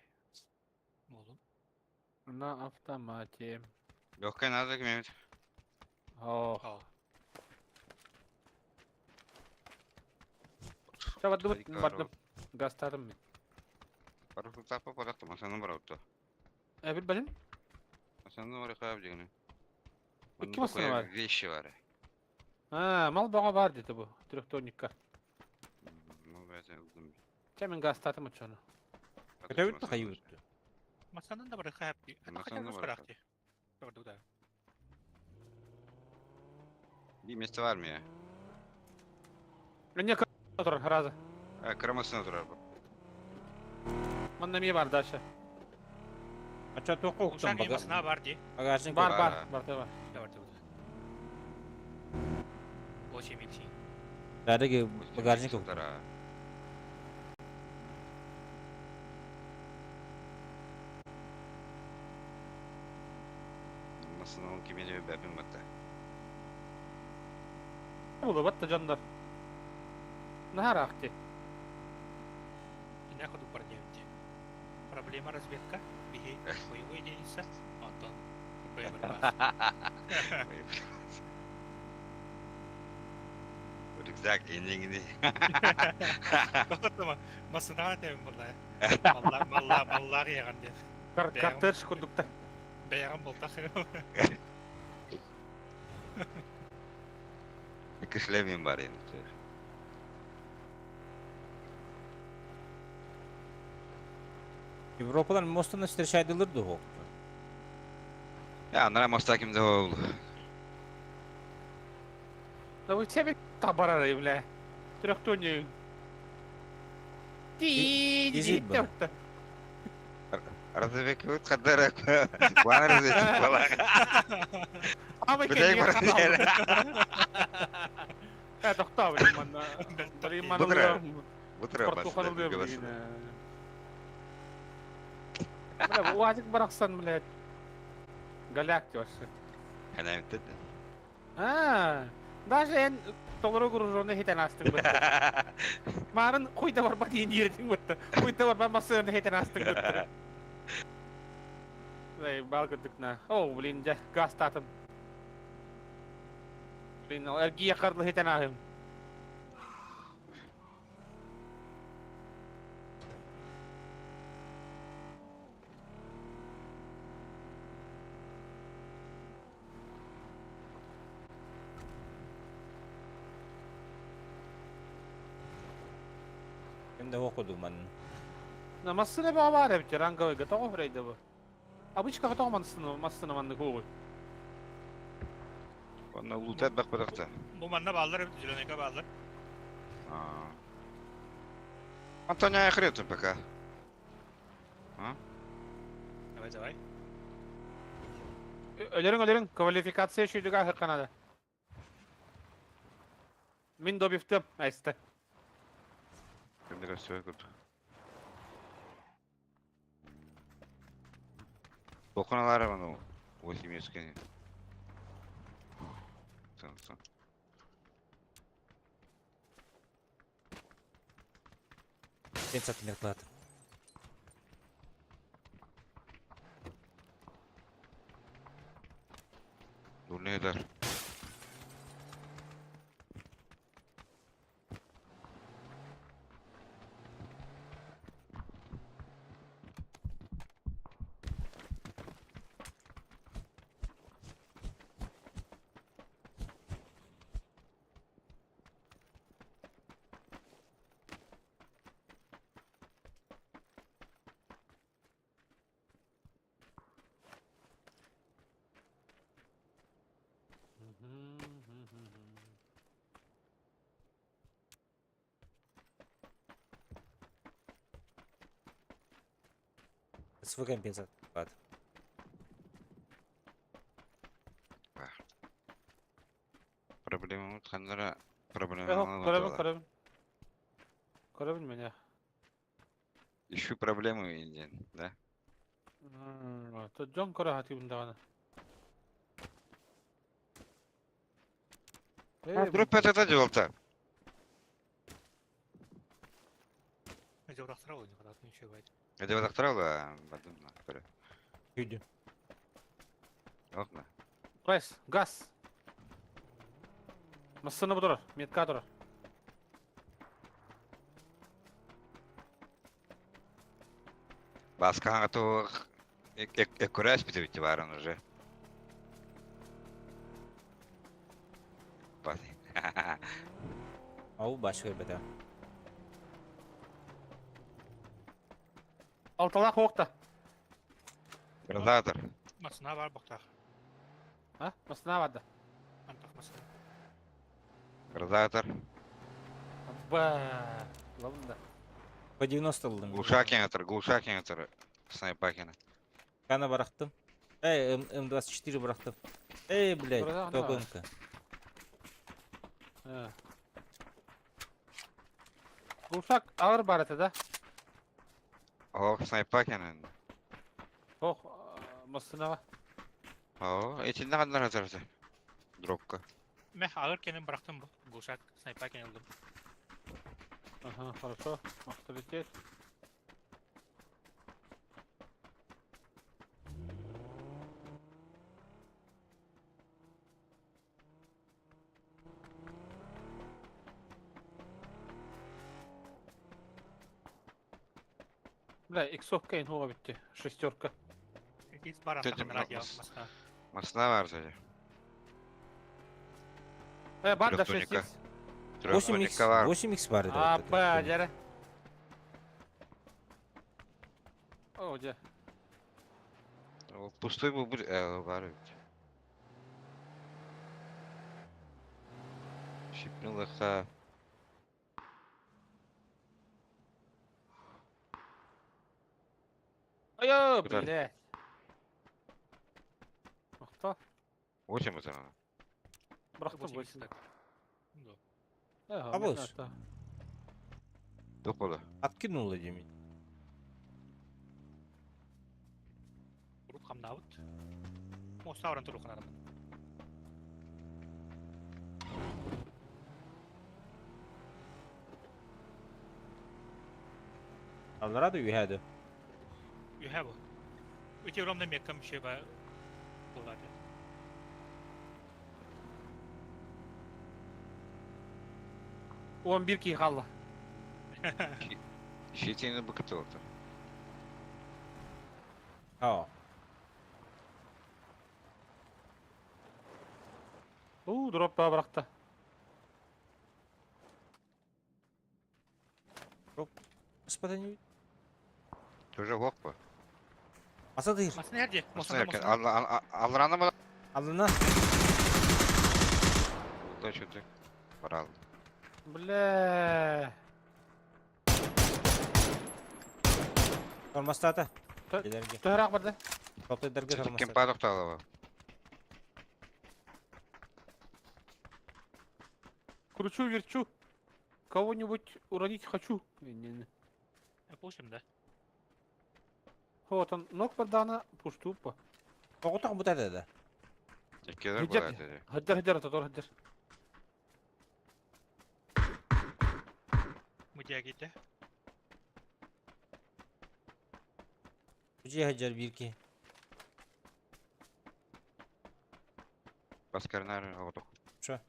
Болдум. На автомате. Легкая надо, Мehmet. О. Ал. Чабаттым, Hadi бардым. Гастадым мен. Парашют тапа парахты, масаны бар отто. Э, билбедим. Масаны var kayıp degeni. Iki masana var. Вещи var. А, мал бага бар деди бу. Трехтонникка. Ну, ben öldüm. Ча мен гастатым очону. Көтөбүт хайыбыт. Масанын да бар хапти. Масанын да бар хапти. Барду да. Bir место var mı ya? Эмне турар разы. Ha, kıramasına durar bu. Мында ме бар дальше. А чо тоққа уктан Глушак масына бар ди. багажник. Бар, Бар, бар, а. бар, бар. Да бар да. 8 икси. Дәреге багажник Tutar ha. Masına on kimi de bir bebim batta. Болу батта жандар. Нахар акти. Не ходу бар девти. Проблема разведка. Бихи боевой единица. Антон. Боеприпас. Рюкзак иниҥини. Тоҕо масынаҕа тэбин буолла. Малла малла маллаах иэҕэн диэн. Кортеж курдуктар. Бэйэҕин бултах. Кышлемин бар енді. Европалар мостан встречайдылар дуо? Я, анара моста кимде ол. Да вы себе табарары, бля. Трехтонник. Изит Ти. Развек вот хадара. Ван разведчик бала. Ама Билек бар. Э, тоқтаа, блин, манна. Блин, манна. Бутра. Бутра Портухан блин. Бля, УАЗик барахсан, блядь. Голяк вообще. Ханам тет. А, даже эн толору груженный хитен астың бытты. Марын хуйда барба дейін ердің бытты. Хуйда барба масырын хитен астың бытты. Эй, бал на. О, блин, жа, газ татым. Блин, эргия қарлы хитен ахым. Hem de okudum. На масына ба бар эбит ранговый готов рейда бу. Обычка готов масына масына манны көй. Онна лутат бак бадакта. Бу манна баллар эбит, зеленыйга баллар. Антония хрен пока. Давай, давай. Өлөрүң өлөрүң квалификация шүйдүгө ахыр Мин добивтем, айсты. Кимде все көрдү. Окуналары мана 8 кен. Сан сан. Пенсия клад. Дурнедар. СВ компенсация. Проблема хандара проблема. Көрөбүн, көрөбүн. Көрөбүн меня. Ищу проблему Индиан, да? То Джон көрө хатыбын даганы. Дроп это делал-то. Это вот да, бадым на. Үйді. Окна. Пресс, газ. Масына бұдырар, метка тұрар. Баскаға то экурас бит барын уже. Бат. Ау башка бета. Алталақ оқта. Градатор. Масына бар бұқтақ. А? Масына барды. Антақ масына. Градатор. Ба. Лабында. По 90 алдым. Глушакин глушакин Снайпакина. Кана барақтым. Эй, М24 барақтым. Эй, блядь, только МК. Глушак ağır бар еді да? Ох, снайпакин. Ох, масына. О, этинде кандар атыр. Дропка. Мeh ağır kenin bıraktım bu. Guşak sniper aldım. Ага, хорошо. Авторитет. Бля, иксовка инхуга битти. Шестерка. Икс бар Кстати, аттахын радио маска. Масна бар сәде. Бар да Трехтоника. 6х. 8х, Трехтоника бар. 8х бар А, это. Б, дәрі. О, де. Ол Пустой был будет. Бар ведь. Щипнула. Айо, Куда? блядь. Охта, 8 это надо. бырахтым 8 8. так. Да. Ага, А мен вот. ата. Допола. Откинула Димит. Рук хамнабыт. Моста баран туру ханарым. Аллара да үйәді. Үһә бу. Үте ромда меккам шеба болады. 11 ки қалды. Щитini быкытылды. Ау. У, дроп ба бырақта. Господа не Тоже лох по. Аса дыр. Маса nerede? Мосанда мосанда. Алраны mı? Алына. Да что-то. Барал. Бля. Тормостата. Та- Дедерге. Төһөрәк барды. Топтайдерге Кем тормостата. падок Кручу, верчу. Кого-нибудь уронить хочу. Не-не-не. Пушим, да? Вот он, ног бардана, пуштупа. Тоғытақ бұтады да. Екелер Хиджаб. болады. Хаддер, хаддер, татор, хаддер. Мудягите. Үже хаджар бирки. Баскарнар оғдық. Ша.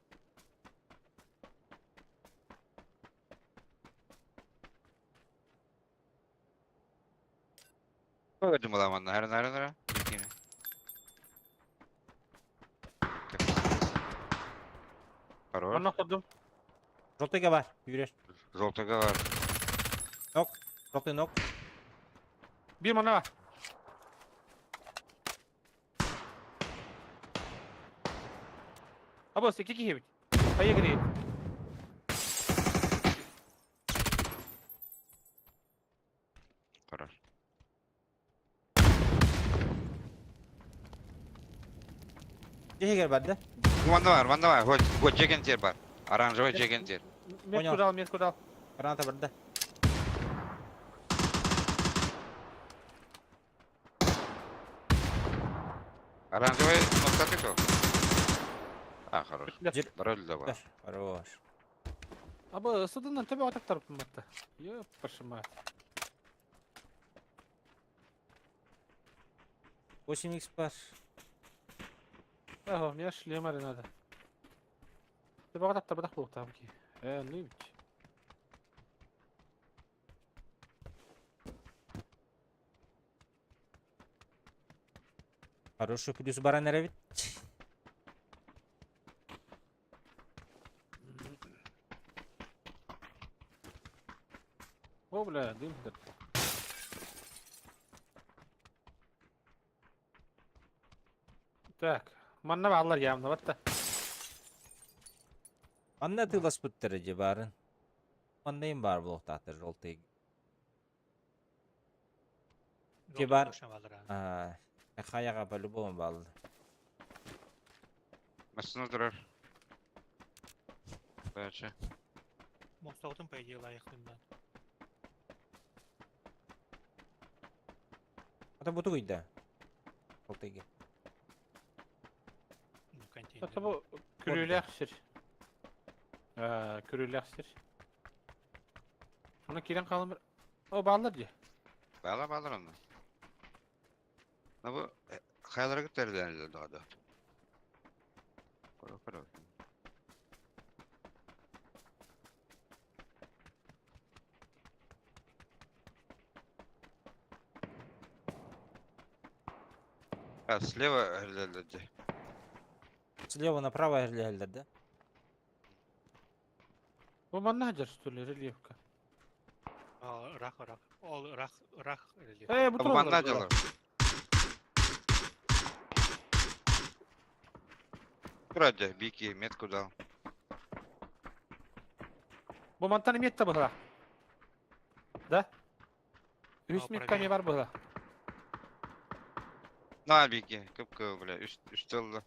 Көдім оламан. Нары нары нары. Хорош. Онна ходым. Жолтайга бар. Юреш. Жолтыга бар. Жолтай нок. Bir мана бар. Абос, iki кихи бит. Хайя гире. Хорош. Жехегер бар да. Ванда бар, ванда бар. Вот, вот жеген жер бар. Оранжевый жеген жер. Метку дал, метку дал. Граната бар да. Оранжевый ноктаты сол. А, хорош. Жер. Бар да бар. Хорош. Абы, ысыдынан төбе атап тарыппын батта. Ёппашы мать. 8х бар. Ага, мне шлем надо. Төбе атап табадак болуп там ки. Ну бит. Хороший плюс баран бит. О, бля, дым. Так, манна баллар явно батта. Анна тылас бұттыры же барын. Мандайын бар блоктатыр жолтай. Ке бар. А, хаяға по-любому балды. Масына тұрар. Дальше. Мостаутын по идее лайықтым да. Ата буту күйді. Жолтайге. Ну, контейнер. Это бу күрүләк сир. Күрүләк сир. Оны кирен қалым бір. О, баллар де. Бала балар онда. На бу хаялара көтәреләр дагы. Көрө көрө. А, слева өллөлөр. Слева направо өллөлөр да? Бу манна сылдьар что ли рельефка? Ырах ырах. Ол ырах ырах рельеф. Э, бу Бу манна тураллар. дьалар. Вроде Бики метку дал. Бу мантан метта быһа. Да? Үс О, метка правее. не бар быһа. На Бики, кып бля, үс үс тыллы.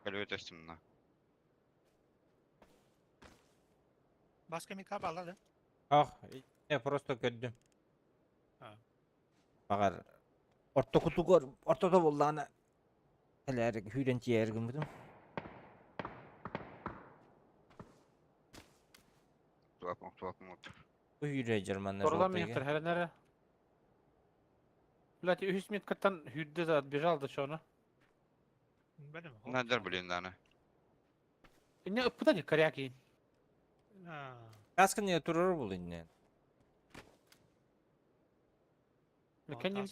Көлүө төстүм на. Баска метка балла да? Ах, я просто көрдүм. А. Багар орто кутугар ортото боллаана элэр хүрен тиэр гыммытым. Туапым туапым от. Бу хүрэ жерманна Торла метр хәрәнәре. Блять, үс меткаттан хүрдө да отбежал да чону. Бәлем. Надар блин даны. Не ыппыта не коряки. Касканы турur бул инне. Кенни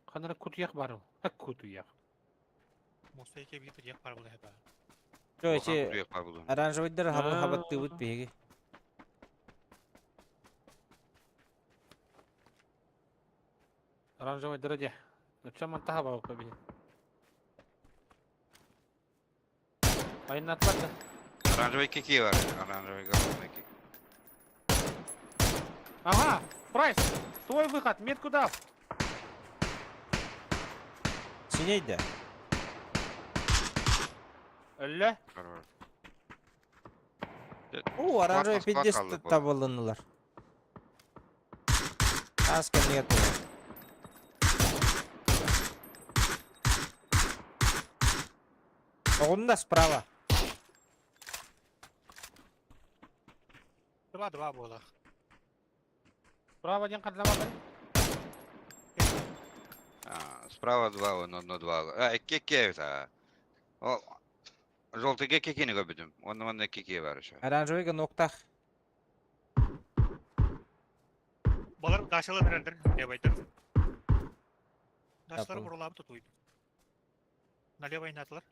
Канара кутуяк бар ул. Хак кутуяк. Моста ике бит як бар була хәбә. Жо эти оранжевыйдар хаба хабаттыбыт биһиги. Оранжевый дороде. Ну чем он таба победит? Айнатла. Оранжевый кики бар. Оранжевый головной кики. Ага, Прайс, твой выход, метку дал. Синейде. Әллә? О, оранжевый Склад, склад пиздец қалды бұл. табылынылар. Каска нету. Оғында справа. Два-два була. Право ден қадлама бар. А, справа два, он одно два. А, кики это. О, желтый кикини көбүдүм. Онда мында кики бар еще. Оранжевыйга ноктах. Балар дашылы берәндер, левайдыр. Дашлар Апыл. бурулабы тутуйду. Налево инатылар.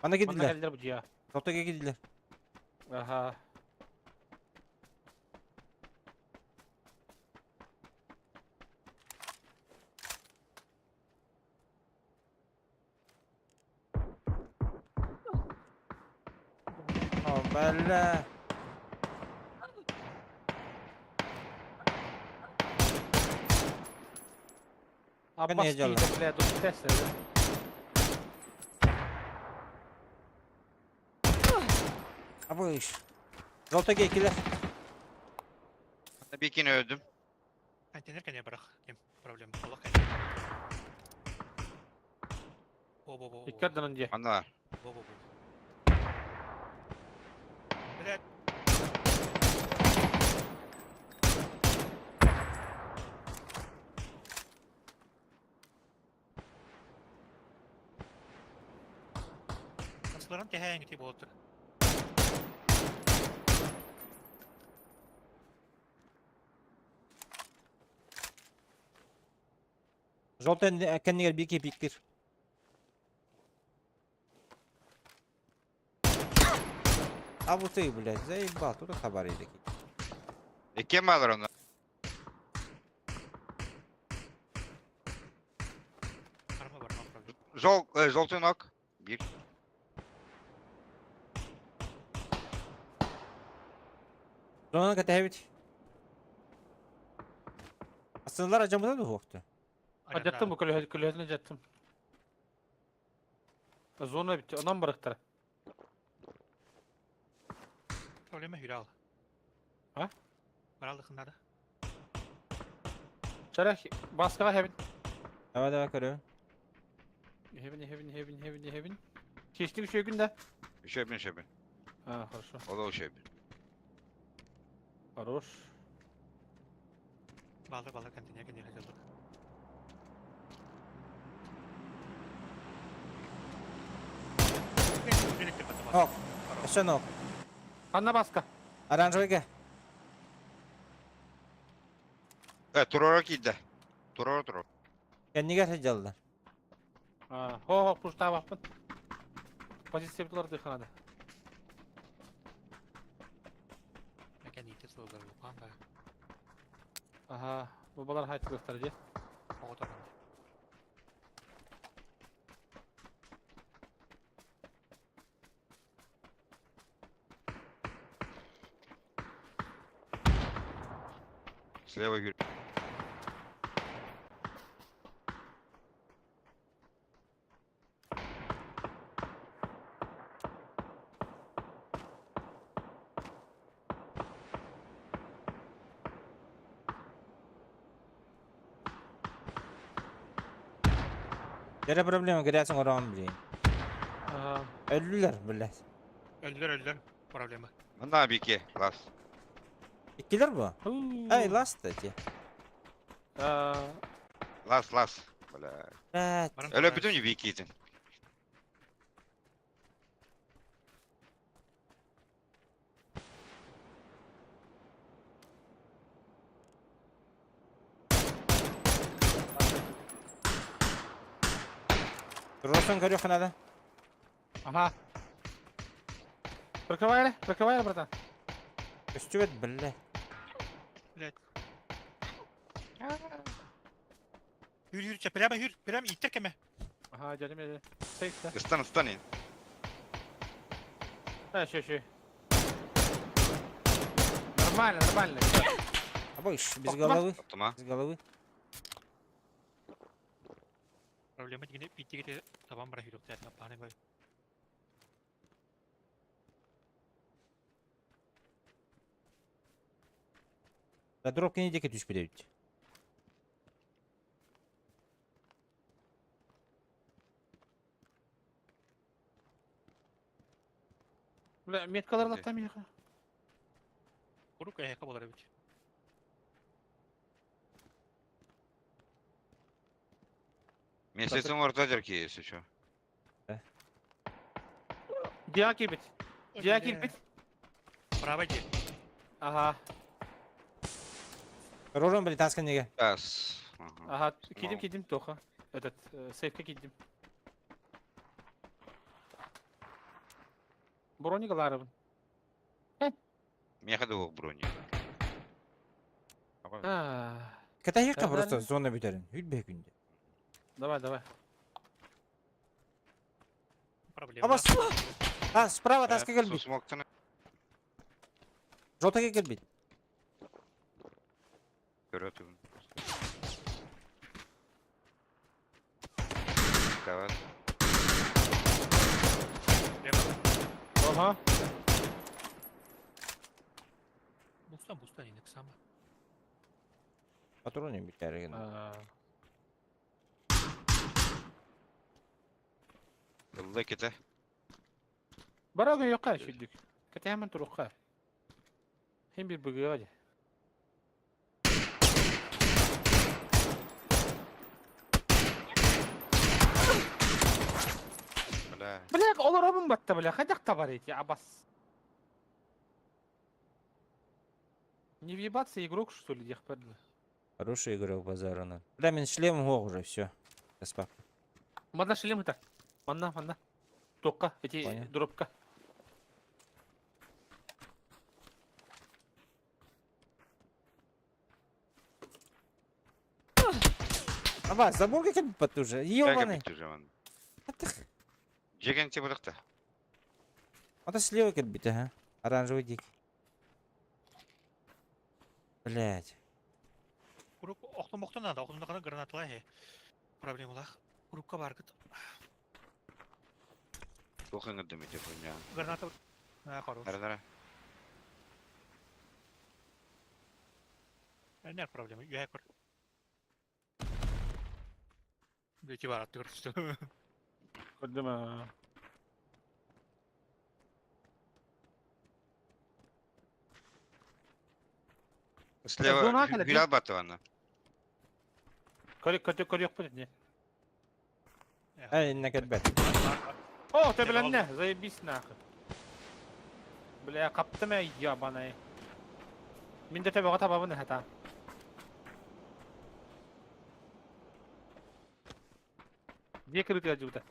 Ана Манда кидилер. кәлдер бу жия. Желтыйга кидилер. Ага. О, бля. Аббас не делаю? дейді, бля, тут тесті. Абыш. Желтыйга килер. Бикини öldüm. Контейнер кәне бірақ. Кем проблема. Алла кәне. Бо бо бо. Иккәр дынан же. Анда бар. Бо бо бо. Блядь. Асыларын тәһәң ити болтыр. Желтый кәннигер бики пиктир. А вот ты, блядь, заебал, тут хабар едеки. Эки малар онда. Барма барма проблема. Жол, желтый ног. Бир. Зона кәтәбит. Асылар ажамыда да хоқты. Жаттым бу көлөһө көлөһүнө жаттым. Зона битти, онан барыктар. Проблема хүрал. А? Баралдыкындады. Чарах баскага хебин. Давай, давай, көрөм. Хебин, хебин, хебин, хебин, хебин. Чечтик шөгүн да. Үшөбүн, үшөбүн. А, хорошо. Ол үшөбүн. Хорош. Балыр балыр контейнер контейнер жылдык. Ок. Еще ног. Анна баска. Оранжевыйга. Турора киирдэ. Турора турор. Кэннигэр сылдьаллар. Хо хо пуштаабаппын. Позиция булар дыханада. Мәкән ите сылдар булган да. Ага, бу балар хайтылыктар ди. Оҕото. Слева yürü. Yere проблема грязың орон блин. Ага. Öldüler блядь. Öldüler öldüler. Problema. Мына бике, лас. Иккилер бу? Эй, ласт эти. Лас, лас. Бля. Блядь. Өлө бүтүн бикитин. Росон көрүөх надо. Ага. Прикрывай, прикрывай, братан. Көстүбэт, блядь. Блядь. Yürü yürü прямо yürü. Прямо иттер кеме. Ага, дядя мне. Сейф, да. Ыстан, ыстан. Да, еще, еще. Нормально, нормально. Абой, без головы. Топтума. Без головы. Проблема дигене биттигите табан бара хүрүк тәрне паны бай. Да дроп кини деке түшпү дейт. Бля, меткалар латтам яха. Курук эһэ болар бит. Месяцем орта жерки, если что. Диа кирбит. Диа кирбит. Право ди. Ага. Ророн, блядь, таска неге. Ас. Ага, кидим, кидим, тоха. Этот, сейфка кидим. Броник ларыбын. Меха да брони. Катахика просто зона бүтерин. Хүлбэ күндө. Давай, давай. Проблема. Аба, а, справа таска келбит. Смоктаны. Жотаге келбит. Көрөтүм. Давай. Ага. Бустан бустан иник сама. Патроны бүтерин. Ылла кете. Барага yo'qqa shundik. Kataman turuqqa. Hem bir bug'adi. Бля. Бля, олар батта бля, хайдақ табар эти, абас. Не въебаться игрок, что ли, дехпедлі. Хороший игрок базарына. Бля, мен шлем хох уже, все. Спа. Манна шлем это. Манна, манна. Тоққа, эти Понял. дропка. Аба, забор как потуже. Ёбаный. Жеген те бұдықта. Это слева келбит, ага. Оранжевый дик. Блять. Курук охтон мохтон надо, охтон кана гранаталар хе. Проблемалар. Курукка бар гыт. Тоқыңы дөмете хуйня. Граната. А, хорош. Нара, нара. Не проблема. Юэ көр. Беки бар атты көрүстү. Көрдүм. Слева Зона кэлэ Гүлал баттаванна. Көрүк көтө көрүөхпүт ини. Эй, инне кэлбэт. О, төбөлөннө, заебись нахуй. Бля, хаптым эй, ебаный. Мин да төбөҕө табабын эһэтаа. Дьиэ кырыытыгар дьыбыта.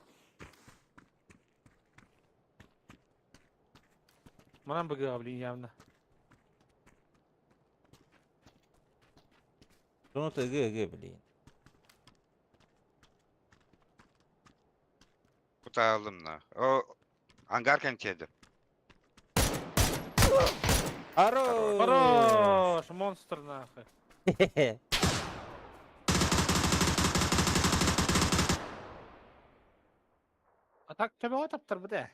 Манан быгыаҕа, блин, явно. Ну ты г, блин. Кутаалым на. О, ангар кэнтиэдэ. Хорош! Хорош! Монстр нахуй. А так төбөҕө таптарбыт ээ.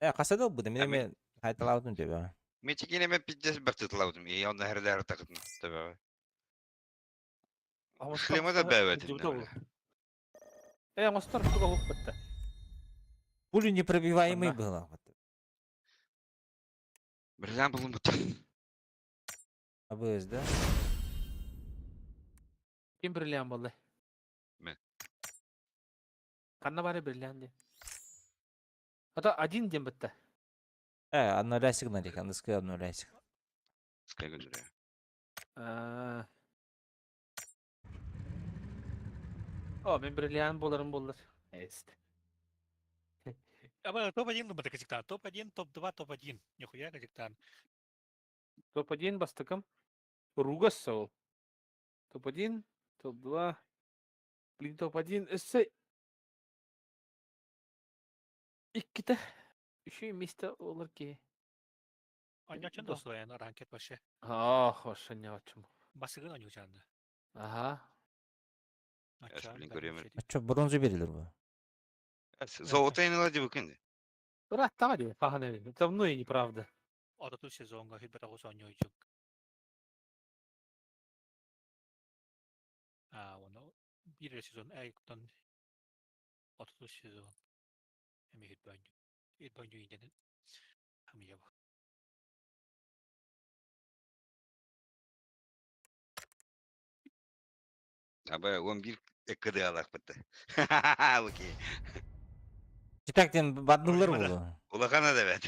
Э, хасада бу мен мен хайталаутун тебе. Мен чекине пиздец бактытылаутум. И он херлер такытын. Тебе. Шлема да бэвэт. Э, оҥостор туга уһук бытта. Пули непробиваемый Ана. было. Бриллиант булун бут. АБС, да? Ким бриллиант буолла? Мен. Ханна бары бриллиант диэн. А то один диэн бытта. Э, обнуляйся гнарик, андаскай обнуляйся. Скай гүндүрэ. Аа. О, мен бриллиант буоларым буоллар. Эст. Аба топ-1 думаю, Казахстан. Топ-1, топ-2, топ-1. Нихуя Казахстан. Топ-1 бастакым. Ругас сол. Топ-1, топ-2. Блин, топ-1 өссө иккитэ. Үчүгэй место олар ки. Онньочун Да. досуян ранкет вообще. Ах, вообще не о чем. Басыгын онньучанды. Ага. блин, көрөмөр. А чё, бронзу берилер бу? Золото инала ди букинди. Ыраттаҕа дии, хаһан эбит. Давно и неправда. Ототу сезонга хитбет оҕус онньуйчук. А, оны бир сезон айктан ототу сезон. Эми хитбаню. Хитбаню инен. Хамия бу. Аба 11 КД алак бытты. Окей. Читактен баднылар Проблема да. булу. Улахана да бет.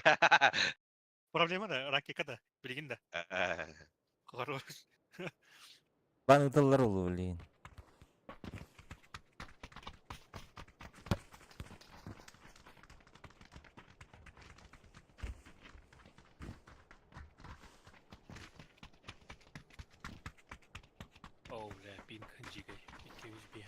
Проблема да, ракека да, билигин да. Хорош. Банытылар булу, блин. О, бля, пинг дикой. 201.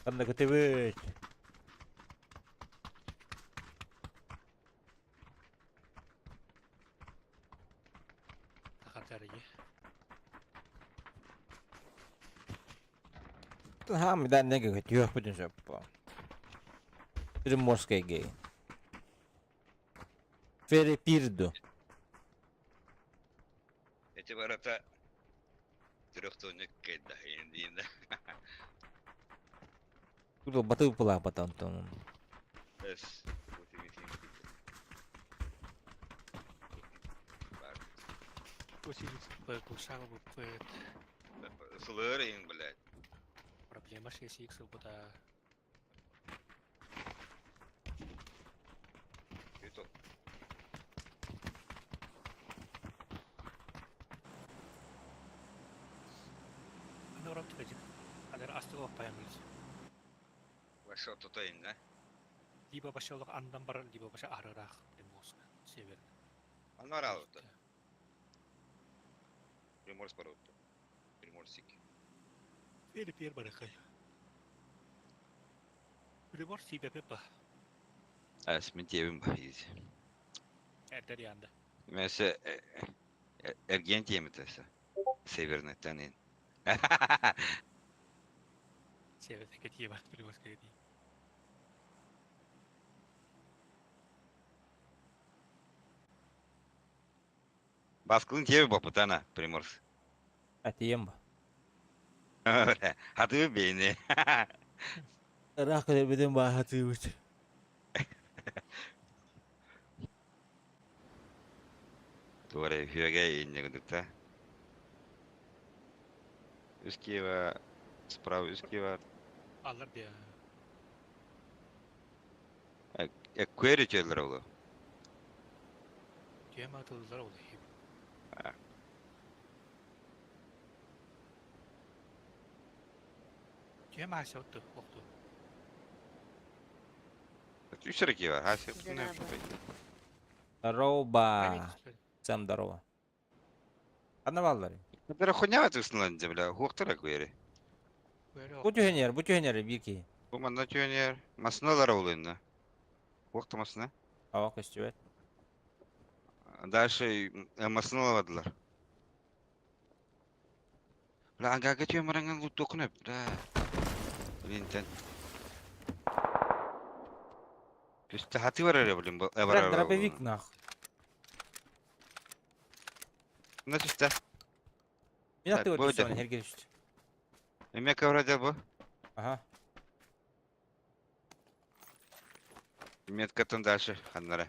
Там көтөбөт. Тахатарыйы. Хам да неге көтүөх бүтүн сөп. Приморская гей. Ферепирду. Эти ворота трехтонник кайда енді. Тут баты пыла потом там. Эс. Сылырын, блядь. Проблема 6х бұда. Это Аны түгәҗик. Алар астыга оппаямыз. Ваша тутайын, да? Либо башалык андан бар, либо баша арырак Приморск, север. Анар алды. Приморск бар отты. Приморсик. Фери пер баракай. Приморск сибе пепа. Әс, мен тебім бар ез. Эрдер янда. Мәсе, эрген темі тәсі. Северный тәнен. Севete кэтии бар Приморская дии. Баскылын тиэби боппутана, Приморск. Атием. Хатыы бэйни. Ыраах кэлэрбитин бааһатыыбыт. Туора үһүөгэ иннигидыкта. Үс Киева, справа үс Киева. Аллар диye. Куэри тиэллэр олу. Тиэм атылылар ол. Тиэм аася отту, отту. Үс эрэ Киева, ха Здорово. Здорово. Всем здорово. Ханна бааллар? Бара хуйня тысынан бля, хуактара куэри. Бу түһэнер, бу түһэнер биир киһи. Бу манна түөнер, масыналар олуйна. Хуакта масына. Ава көстүбэт. Дальше масыналар. Бля, ага түөн баранган лут токуна, бля. Блин, тен. Үстэ хаты бар эрэ, блин, Бля, бар. дробовик нах. На түстэ. Мин Так, аттыгар бу түссөн өтө. эрге түстү. Эме ковраде бу. Ага. Меткатын дальше ханнара.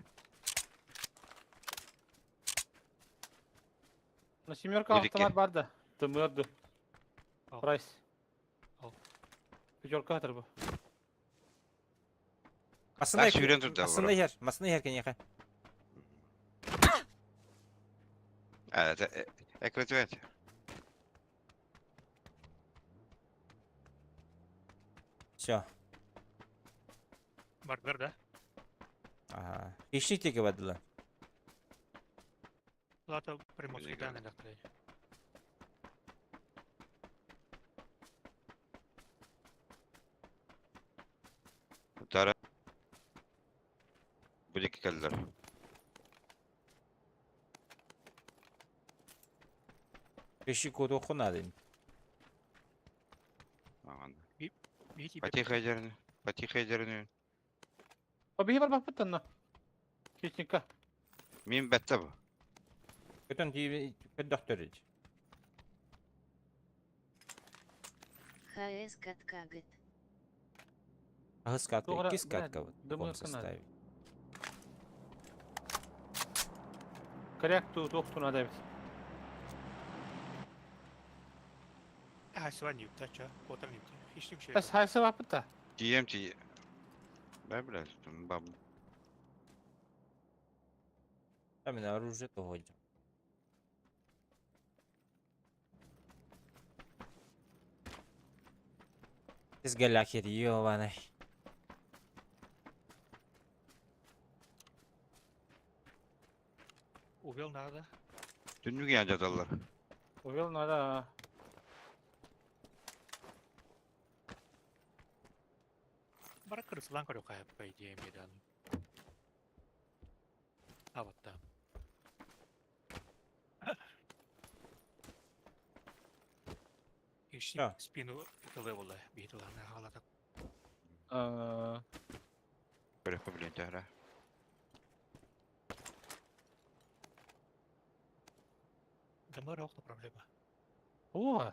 На семерка Бу дике. автомат бар да. Тымырды. Ал. Прайс. Ал. Пятерка атыр бу. Масына Так, сүүрэн турда Масына олорор. иһэр, масына иһэр киниэхэ. А, это экрответ. Все. Бардыр да. Ага. Хищник тиги бардылар. Лата Приморскайдан электр. Тара. Бу дике кэллэр. Хищник куоту хунадын. Ага. Бити Потихо дерни. Потихо дерни. Побеги бар бапыттан на. Хищника. Мин бэтте бу. Көтөн тиби көддөктөр. ХС катка гыт. Ахыс катка, Тугра- иккис бля, катка вот в таком дымыр кына. составе. Коряк ту тоқтун адабит. Аася бар ньюкта ча. Котар ньюкта. Хищник şey. Эс хайсы бапытта. Тием ти. Бля, бля, баб. Там на оружие того. Из галяхер, ёбаный. Увел надо. Түннүк ян жаталлар. Увел надо. Бара кырсылан көрө кайып по идее медан. А вот там. Хищник Да. спину левела битла на халата. Көрөппө блин тара. Дымыр охта проблема. О.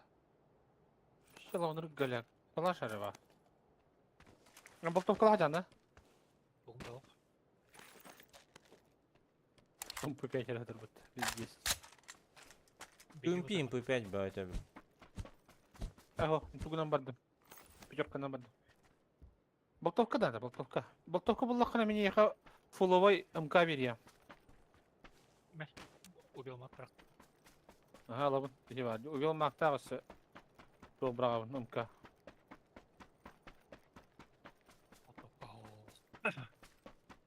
Шала голяк. Калаш арева. Болтовка ладян, да? Бугун да ох. МП5 атыр бит. Пиздец. ПМП, МП5 ба это. Аго, тугунан бардым. Пятерканан бардым. Болтовка да, болтовка. Болтовка буллахына мени яха фуловой МК берия. Убил мак Ага, лабын. Тиба, увел мактагысы. Добрагын МК.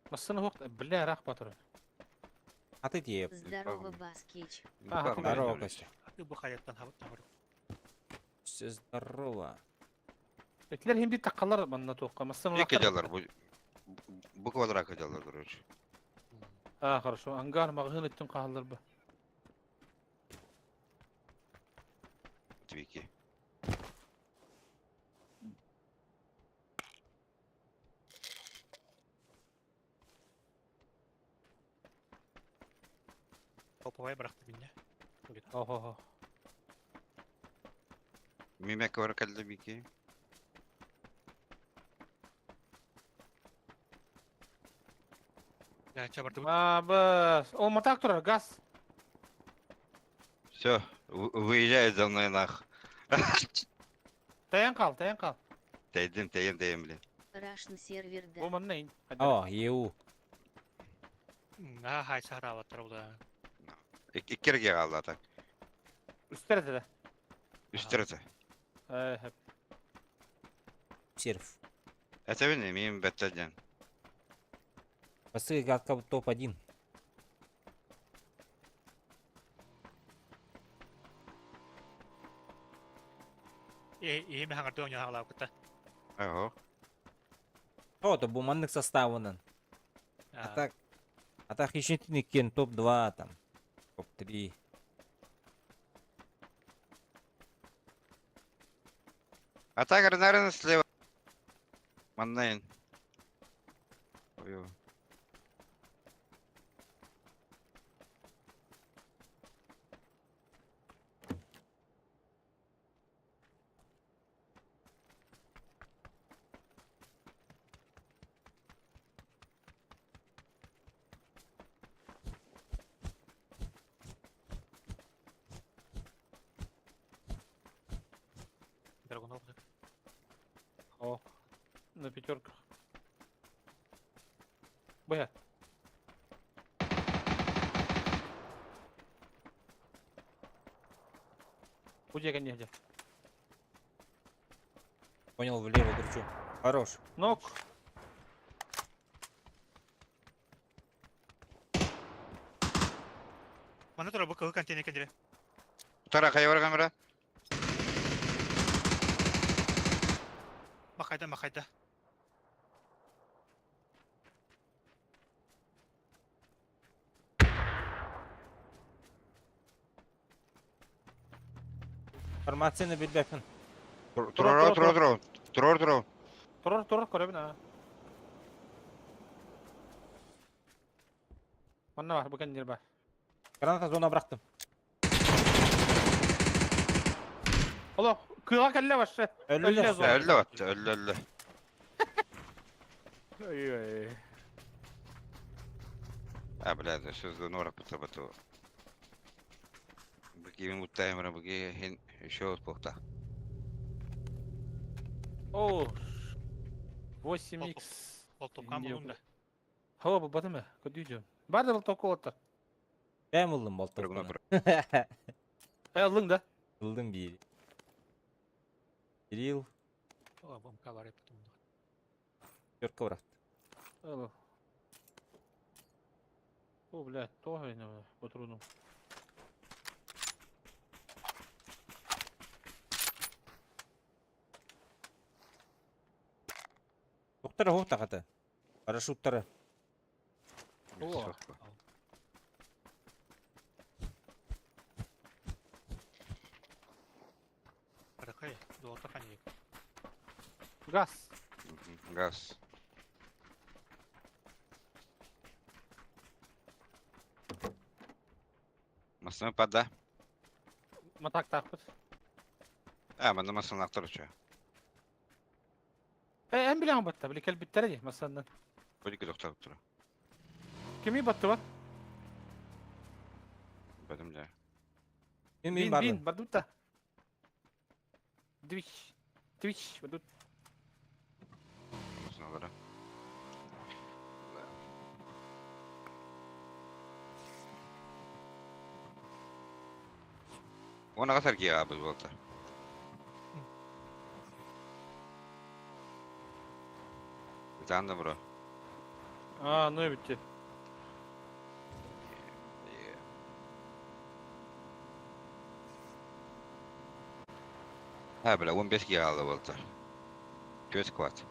Массыны хок, бля, рах батыр. А ты тиеп. Здорово, Баскич. Ага, Здорово, Костя. Ты бу хаяттан хабыт тамыр. Все здорово. Этлер химди таккалар манна тоққа. Массыны Екі жалар бу. Бу квадрат жалар, короче. А, хорошо. Ангар магын иттин кахаллар бу. Твики. Топовай бырахты бинне. Охо. Мимек var kaldı bir ki. Я чабарды. Абы, ол матак турар, газ. Все, выезжай за мной нах. Таян кал, таян кал. Тейдим, тейим, тейим, блин. Russian сервер Бу да. манна ин. О, ЕУ. А, хай сахараваттар ола. Иккерге kaldı atak. Үстер да. Üstürete. Э, Серв. Это бини, мим беттеден. Пасы как топ-1. Э, эми хаңарды оңя хаңлап кытта. Ого. О, то буманных составынан. А так, а так еще кен топ-2 там. Топ-3. Атак, наверное, слева. Маннайн. Ой. Драгунов. О, на пятерках. Б. Удега негде. Понял, влево кручу. Хорош. Нок. Мана тура бу кыл контейнер кендире. Тара кая бар камера? Махайда, махайда. Информацияны билбеппин. Трор, трор, трор. Трор, трор. Турар, турар, көрөбүн а. Манна бар, бу кендер бар. Граната зона бырахтым. Оло, кыга келле башы. Өллө. Өллө зона. Öldü battı, öldü, öldü. Ой, ой. А, блядь, что за нора потребовал. Быки ему таймера, быки хин еще плохо. О, 8x. Ол топкан болдум да. Хава бу батымы? Көдүйдү. Бар да бул току оттар. Бэм ылдым Драгуна болтовканы. Э, алың да. Ылдым бир. Кирилл. О, бомка бар эпит. Төркө бырахты. Алло. О, блядь, тоже не патрону. Доктор хоқ тақаты. Парашюттары. О. Баракай, дуота ханьек. Газ. Газ. Масына пада. Матак тақпыт. А, мында масына актар уча. Э, эм билен батта, били кел биттер ди, масандан. Полики доктор тура. Кими батты бар? Бадым да. Мен мен Бин, бардым. бин, бадутта. Твич. Твич, бадут. Масына бара. Она касар ки абыз болта. Танда бро. А, ну битти. Ha бля, 15 гига алды болта. Көз кват.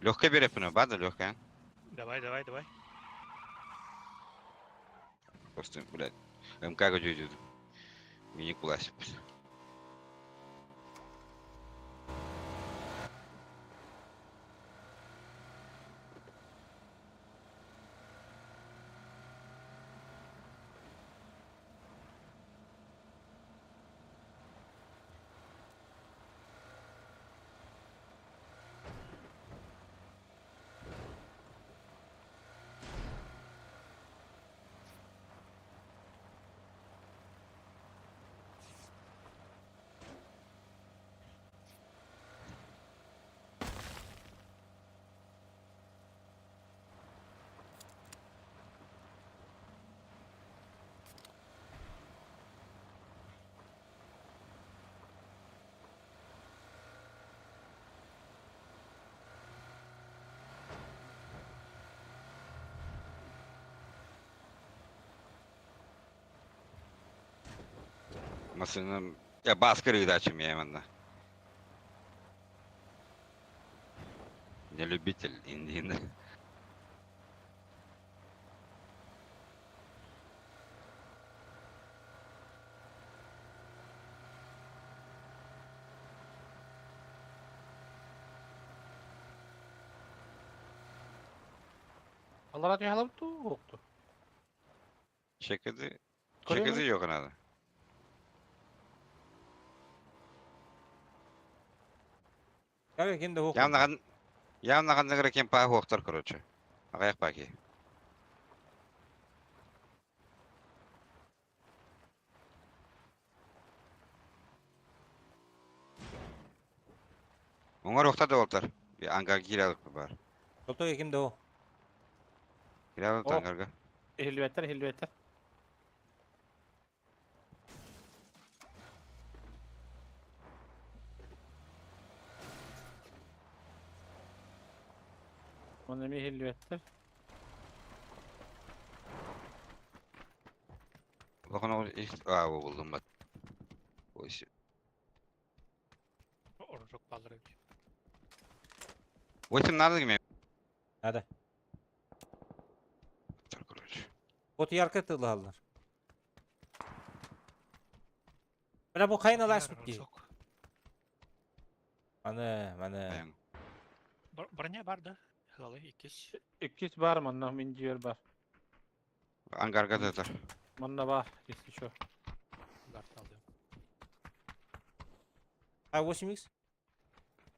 Легкая берепина, бада легкая. Давай, давай, давай. Просто, блядь, МК идет. Мини кулась. Масыным я баскыр ыдачы мен манна. Не любитель индин. Аллара түһэлэбит дуу, уохту. Чекеди. Көрүөм Чекеди yok надо. Как ким да хук. Явнаган явнаган награ кем па хуактар короче. Агаяк паки. Оңар охта да олтар. Bir ангар киралык бар. Толтой ким да ху. Киралык О. ангарга. Иһиллибэттэр, иһиллибэттэр. Манна эмиэ иһиллибэттэр. Bakın o а buldum bak. O işi. Оружок баллар эбит. O isim nerede gibi? Hadi. Короче. Вот яркы тылалар. Бля бу кайын алаш бит. Оружок. Маны, маны. Aynen. Броня бар да. Халы иккис. Иккис бар манна, мин дьиэр бар. Ангарга да бар. Манна бар, если чё. Бар алды. А 8x?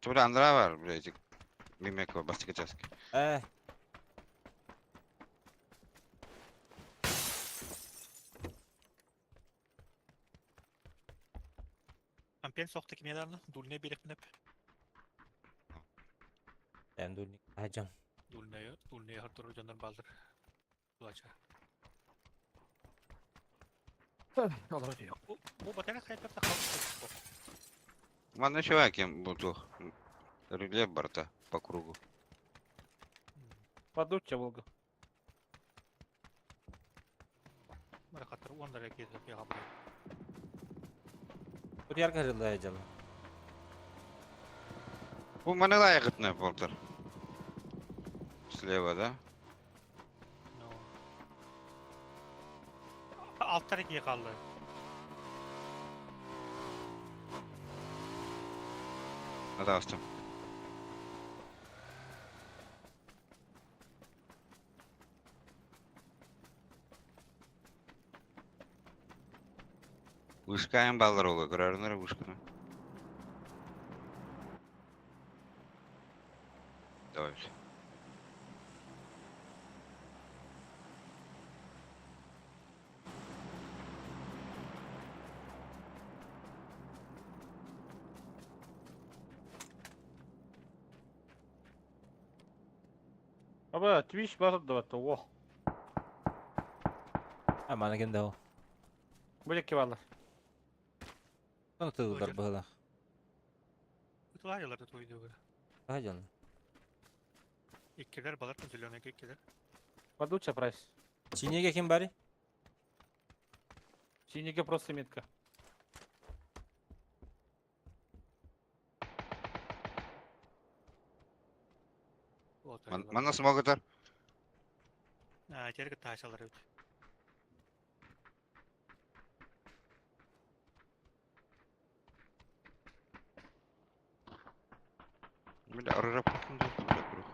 Burada Andra var buraya. Mimek var başka çıkacağız. Э, Ампен соқты кимедарны, дульне берекпинеп. Ben дульник. Ажам. Дульне, дульне хартур жондар балдыр. Булача. Аллара түһүөх. Бу бу батарейка хайпер та қалды. Ладно, еще кем буду. Рельеф борта по кругу. Падучча болга. Маракаттар ондар кетип яга. Вот яркы жылда ажам. Bu bana layık ne boltar. Слева, да? No. Alttар икки қалды. Надо астым. Вышкаем баллар олы, көрәрінер вышканы. Давай. Аба, Twitch бар да бат, о. А маны ким да ху. Бу жакка баллар. Оны тылдар Өлөр. быһылах. Утылар да тойдуга. Ажам. Иккилер балар зеленый иккилер. Падучча прайс. Чинеге ким бари? Синеге просто метка. Мана смогутар. А, терге ташалар өт. Бля, оружие круг.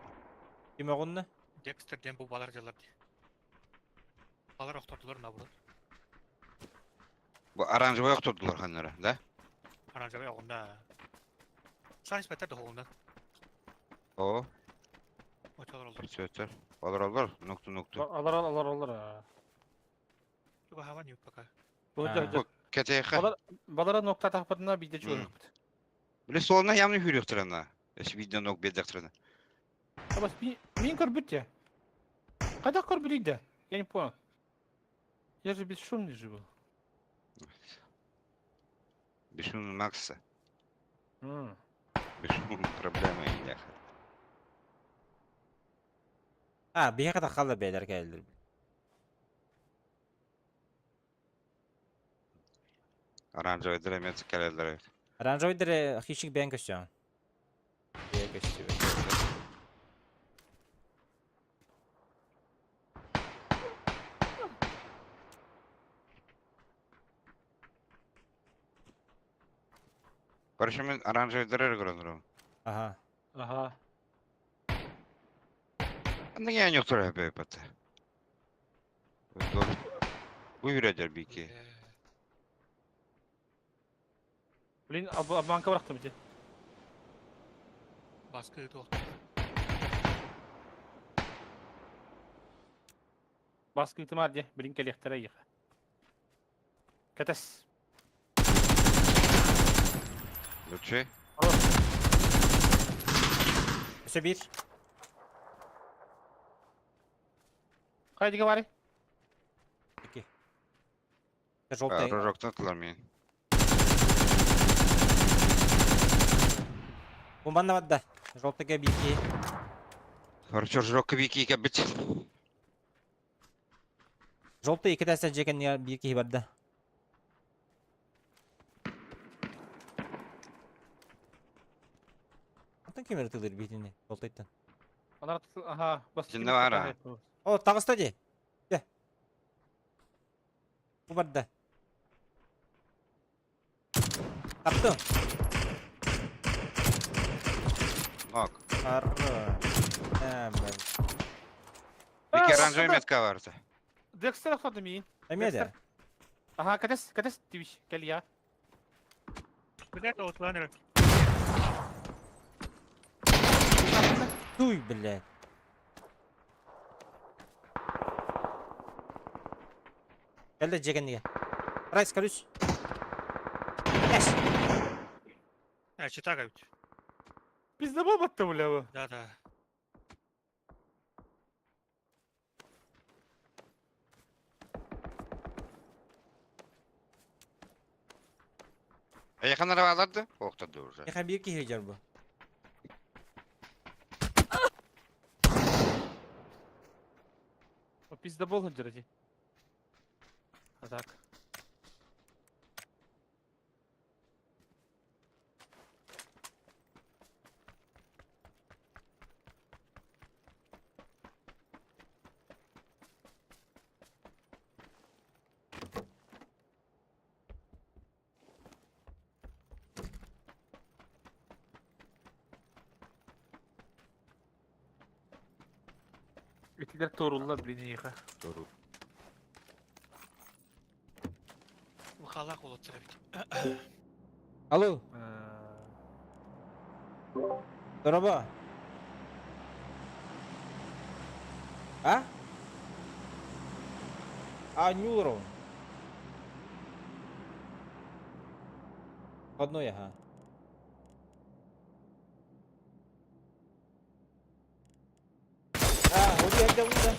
Ким огонна? Декстерден бу балар жалар. Балар охтордулар на булар. Bu оранжевый oturdular hanları, да? Оранжевый огунда. Сан испеттер да оғунда. О, Очолор олдур. прицветер. Алар алар, нокты нокты. Алар алар алар. Туга хава не пока. Бу А. жак. Кетейха. Балар балара нокта тахпатына бийде чугуп. Бile солuna ямны хүрүктөрөнө. Эш видео нок бедектөрөнө. Аба, мин көрбүт я. Кайда көрбүт Я не понял. Я же бесшумный же был. Бешун Макса. М. Бешун проблема яха. А, бияка да калды бәйләр кәлдер. Оранжевый эмиэ кэлэллэр эбит. Оранжевый хищик бэйэн көстөҕүн. Бэйэ көстүбэт. Короче, мин оранжевыйдары эрэ көрөн турабын. Аха. Аха. Аннык я турар эбэт. Бу үрәдер бики. Блин, обманка бырахтым ити. Baskı туох. Баскы ытымар дии, блин кэлиэхтэрэ эйиэхэ. Кэтэс. Лучше. Өссө биир. Хайдыга бары? Ики. Желтый. Рожоктан тылар мин. Бу манна барда. Желтыйга биир киһи. Короче, рожокка бики кэбит. Желтый икки тәсә дьиэ биир киһи барда. Антон ким ытылыр биитини? Желтыйтан. Анар аха, бас. Синде бар, а? О, таҕыста дии. Дьэ. Бу барда. Таптым. Нок. Ары. Эм. Бики оранжевый метка барда. Декстер охтоду миин. Эмиэ да. Аха, кэтэс, кэтэс тибиш, кэл я. Блядь, Outlander. Туй, блядь. Кэллэ дьиэ кэннигэр. Райс, короче. Эш! А, читага ведь. Пиздабол батты бля бу. Да, да. Якын арабаларды? Оқтады уже. Яха биир киһи дьар бу. Пиздабол сылдьар ити. А так. Итилер туоруллар блин эйиэхэ. Doğru. Халак олоттар ведь. Алло, дорообо. А? А, Нюлрон. Одной, ага. А, вот я да.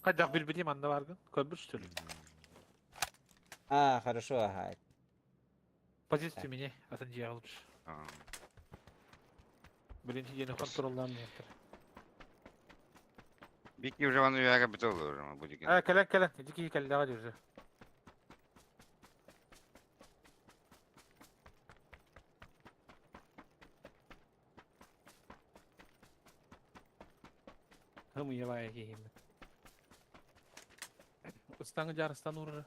Хайдах билбитим анна баргын. Көрбүт что ли? А, хорошо, ага. Позицию меня, атын дьиэ лучше. А, Блин, дьиэни контроллаан миэхтэр. Бики уже вон яга битол уже будет. А, кэлэн кэлэн, ити киһи кэллэҕэ уже. Хым уебай киһим. Ыстаңы жарыстан уры.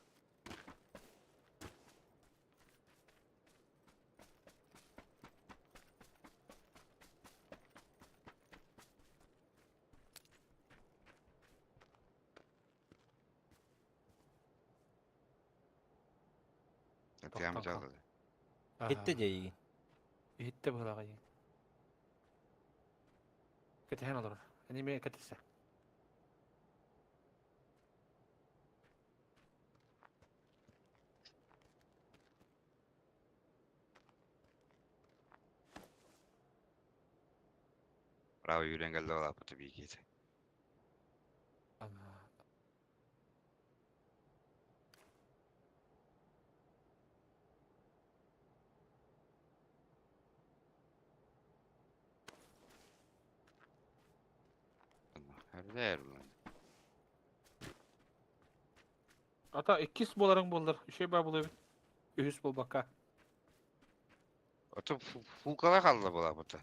Тям жалды. Кетті де. Иһиттэ быһылаҕа дии. Кэтэһэн олорор. Эниме кэтэсэ. Bravo yürüyen geldi valla bu tabii ki. Her ulan. Ата иккис буоларыҥ буоллар. Үчүгэй баа буолуо эбит. Үһүс буолбакка. Ото фукала қалды була бұта.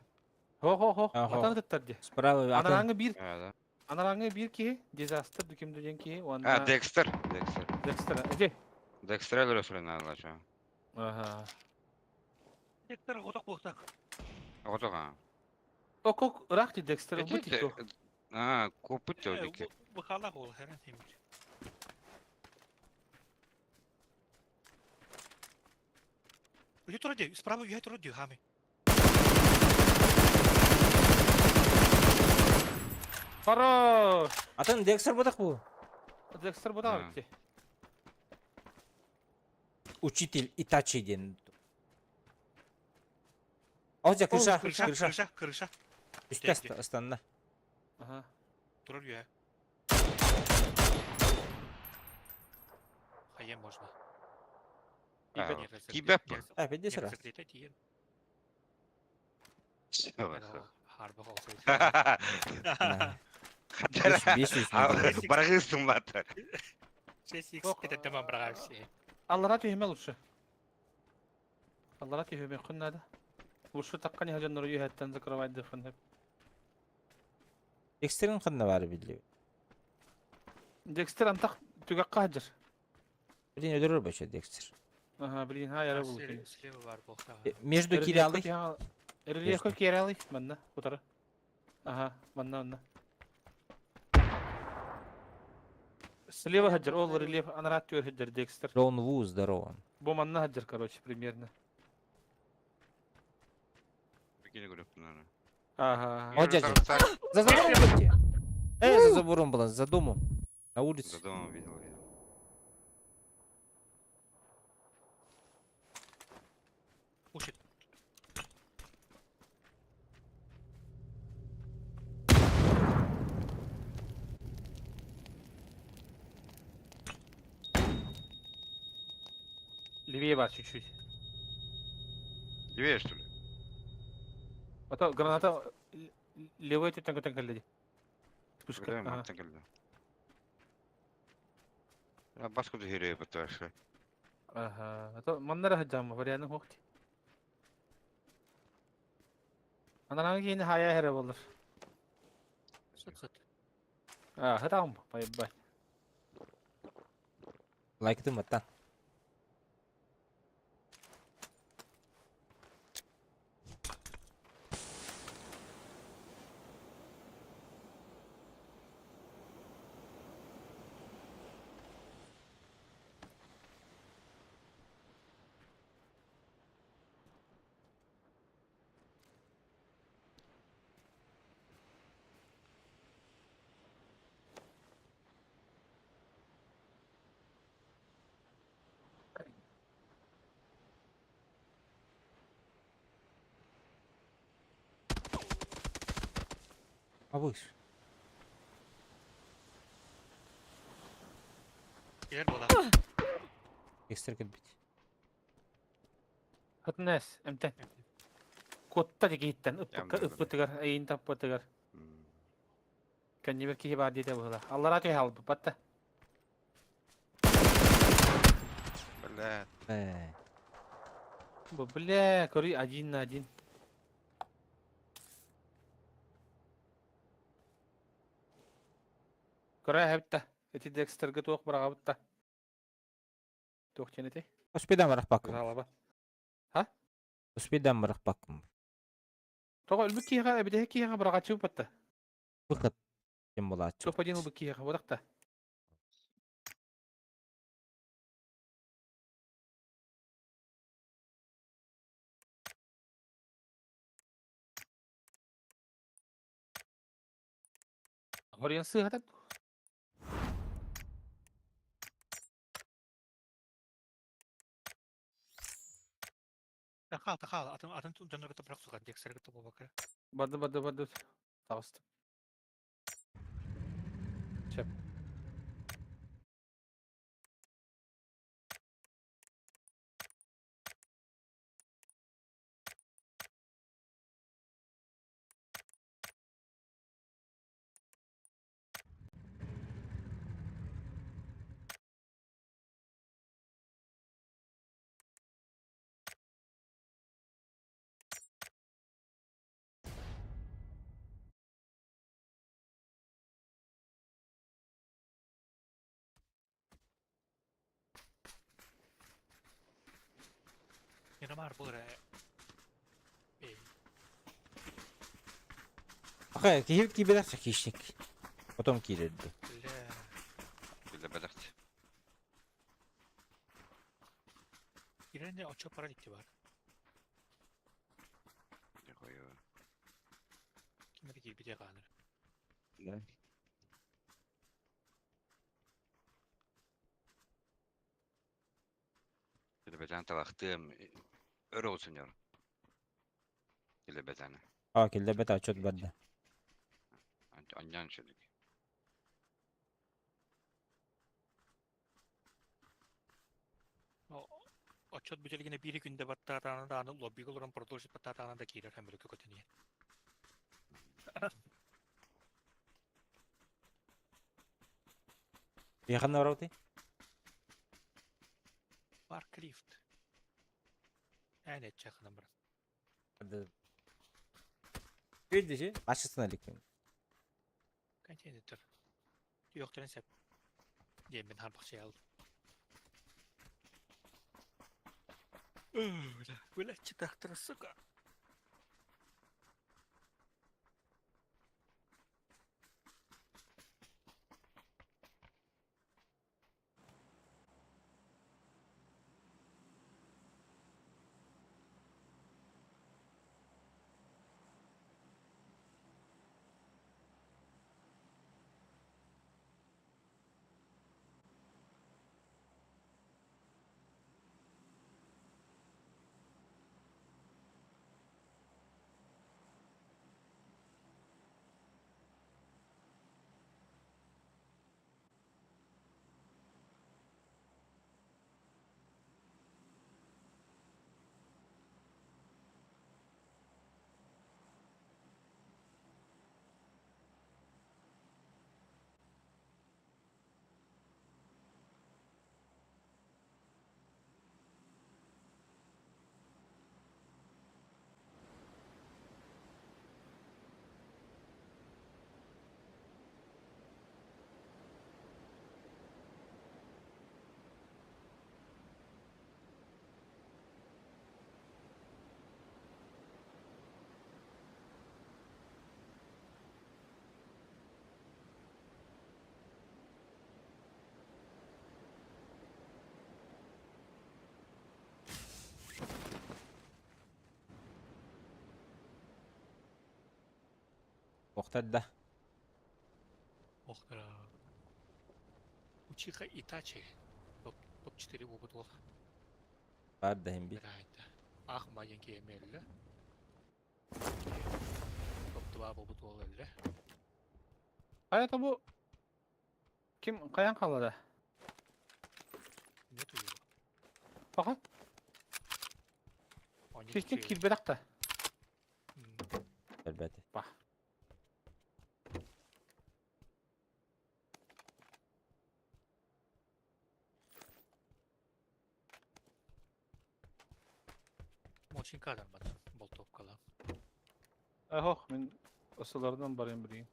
Хо-хо-хо. Аха. Атан ыттар ди. Справа атын. Анараңы бир, А, анараңы бир киһи, Дизастер дүкемдө диэн киһи, уонна Декстер. Декстер. Декстер. Эти. Декстер өлөрөсүрэн алла Аха. Декстер оток буохтак. Отоға. Окок ырах ди Декстер бу тико. А, копыт дики. Бухалах ол херен химит. Уйа тура справа уйа тура ди хами. Хорош. Атын Декстер бодақ бу. Декстер бу да ти. Учитель Итачи ден. О, жа, крыша, Крыша, крыша. крыша, крыша. Үстә астанна. Аха. Турар уя. Хайа можно. Кибеп. А, беде сыра. Беш жүз мың. Барғыстың баты. 6x кететтем браға все. Аллара түйеме лучше. Аллара түйеме күн надо. Лучше таққан яжан нұры үйәттен закрывать дефен. Декстерин қанна бары билли. Декстер антақ түгәк қажыр. Блин, өдөрөр бача Декстер. Ага, блин, ха яра бул. Слева бар болса. Между киралы. Рельеф киралы, манна, утары. Ага, манна, манна. Слева хаджар, ол рельеф анарат төр хаджар Декстер. Джон Ву, здорово. Бу манна хаджар, короче, примерно. Ага. О, дядя. За забором будьте. За забором была, за домом. На улице. За домом видел, видел. Пушит. Левее вас чуть-чуть. Левее, что ли? А то граната левый тут так так. Вспышка. Ага. Баску дһире буташы. Ага. А то маннара хаджам варианты хохти. Анаран кейин хая хере болur. Сыт сыт. А, хатам, бай бай. Лайктым аттан. А выше. Келер бола. Декстер кэлбит. Хатнес, эмтен. Котта дегиттен, Ямды ыппытыгар, айын таппытыгар. Кэннибер киһи баар диэтэ быһыла. Аллара түһэ албы, батта. Бля. Бу бля, көрүй один на один. Көрө хэбитта. Эти Декстерге туох бараҕабытта. Туох тенете? Успедан барах баккым. Жалаба. Успедан барах баккым. Тоҕо өлбүт киһиэхэ, эбитэһэ киһиэхэ бараҕаччы батта. Выход. Кем была. Топ один ылбыт киһиэхэ, бодахта. Хориан сыһатат. Тахал, тахал, атын атын дьоннорго топрак суган Декстерге тобо бакыр. Бады бады бады. Таҕысты. Чеп. Бар булар. Аха, киһи кибелер хищник. Потом киирерди. Бля. Биле бедахт. Иренде очо пара дикти бар. Дехою. Кимери кирбите каныр. Да. Биле бетан талахтым. Өр olsun yor. Биле бетаны. А, килде бет отчет барды. Аньян шелик. Отчет бүтелгене бири күндө баттаатааны да аны лоббиге олорон продолжить баттаатааны да киирер һәм бөлөккө көтөнүө. Яханна барауты? Барклифт. Әне чакынан бар. Видишь, Ашысына ликпин. Контейнер. Юктан сеп. Диэн мен харбакчы алдым. Бля, бля, читактыр, сука. Охтар да. Ох, Учиха Итачи. Топ-4 опыт ол. Бар да хим би. Бирайта. Ах, маленький эмелле. Топ-2 опыт ол элле. Hayata bu kim kayan kaldı? Не тую. Bakın. Хищник киирбэтэх да. Elbette. Bah. Мочинкадан бата. Болтовкала. Ох, мен ысылардан барайын bileyim.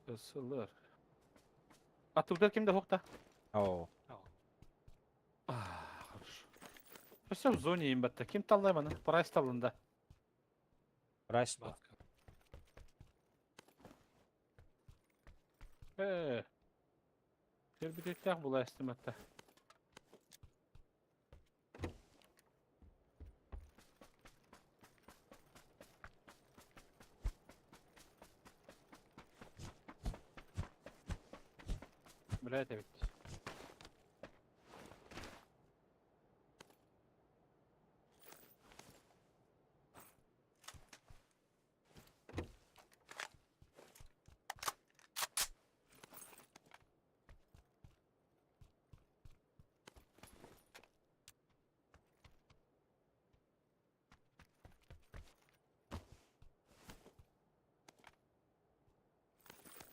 Isılır. Атыбыдар кимде хокта? Оо. Хорошо. Все в зоне им батта. Ким таллай маны? Прайс таллында. Прайс ба. Э. Тербитеттях була эстиматта. Блядь, ведь.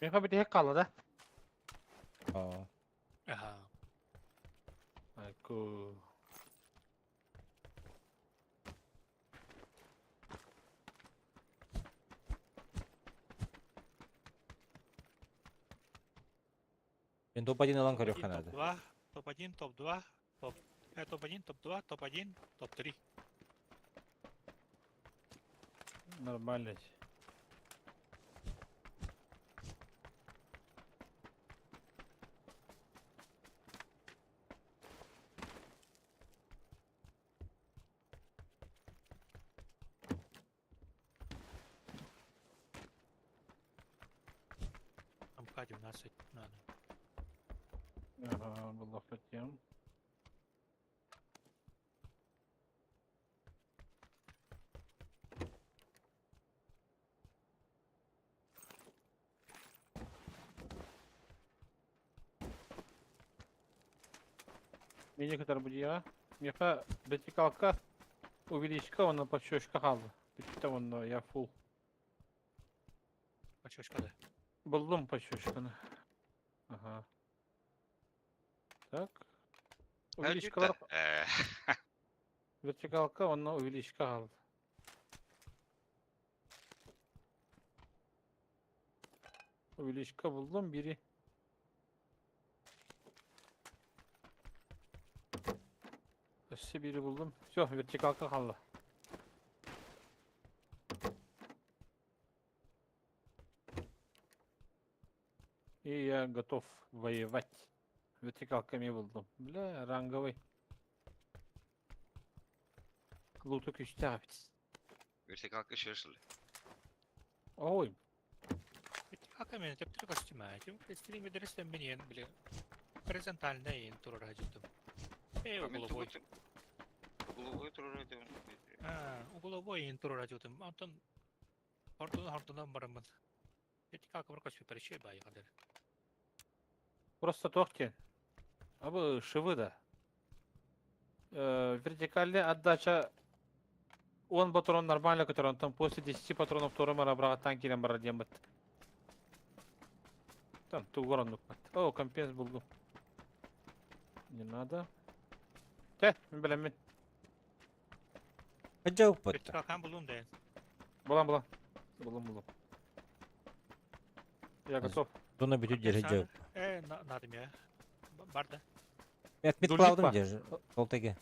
Меха bir tek kaldı da. Оо. Аха. Айку. Мен топ-1 алан көрөх надо. Топ-2, топ-1, топ-2, топ... Топ-1, топ-2, топ-1, топ-3. Нормально. Там К-12 надо. Ага, было хотим. Мені kadar bu ya. Меха вертикалка увеличка, она подщечка kaldı. Bitti onda ya full. Подщечка да. Buldum подщечканы. Ага. Так. Увеличкалар вертикалка онно увеличка kaldı. Увеличка buldum biri. Өссө biri buldum. Все, вертикалка kaldı. И я готов воевать. Вертикалками buldum. Бля, ранговый. Луту күсті Вертикалка шешілі. Ой, Вертикалка мен төптүрү костюма. Стриме дерестен менен биле. Горизонтальный турар хажытым. Эй, угловой. Угловой турар А, угловой турар хажытым. Антон Хортуна хортуна барамын. Вертикалка бар костюм перешей бай кадыр. Просто тохте. Абы шивы да. Вертикальная отдача. Он патрон нормально, который он там после 10 патронов вторым брага танкером бар дембет. Там тугорон нукмат. О, компенс был. Не надо. Те, блин, мен. Хотел бы. Вертикалкан булдум да. Булам, булам. Булам, булам. Я готов. Дуна бүтү дери жауп. Э, надо мне. Бар да. Мен Дульник кладым ба? держи. Толтеге.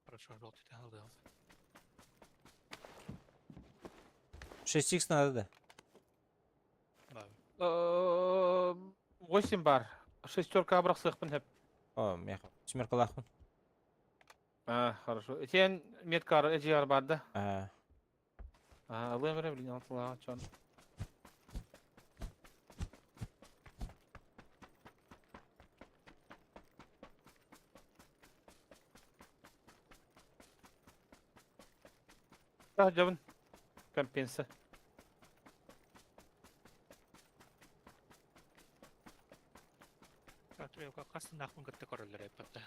Хорошо, желтый алды. 6х надо да. Да. 8 бар. Шестерка абрак сыхпын хеп. О, меха. Смеркалахмын. А, хорошо. Сен меткар эжияр бар да. А, А, алым бере блин, алтыла чон. Так, жабын. Компенса. Трёка кастын ахмын кытты көрөлөр эппетте.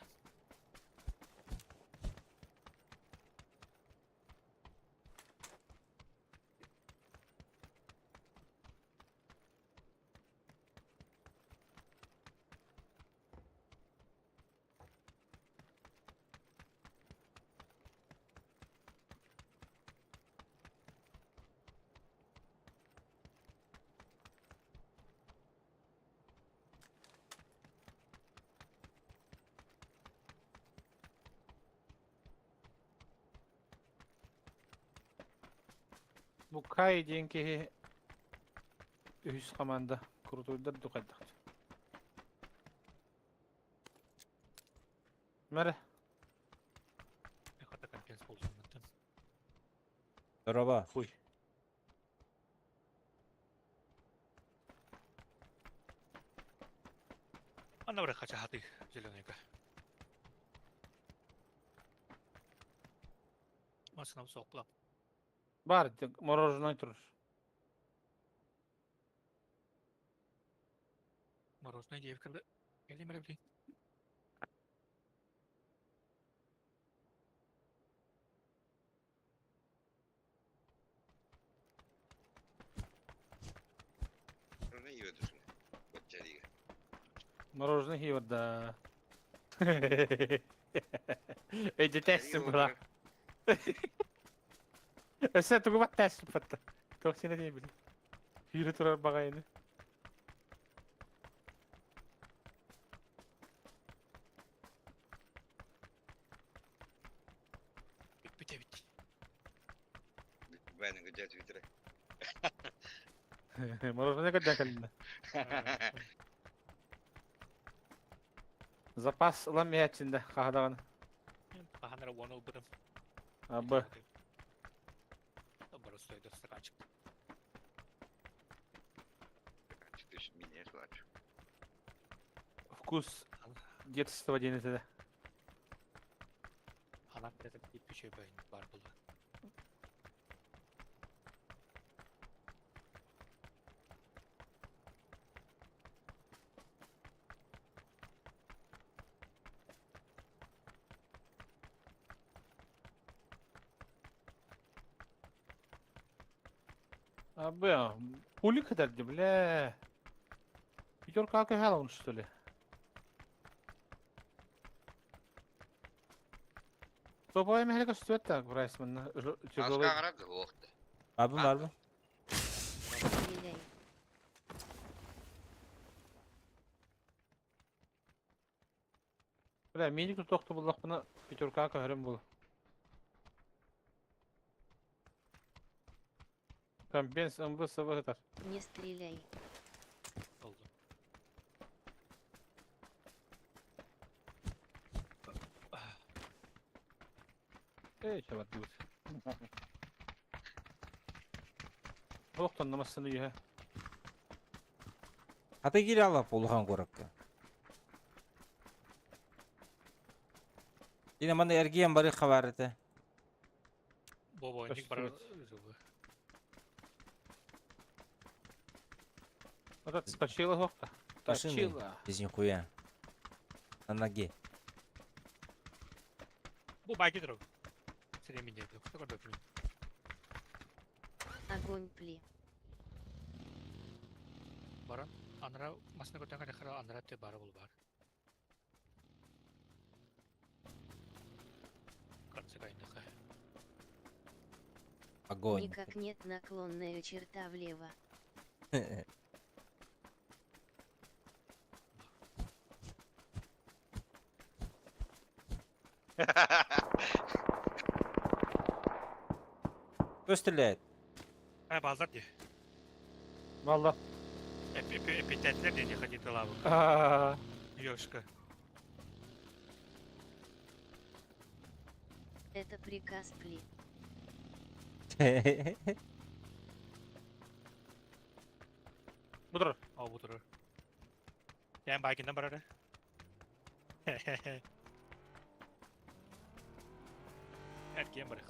Бу Кай диэн киһи үһүс команда крутойдар духайдах. Мәрі. Мехата компенс болсун мыттым. Здорово. Хуй. Ана бір хача хаты зеленыйга. Масынам соқлап. Бар, мороженое турар. Мороженое деп кірді. Келем бір білейін. Ne yiyorsun? Бачарига. Мороженое хивер да. Эйди тестим була. Өсө тугу бат тестим фатта. Токсина дей били. Хире турар багайны. Бит. Бэни где твиттере. Мороженое когда кэллэ. Запас ылан иһээччинде хаһадаҕын. Хаһан эрэ уон ылбытым. Абы. Боростойдор стаканчик. Меня плачу. Вкус детства диэн этэ. Анам билетим үчүгэй баар буолла. Абы, пули кэтэрди, бля. Пятерка алкоголь, что ли? Топовая механика стоит так, Брайс, манна тяжелый. Барбын, барбын. Стреляй. Бля, миник тохту буллахпына пятерка көһөрүм бул. Компенс МВ СВ этар. Не стреляй. Oldu. Эй, чабат будет. Охтон намасыны юха. Ата кире алап улахан куоракка. Дина манна эргиэн бары хабар этэ. Бобо, ник бар. Вот точила охта. Машины. Точила. Без нихуя. На ноге. Бу байки друг. Сире мине. Кто көрдө? Огонь пли. Баран анара масына көтөн кара анара те бары бул бар. Карцы кайндака. Огонь. Никак нет, наклонная черта влево. Кто стреляет? А базар де. Валла. Эпитетлер де не ходит лаву. А, Ёшка. Это приказ пли. Будур. О бутур. Я байкиндан барары. Эркен барых.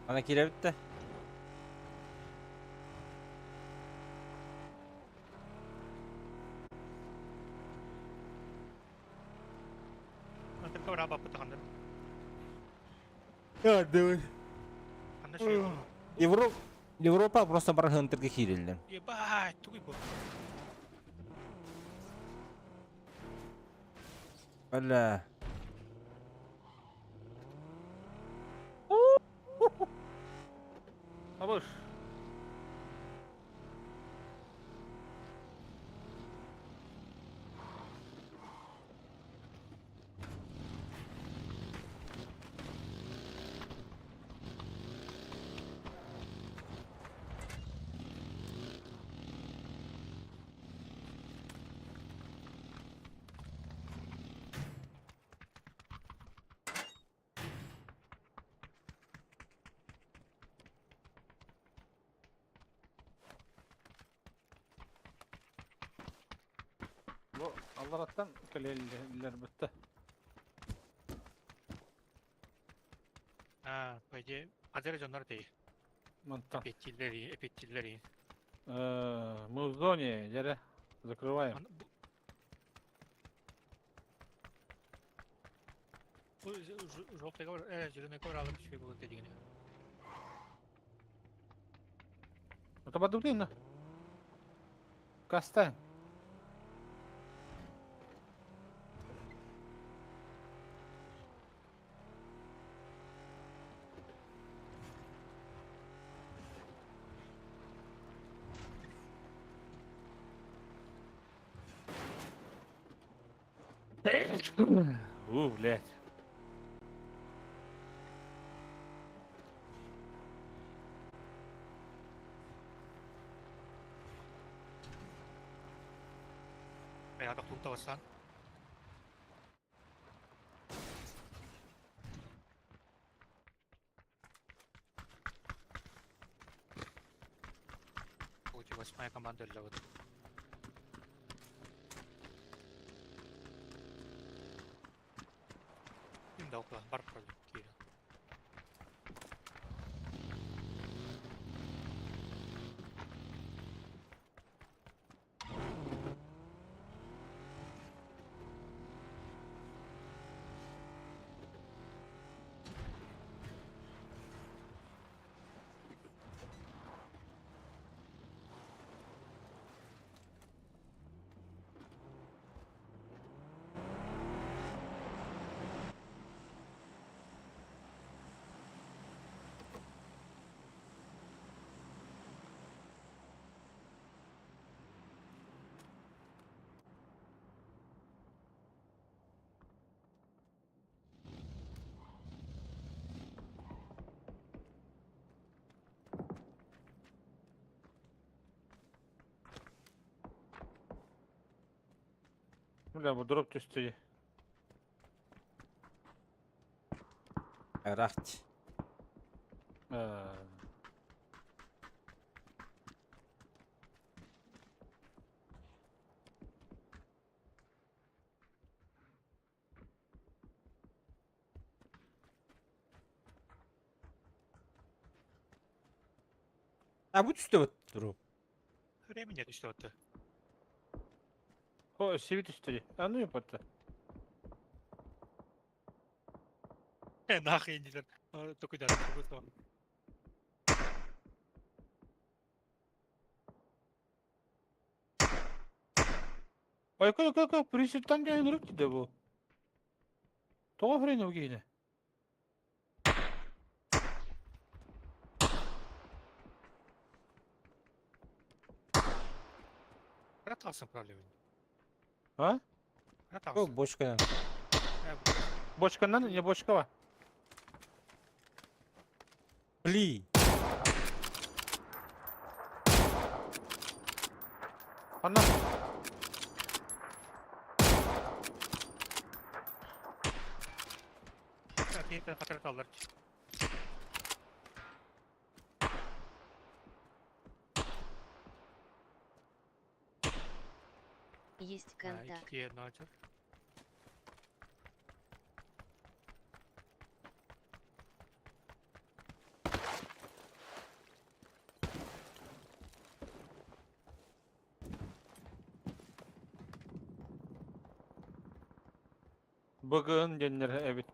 Ана кире битте. Антон кабра бапы тахандар. Я, давай. Анда шей. Европа Европа просто бар хынтырга кирилди. Ебать, тугой бу. Бля. Абыш. Бу Аллараттан кэлэллэр битте. А, по идее, азер жоннор дей. Мантан. Эпеттиллери, эпеттиллери. Мы в зоне, дере. Закрываем. Бу желтыйга бар, зеленыйга бар алып үчүгэй буолуо этэ дигини. Это подумай Каста. У, блядь. Бэйэҕэ тохтуу таҕыстаан. Восьмая команда өллөбүт. Ким да окла бар пролет киирэн. Бля, бу дроп түстэ. Рахт. А бу түстэ вот дроп. Времени түстэ вот. О, сиби түстэ. А ну епата. Нахуй не Только да, только Ой, кой кой кой, присуттан дьайын ырык дии бу. Тоҕо хрен бу киһини? Братался проблемы. А? О, бочка. Бочканан не бочкава. Пли. Анна. Есть контакт. Бүгін деннер эбит.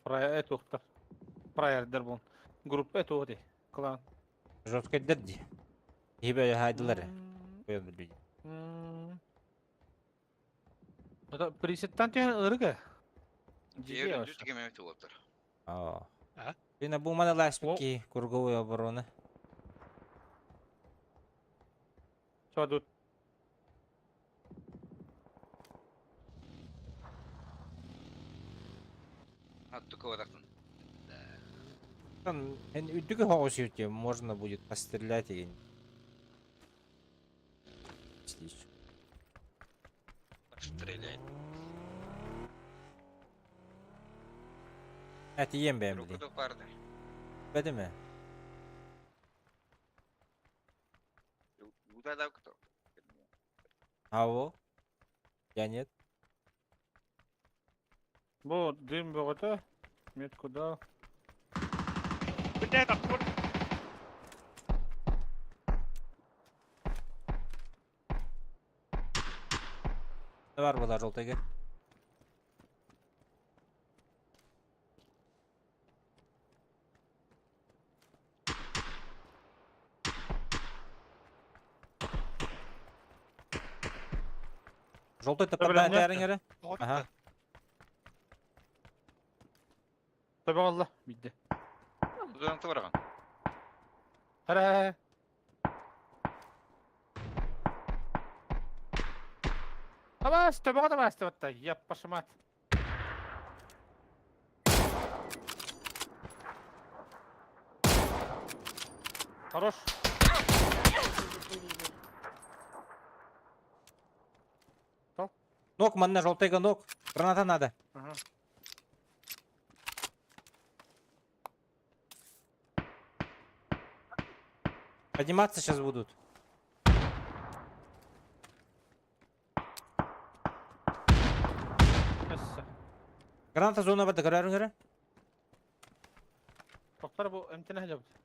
Прая этуқтар. Праярдар бун. Группа этуғды. Клан. Жестко дерди. Ебе хайдылар. Коян люди. Это присеттан тен ырыга. А. Бина бу мана ласпики круговой обороны. Что тут? Там можно будет пострелять и Стрелять. Это ем бэм били. Бэдеме. Аво? Я нет. Бу дым бөҕөтө. Метку дал. Бля, там вот. Бар была желтыйга. Желтый Төбөлөннө. таппар эрэ. Ага. Төбө алла. Бидде. Тудан бараган. Хара. Табас, төбөҕө табас табатта. Яппашымат. Хорош. Закуривай. Нок, манна желтыйга нок. Граната надо. Ага. Подниматься сейчас будут. Эссе. Граната зона барды көрөрүң эрэ. Токтор бу эмтене хажабыт.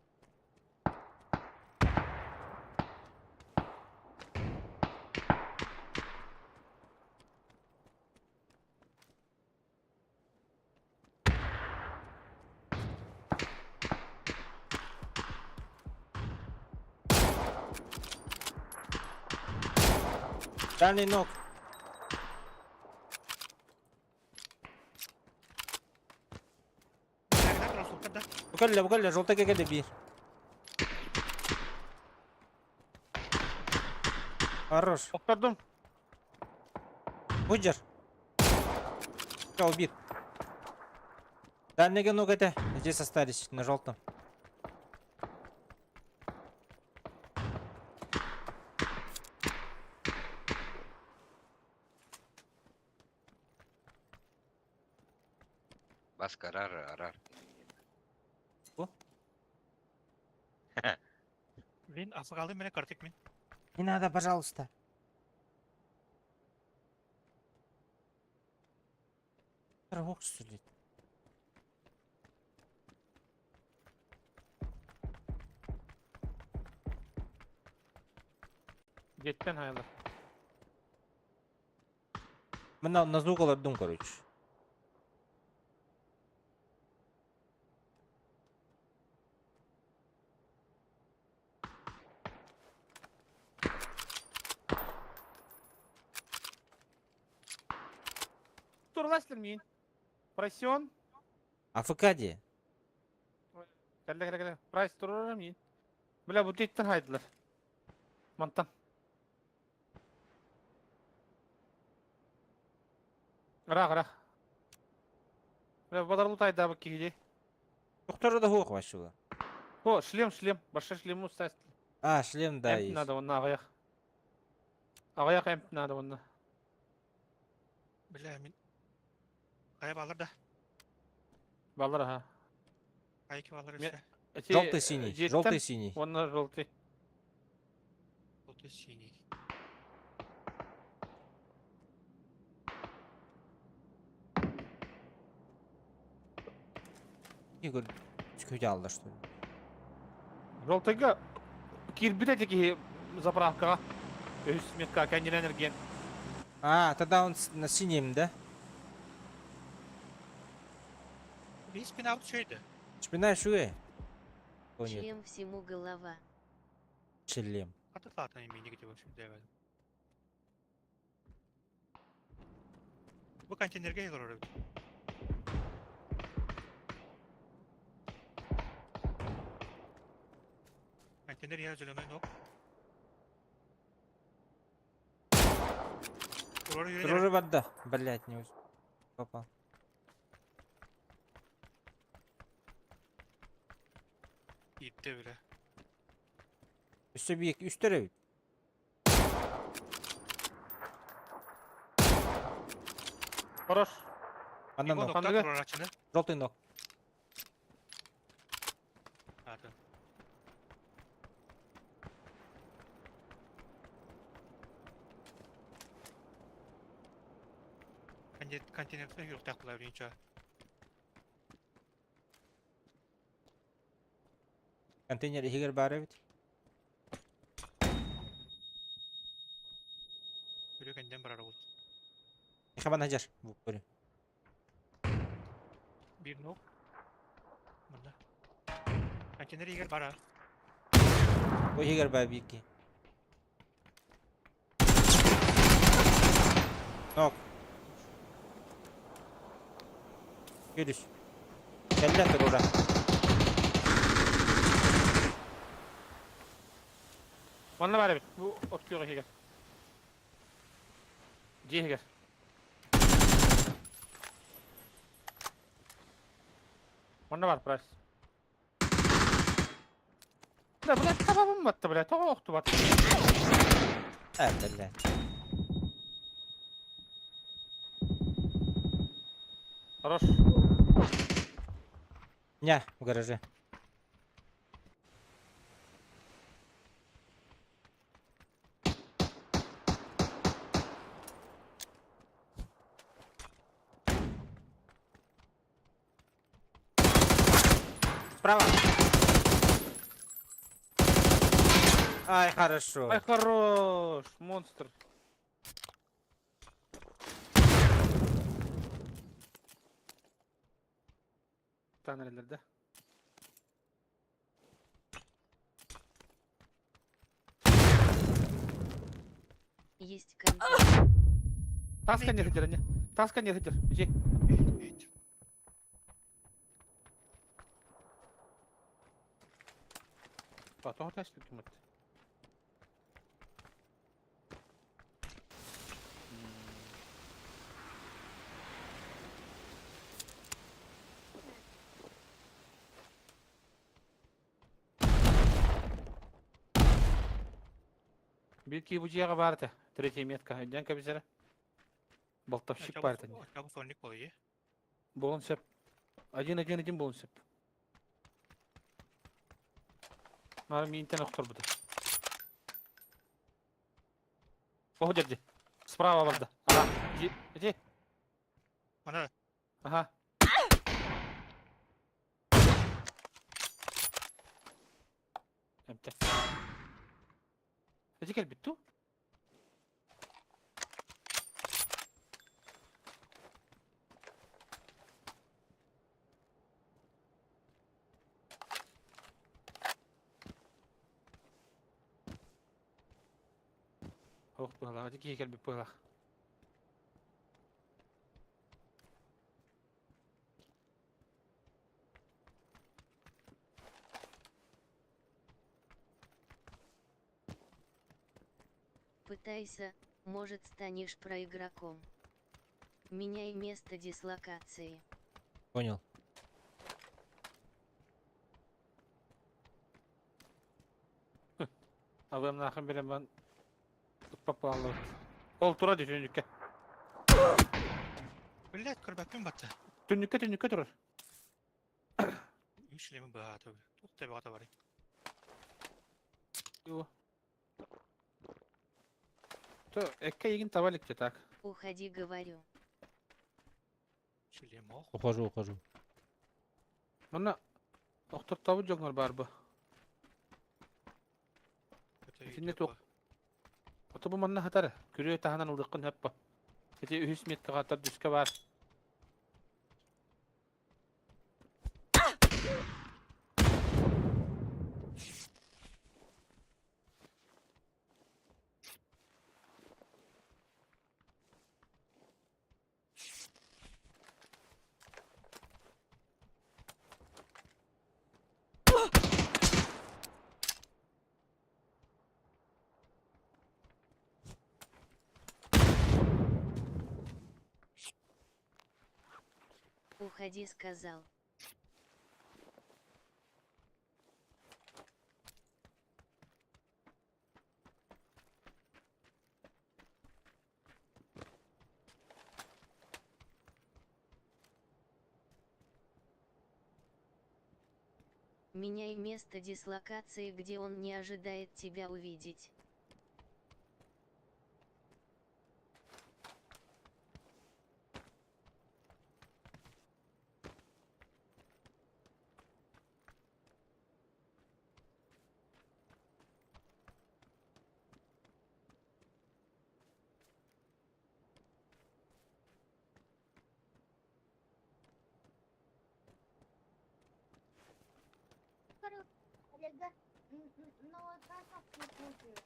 Дальний нок. Бу кэллэ, бу кэллэ, желтыйга кэллэ биир. Хорош. Токтордум. Выдержь. Все, убит. Дальний ног это. Здесь остались, на желтом. Баска арар арар. Бу? Мин асыгалым мене картик мин. Не надо, пожалуйста. Рывок, что ли? Жеттен хаялар. Мы на звук дум, короче. Турластыр мин. Просен. АФК де. Кэллэ кэллэ кэллэ. Прайс турар мин. Бля бу жеттен хайдылар. Мантан. Ра ра. Бля бадарлу тайда бу киһи. Доктор да хух вообще. О, шлем, шлем. Баша шлем устаст. А, шлем, да, Эмп есть. надо, онна аҕыйах. Аҕыйах эмп надо онна. Бля мин. Кая балар да. Балар аха. Айки балар Мен- өсө. Эти, Желтый синий, жеттен, желтый синий. Онна желтый. Желтый синий. Игорь, сколько алла, что ли? Желтыйга киирбит эти киһи заправкаҕа. Үс метка кэннинэн энерген. А, тогда он на синем, да? Бис пин аут шөйдө. Спина шуэ. О, нет, Член всему голова. член. Хатыртаатын мини где вообще девет. Бу контейнерге олорор. Контейнер я зеленый ног. Дружи вода. Блять, не успел. Попал. Итте бile. Үстө бийек, үстөрө бит. Хорош. Андан ног. Нокта турарачыны. Желтый ног. Аты. Контейнер юртак була биринче. Контейнер ихигер бары бит. Үрө кенден барар болду. Хабан хажар. В упоре. Биир нок. Манна. Контейнер игер бара. Ой, егер бабики. Нок. Көрүс. Кэллэ турура. Манна баар эбит. Бу от күөҕэ иһигэр. Дьиэ иһигэр. Манна баар прайс. Да, блядь, табабым батта, блядь, тоҕо охтубат. Э, бля. Хорош. Не, в гараже. Справа. Ай, хорошо. Ай, хорош, монстр. Танерлер да. Есть контакт. Таска не сидер, не. Таска не сидер. Иди. Тоҕо тэспит киммит? Биир киһи бу дьиэҕэ баар этэ. Третья метка. Өйдөөн кэбисэрэ. Болтовщик баар этэ. Очабы сонник болуйе. Буолун сөп. Один один один буолун сөп. Мара миинтэн охторбута. О, дерди. Справа барда. Ага. Иди. Иди. Мана Ага. Эмтэ. Эти кэлбит ту? Ох, быһалаах, ити киһи кэлбит быһалаах. Пытайся, может, станешь проигроком. Меняй место дислокации. Понял. Алыам нахын билэн бан ыппаппаллыбыт. Ол тура дии түннүккэ. Блять, көрбөппүн батта. Түннүккэ түннүккэ турар. Үс шлемин быһаата. Туох да баҕата барый. Ю. То эккэ игин таба иликчэ так. Уходи, говорю. Шлем ох. Ухожу, ухожу. Манна охтортообут дьоҥҥор баар бу. Итиннэ туох Ото бу манна хатар. Күрүө таһынан ылыаххын сөп бу. Ити үһүс меткаҕа төрдүскэ баар. Уходи, сказал. Меняй место дислокации, где он не ожидает тебя увидеть. Лего на красавку купишь.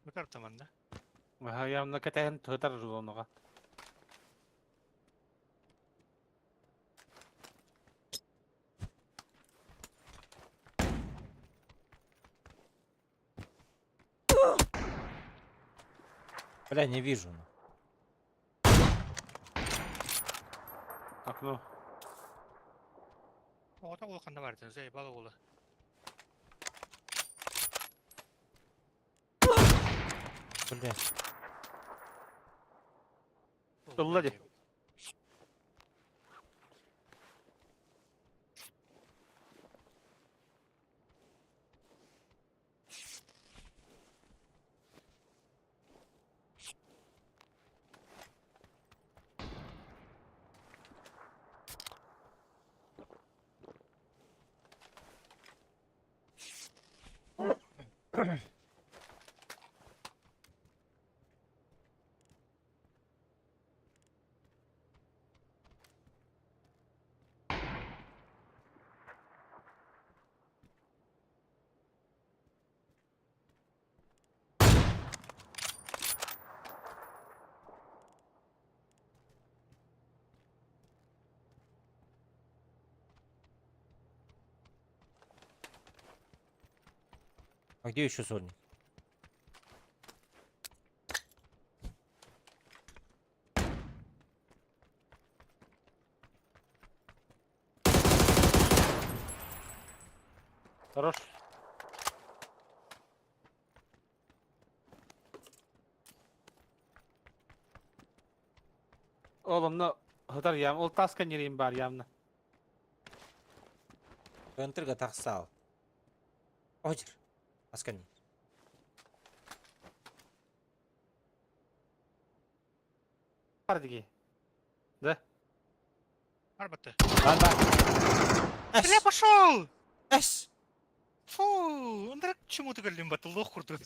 Бу таманна. Аха, явно кэтэһэн тыытар зонаҕа. Бля, не вижу. ну. Окно. Оҕото улаханна бардын, заебал оҕолу. Бля. Ылла дии. А где еще сольник? Хорош. Oğlum ne hıtar yam. Ol taskan yeriyim бар явно. Контрга тахсал. Очер. Аскани. Бар диги. Да. Арбатты. Бар, бар. Бля, пошел! Эс! Фу, ындрак чему ты говорим, баты лох курду.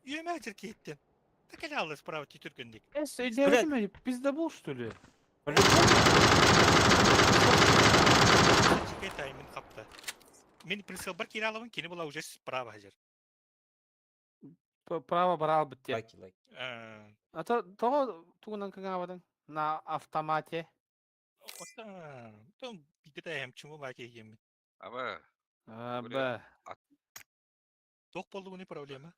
Үйеме жерке еттен. Так эле алыс справа түтүргөндик. Эс, өйдәбәдеме? Пиздабол, что ли? Чеке таймин капты. Мен прицел бар кире алабын, кини була уже справа хазыр. Право барал битте. Лайки, лайки. А то того тугунан кыңабадың на автомате. Ота, том бите хем чуму баке ем. Аба. Б. Ток болду не проблема.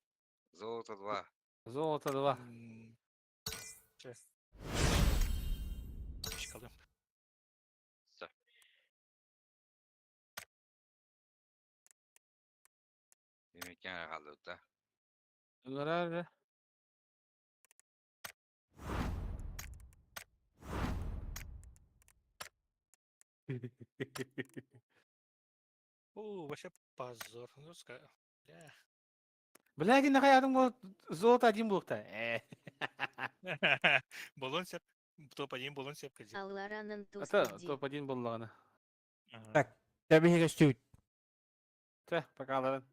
Золото 2. Золото 2. Çıkalım. Всё. Демеккен қалды да. Ngara. О, вообще позор. Ну, ска. Бля. Бля, нахай бу золото один булыкта. Э. Болон сеп. Топ-1 болон сеп кези. Алларанын Ата тустуди. топ-1 боллагана. Так, тебе стют. Тэ, пока аларын.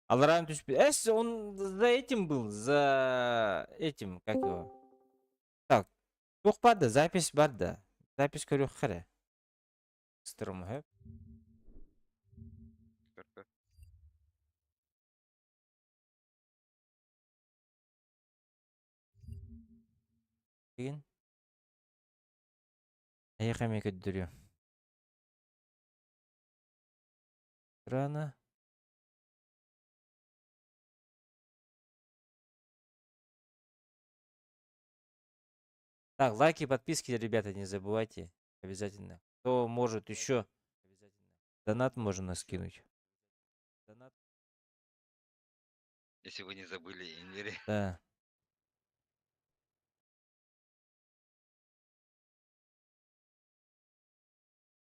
Алран түспе. Эс, он за этим был, за этим, как его. Так, туох барды, запись барды. Запись көрүөх хәрэ. Стром, хөп. Деген. Эйхаме көддүрү. Рана. Так, лайки, подписки, ребята, не забывайте. Обязательно. Кто может еще донат можно скинуть. Донат. Если вы не забыли, Инвери. Да.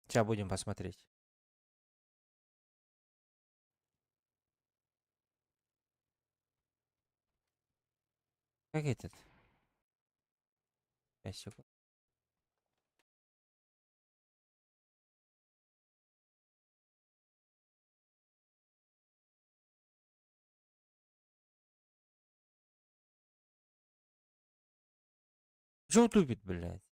Сейчас будем посмотреть. Как этот? 5 секунд. Чё тупит, блядь?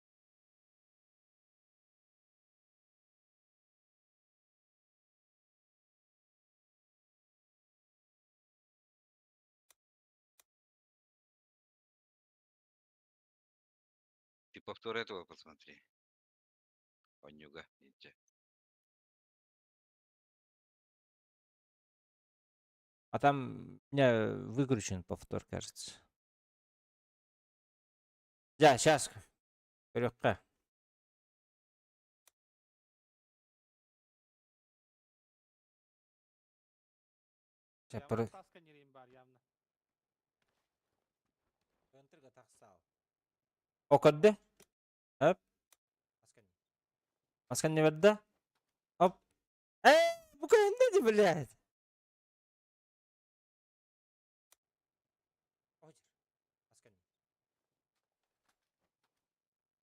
Ты повтор этого посмотри. Онюга. Иди. А там у меня выключен повтор, кажется. Да, сейчас. Көрүөххэ. О, көрдө? Оп. Маскан не берді? Оп. Э, бу көһүннэ блядь.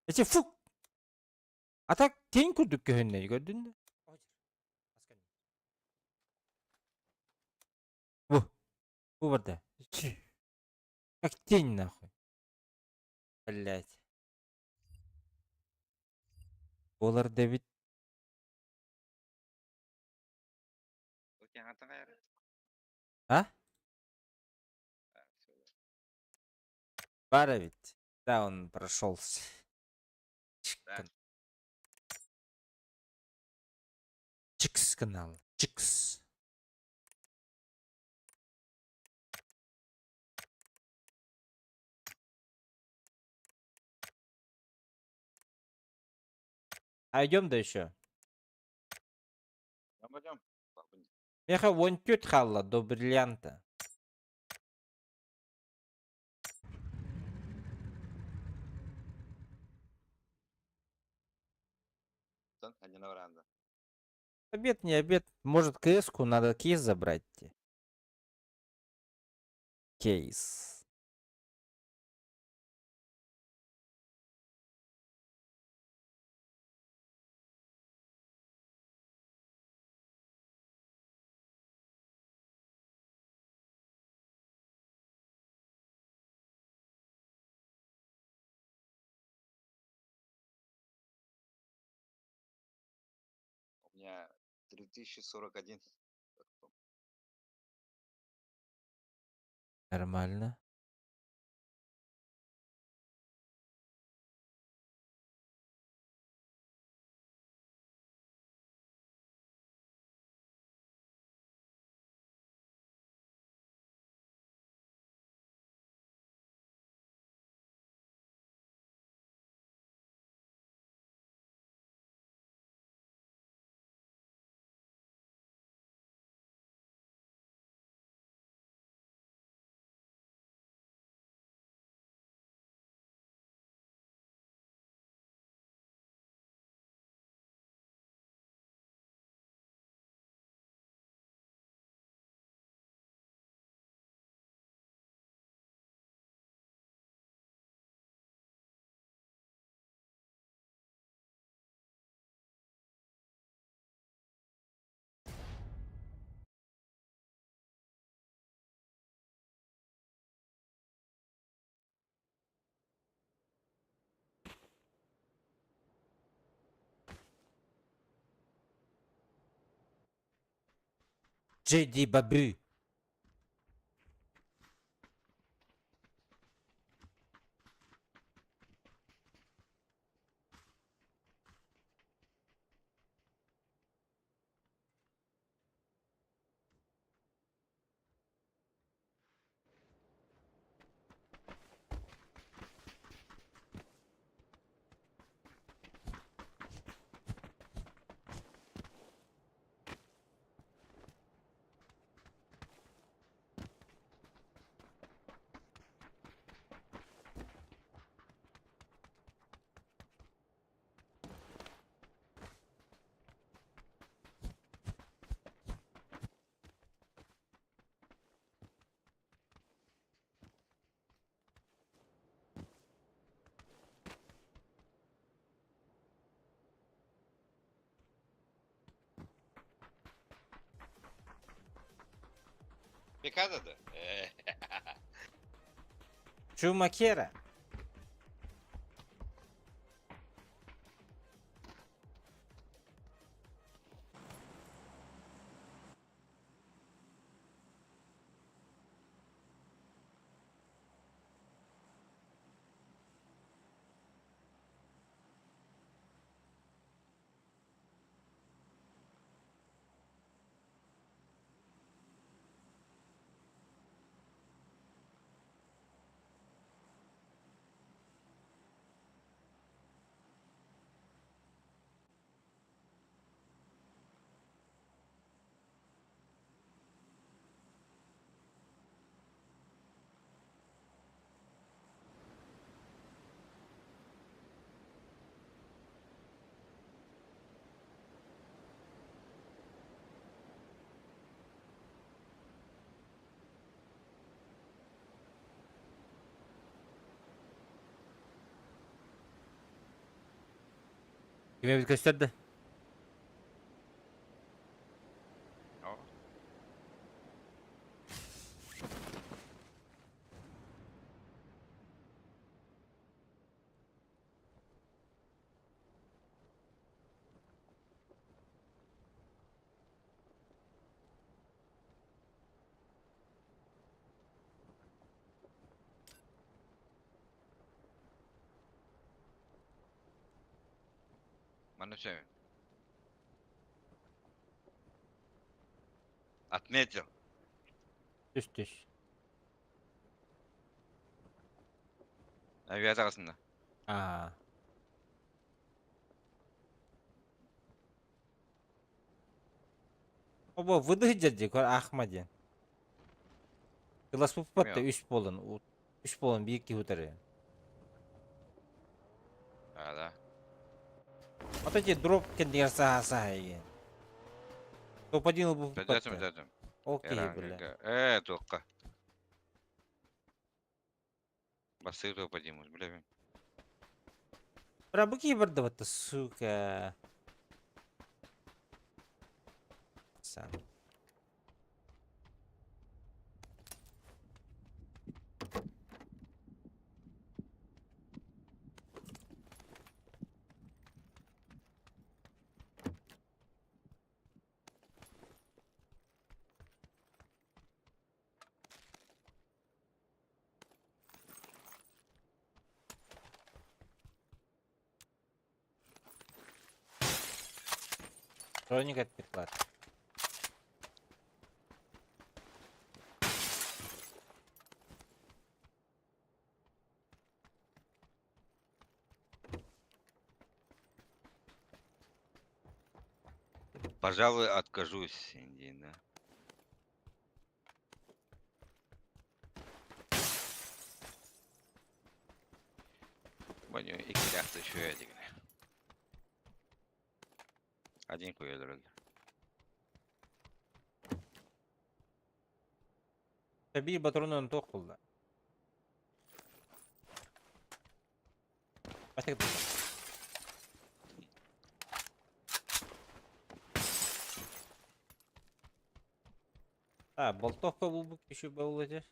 Эти фук. А так тень курдук көһүннэ көрдүн да? Бу. Бу барда. Как тень нахуй. Блять. Олар Дэвид. А? Бара ведь. Да, он прошелся. Чикс канал. Чикс. А идем да еще. Пойдем. Меха вон тют халла до бриллианта. Обед не обед. Может КС-ку надо кейс забрать. Кейс. У меня 3041. Нормально. JD Babu. Pekada da. Чумакера. Ким эбит көстөр да? Манна сөбүн. Отметил. Түс түс. Авиатаҕасында. Аа. Обо выдыһдьар дии, көр аахма диэн. Кыласпыппат да үс буолан, үс буолан биир киһи утары. А, да. Ото дии дроп кэннигэр саһа саһа игин. Топ-1 ылбыппат Дэтим, да. дэтим. Ол киһи бile. Э, туохха. Бассыы топ-1 билэбин. Бра, бу киһи барда батта, сука. Сам. Броник отпеклад. Пожалуй, откажусь, Индина. Баню иккилээхтэ үчүгэй дигинэ. Один хуй өлөрөллөр. Биир батронун туох булла? Бастакы А, болтовка булбут еще был эти.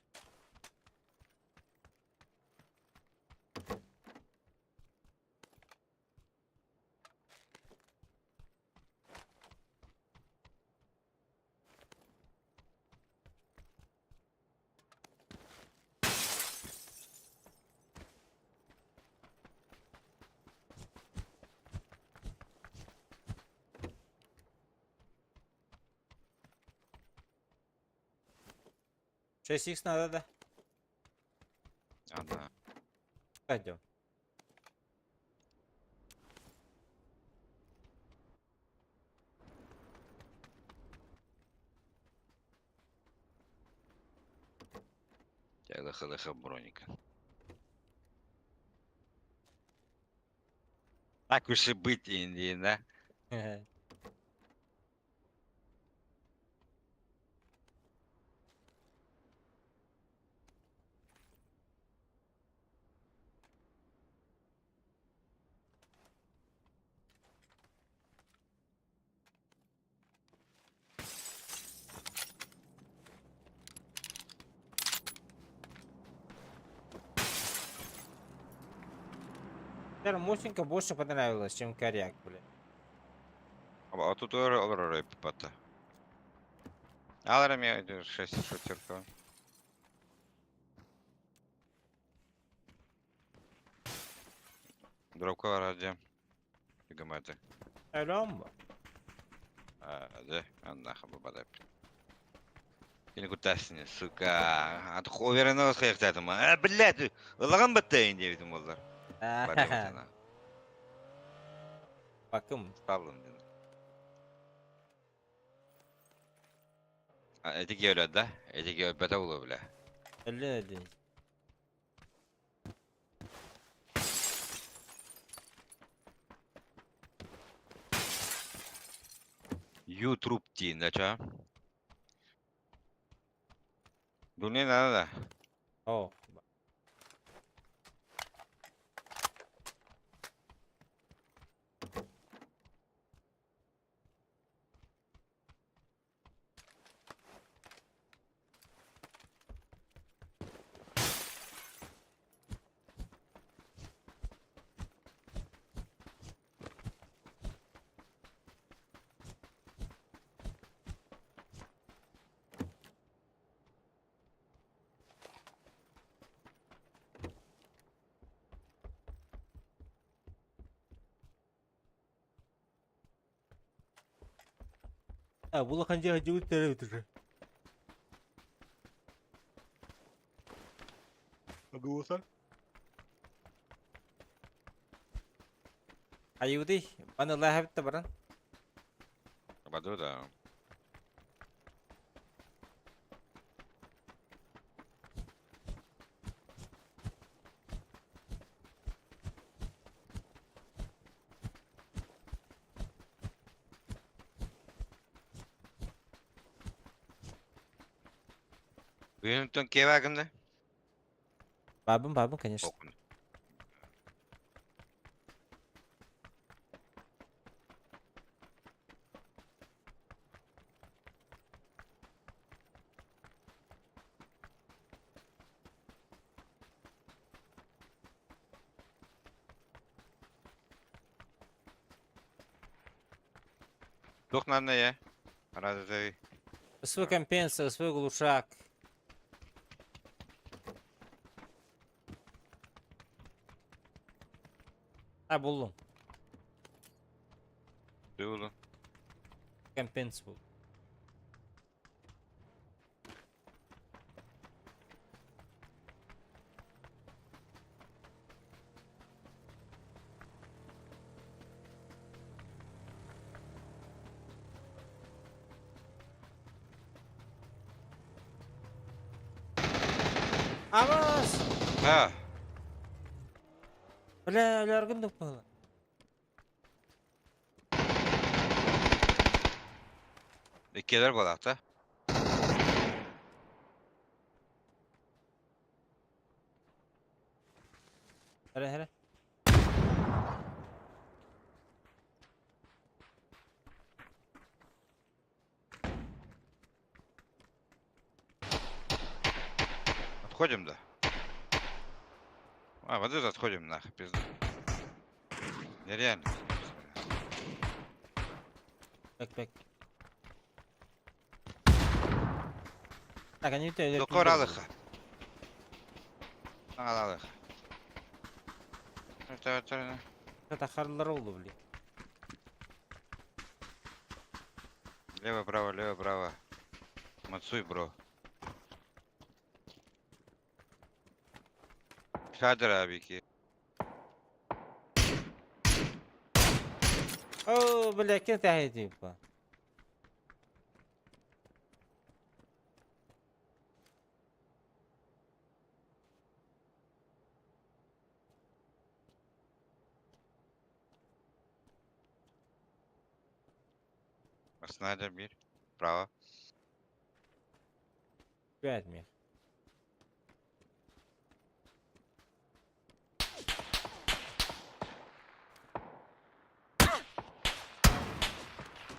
6х надо, да? Ана. Пойдем. Лыха-лыха броника. Так уж и быть, Индина. Наверное, Мосинка больше понравилась, чем коряк, блин. А тут олорор пата. Алар мен 6 шестерка. Дропка бар hadi. Гаматы. Алло, Да, нахуй попадает. Кини кутасыны, сука. А то уверенно хайыктадым. А, блядь, ылаган баттайын дебитим олар. Bakım. Саллым дедим. А, эти геолят, да? Эти геолят улу, бля. Öyle öyle. YouTube дейін, да, ча? Дуне надо, да? О. А, улахан дьиэ сылдьыбыт эбит уже. Агуса? Айыбытый, маны лааһабыт да баран. Баду да. Бүгүн кева гынды? Бабым, бабым, конечно. Окун. Тух надо я. Рада ты. СВ компенса, СВ глушак. А, буллум. Ты улу. Компенс был. Авас! А, Бля, ляргын было. иккилэр буолаахта. Хара, хара. Отходим, да? А, вот это отходим нахуй, пизда. Нереально. Бэк, бэк. Так, они тебя... Докор алыха. Алыха. Это Это харлар oldu, блин. Лево, право, лево, право. Мацуй, бро. Шадер абики. О, бля, кем ты типа? Снайдер бир. Право. Пять мех.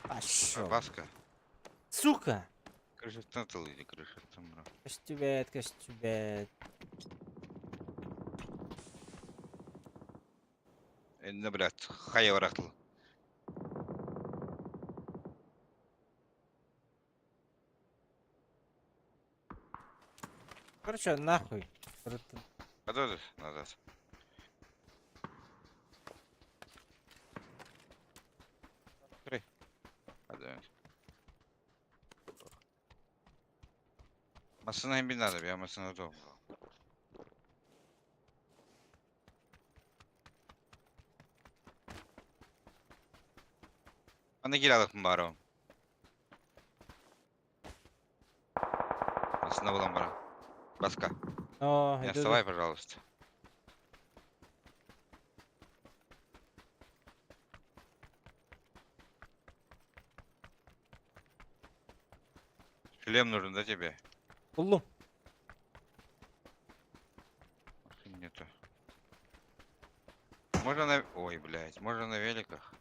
Пошел. Баска. Сука! Крыша там или крыша там, бро. Костюбет, костюбет. Энне, блядь, хая барахтыл. Короче, нахуй. Подойдешь назад. Три. Подойдешь. Masına bir надо, я masına doğru. Аны килалык бары. Masına булам бара. Баска. О, Не иду, отставай, пожалуйста. Шлем нужен, да, тебе? Буллум. Нету. Можно на... Ой, блядь, можно на великах.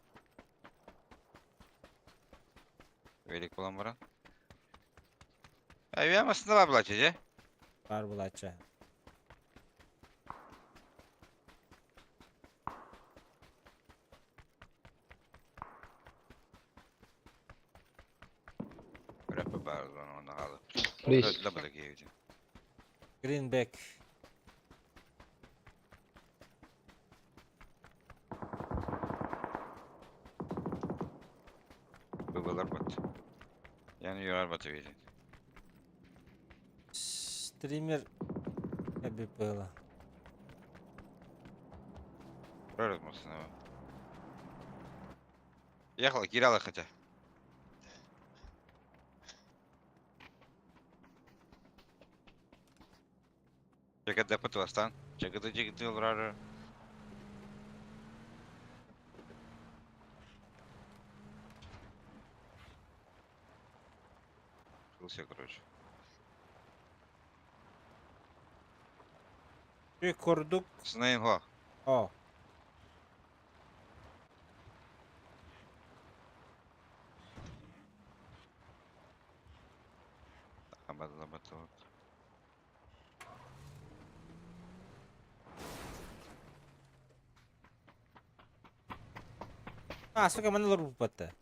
Велик булам бара. А я масына платить, э? Бар булача. Рэпы бар, оны алып. Please. Лабада кейді. Greenback. Быбылар бат. Yani yorar batı verin. Стример было. Прорыв снова. Ехала, киряла хотя. Чеката пытвастан. Чеката чеката рара. Все, короче. Курдук. Знаем го. О. А, сука, манна олорбуппат.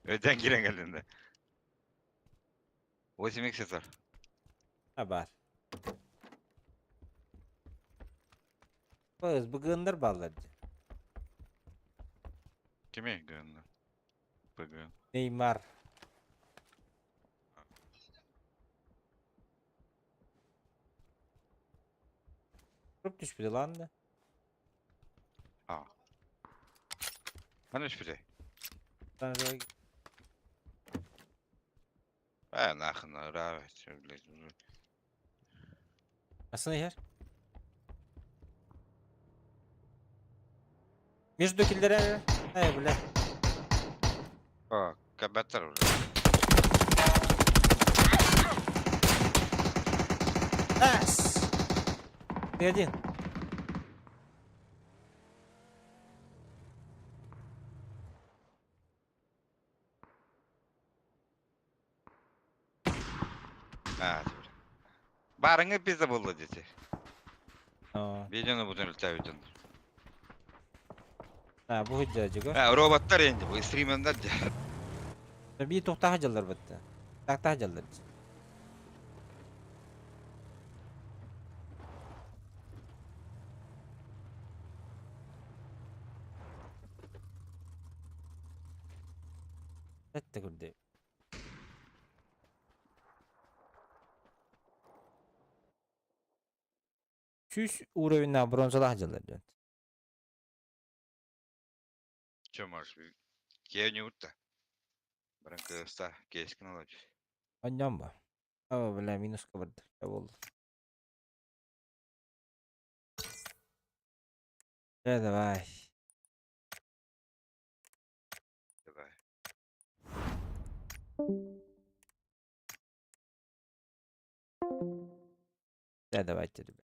Öden giren geldiğinde. 8 сетар. А бар. Быз бүгүндөр баллар. Кими гönlü? Bugün. Neymar. Grup düşmedi lan da. А. Hani hiçbir şey. А, нахуй, нравится, блядь. Nasıl yer? Между киллерами. Эй, бля. О, кабаттар уже. Ас! Ты один. А, бля. Барыңы пизда болды дети. О. Видеоны бүтін үлтәбитін. А, бу худжа жуга. А, роботтар енді, бұл стримендер де. Би тоқтаға жалдар бітті. Тақтаға жалдар. Әтті көрді. Чүс уровень бронзалаға жалдар. дьон. Че можешь? Кене утта. Баранка ста, кескін алады. Аннан ба? О, бля, минуска барды. Болды. Э, давай. Давай. Да, давайте, ребят.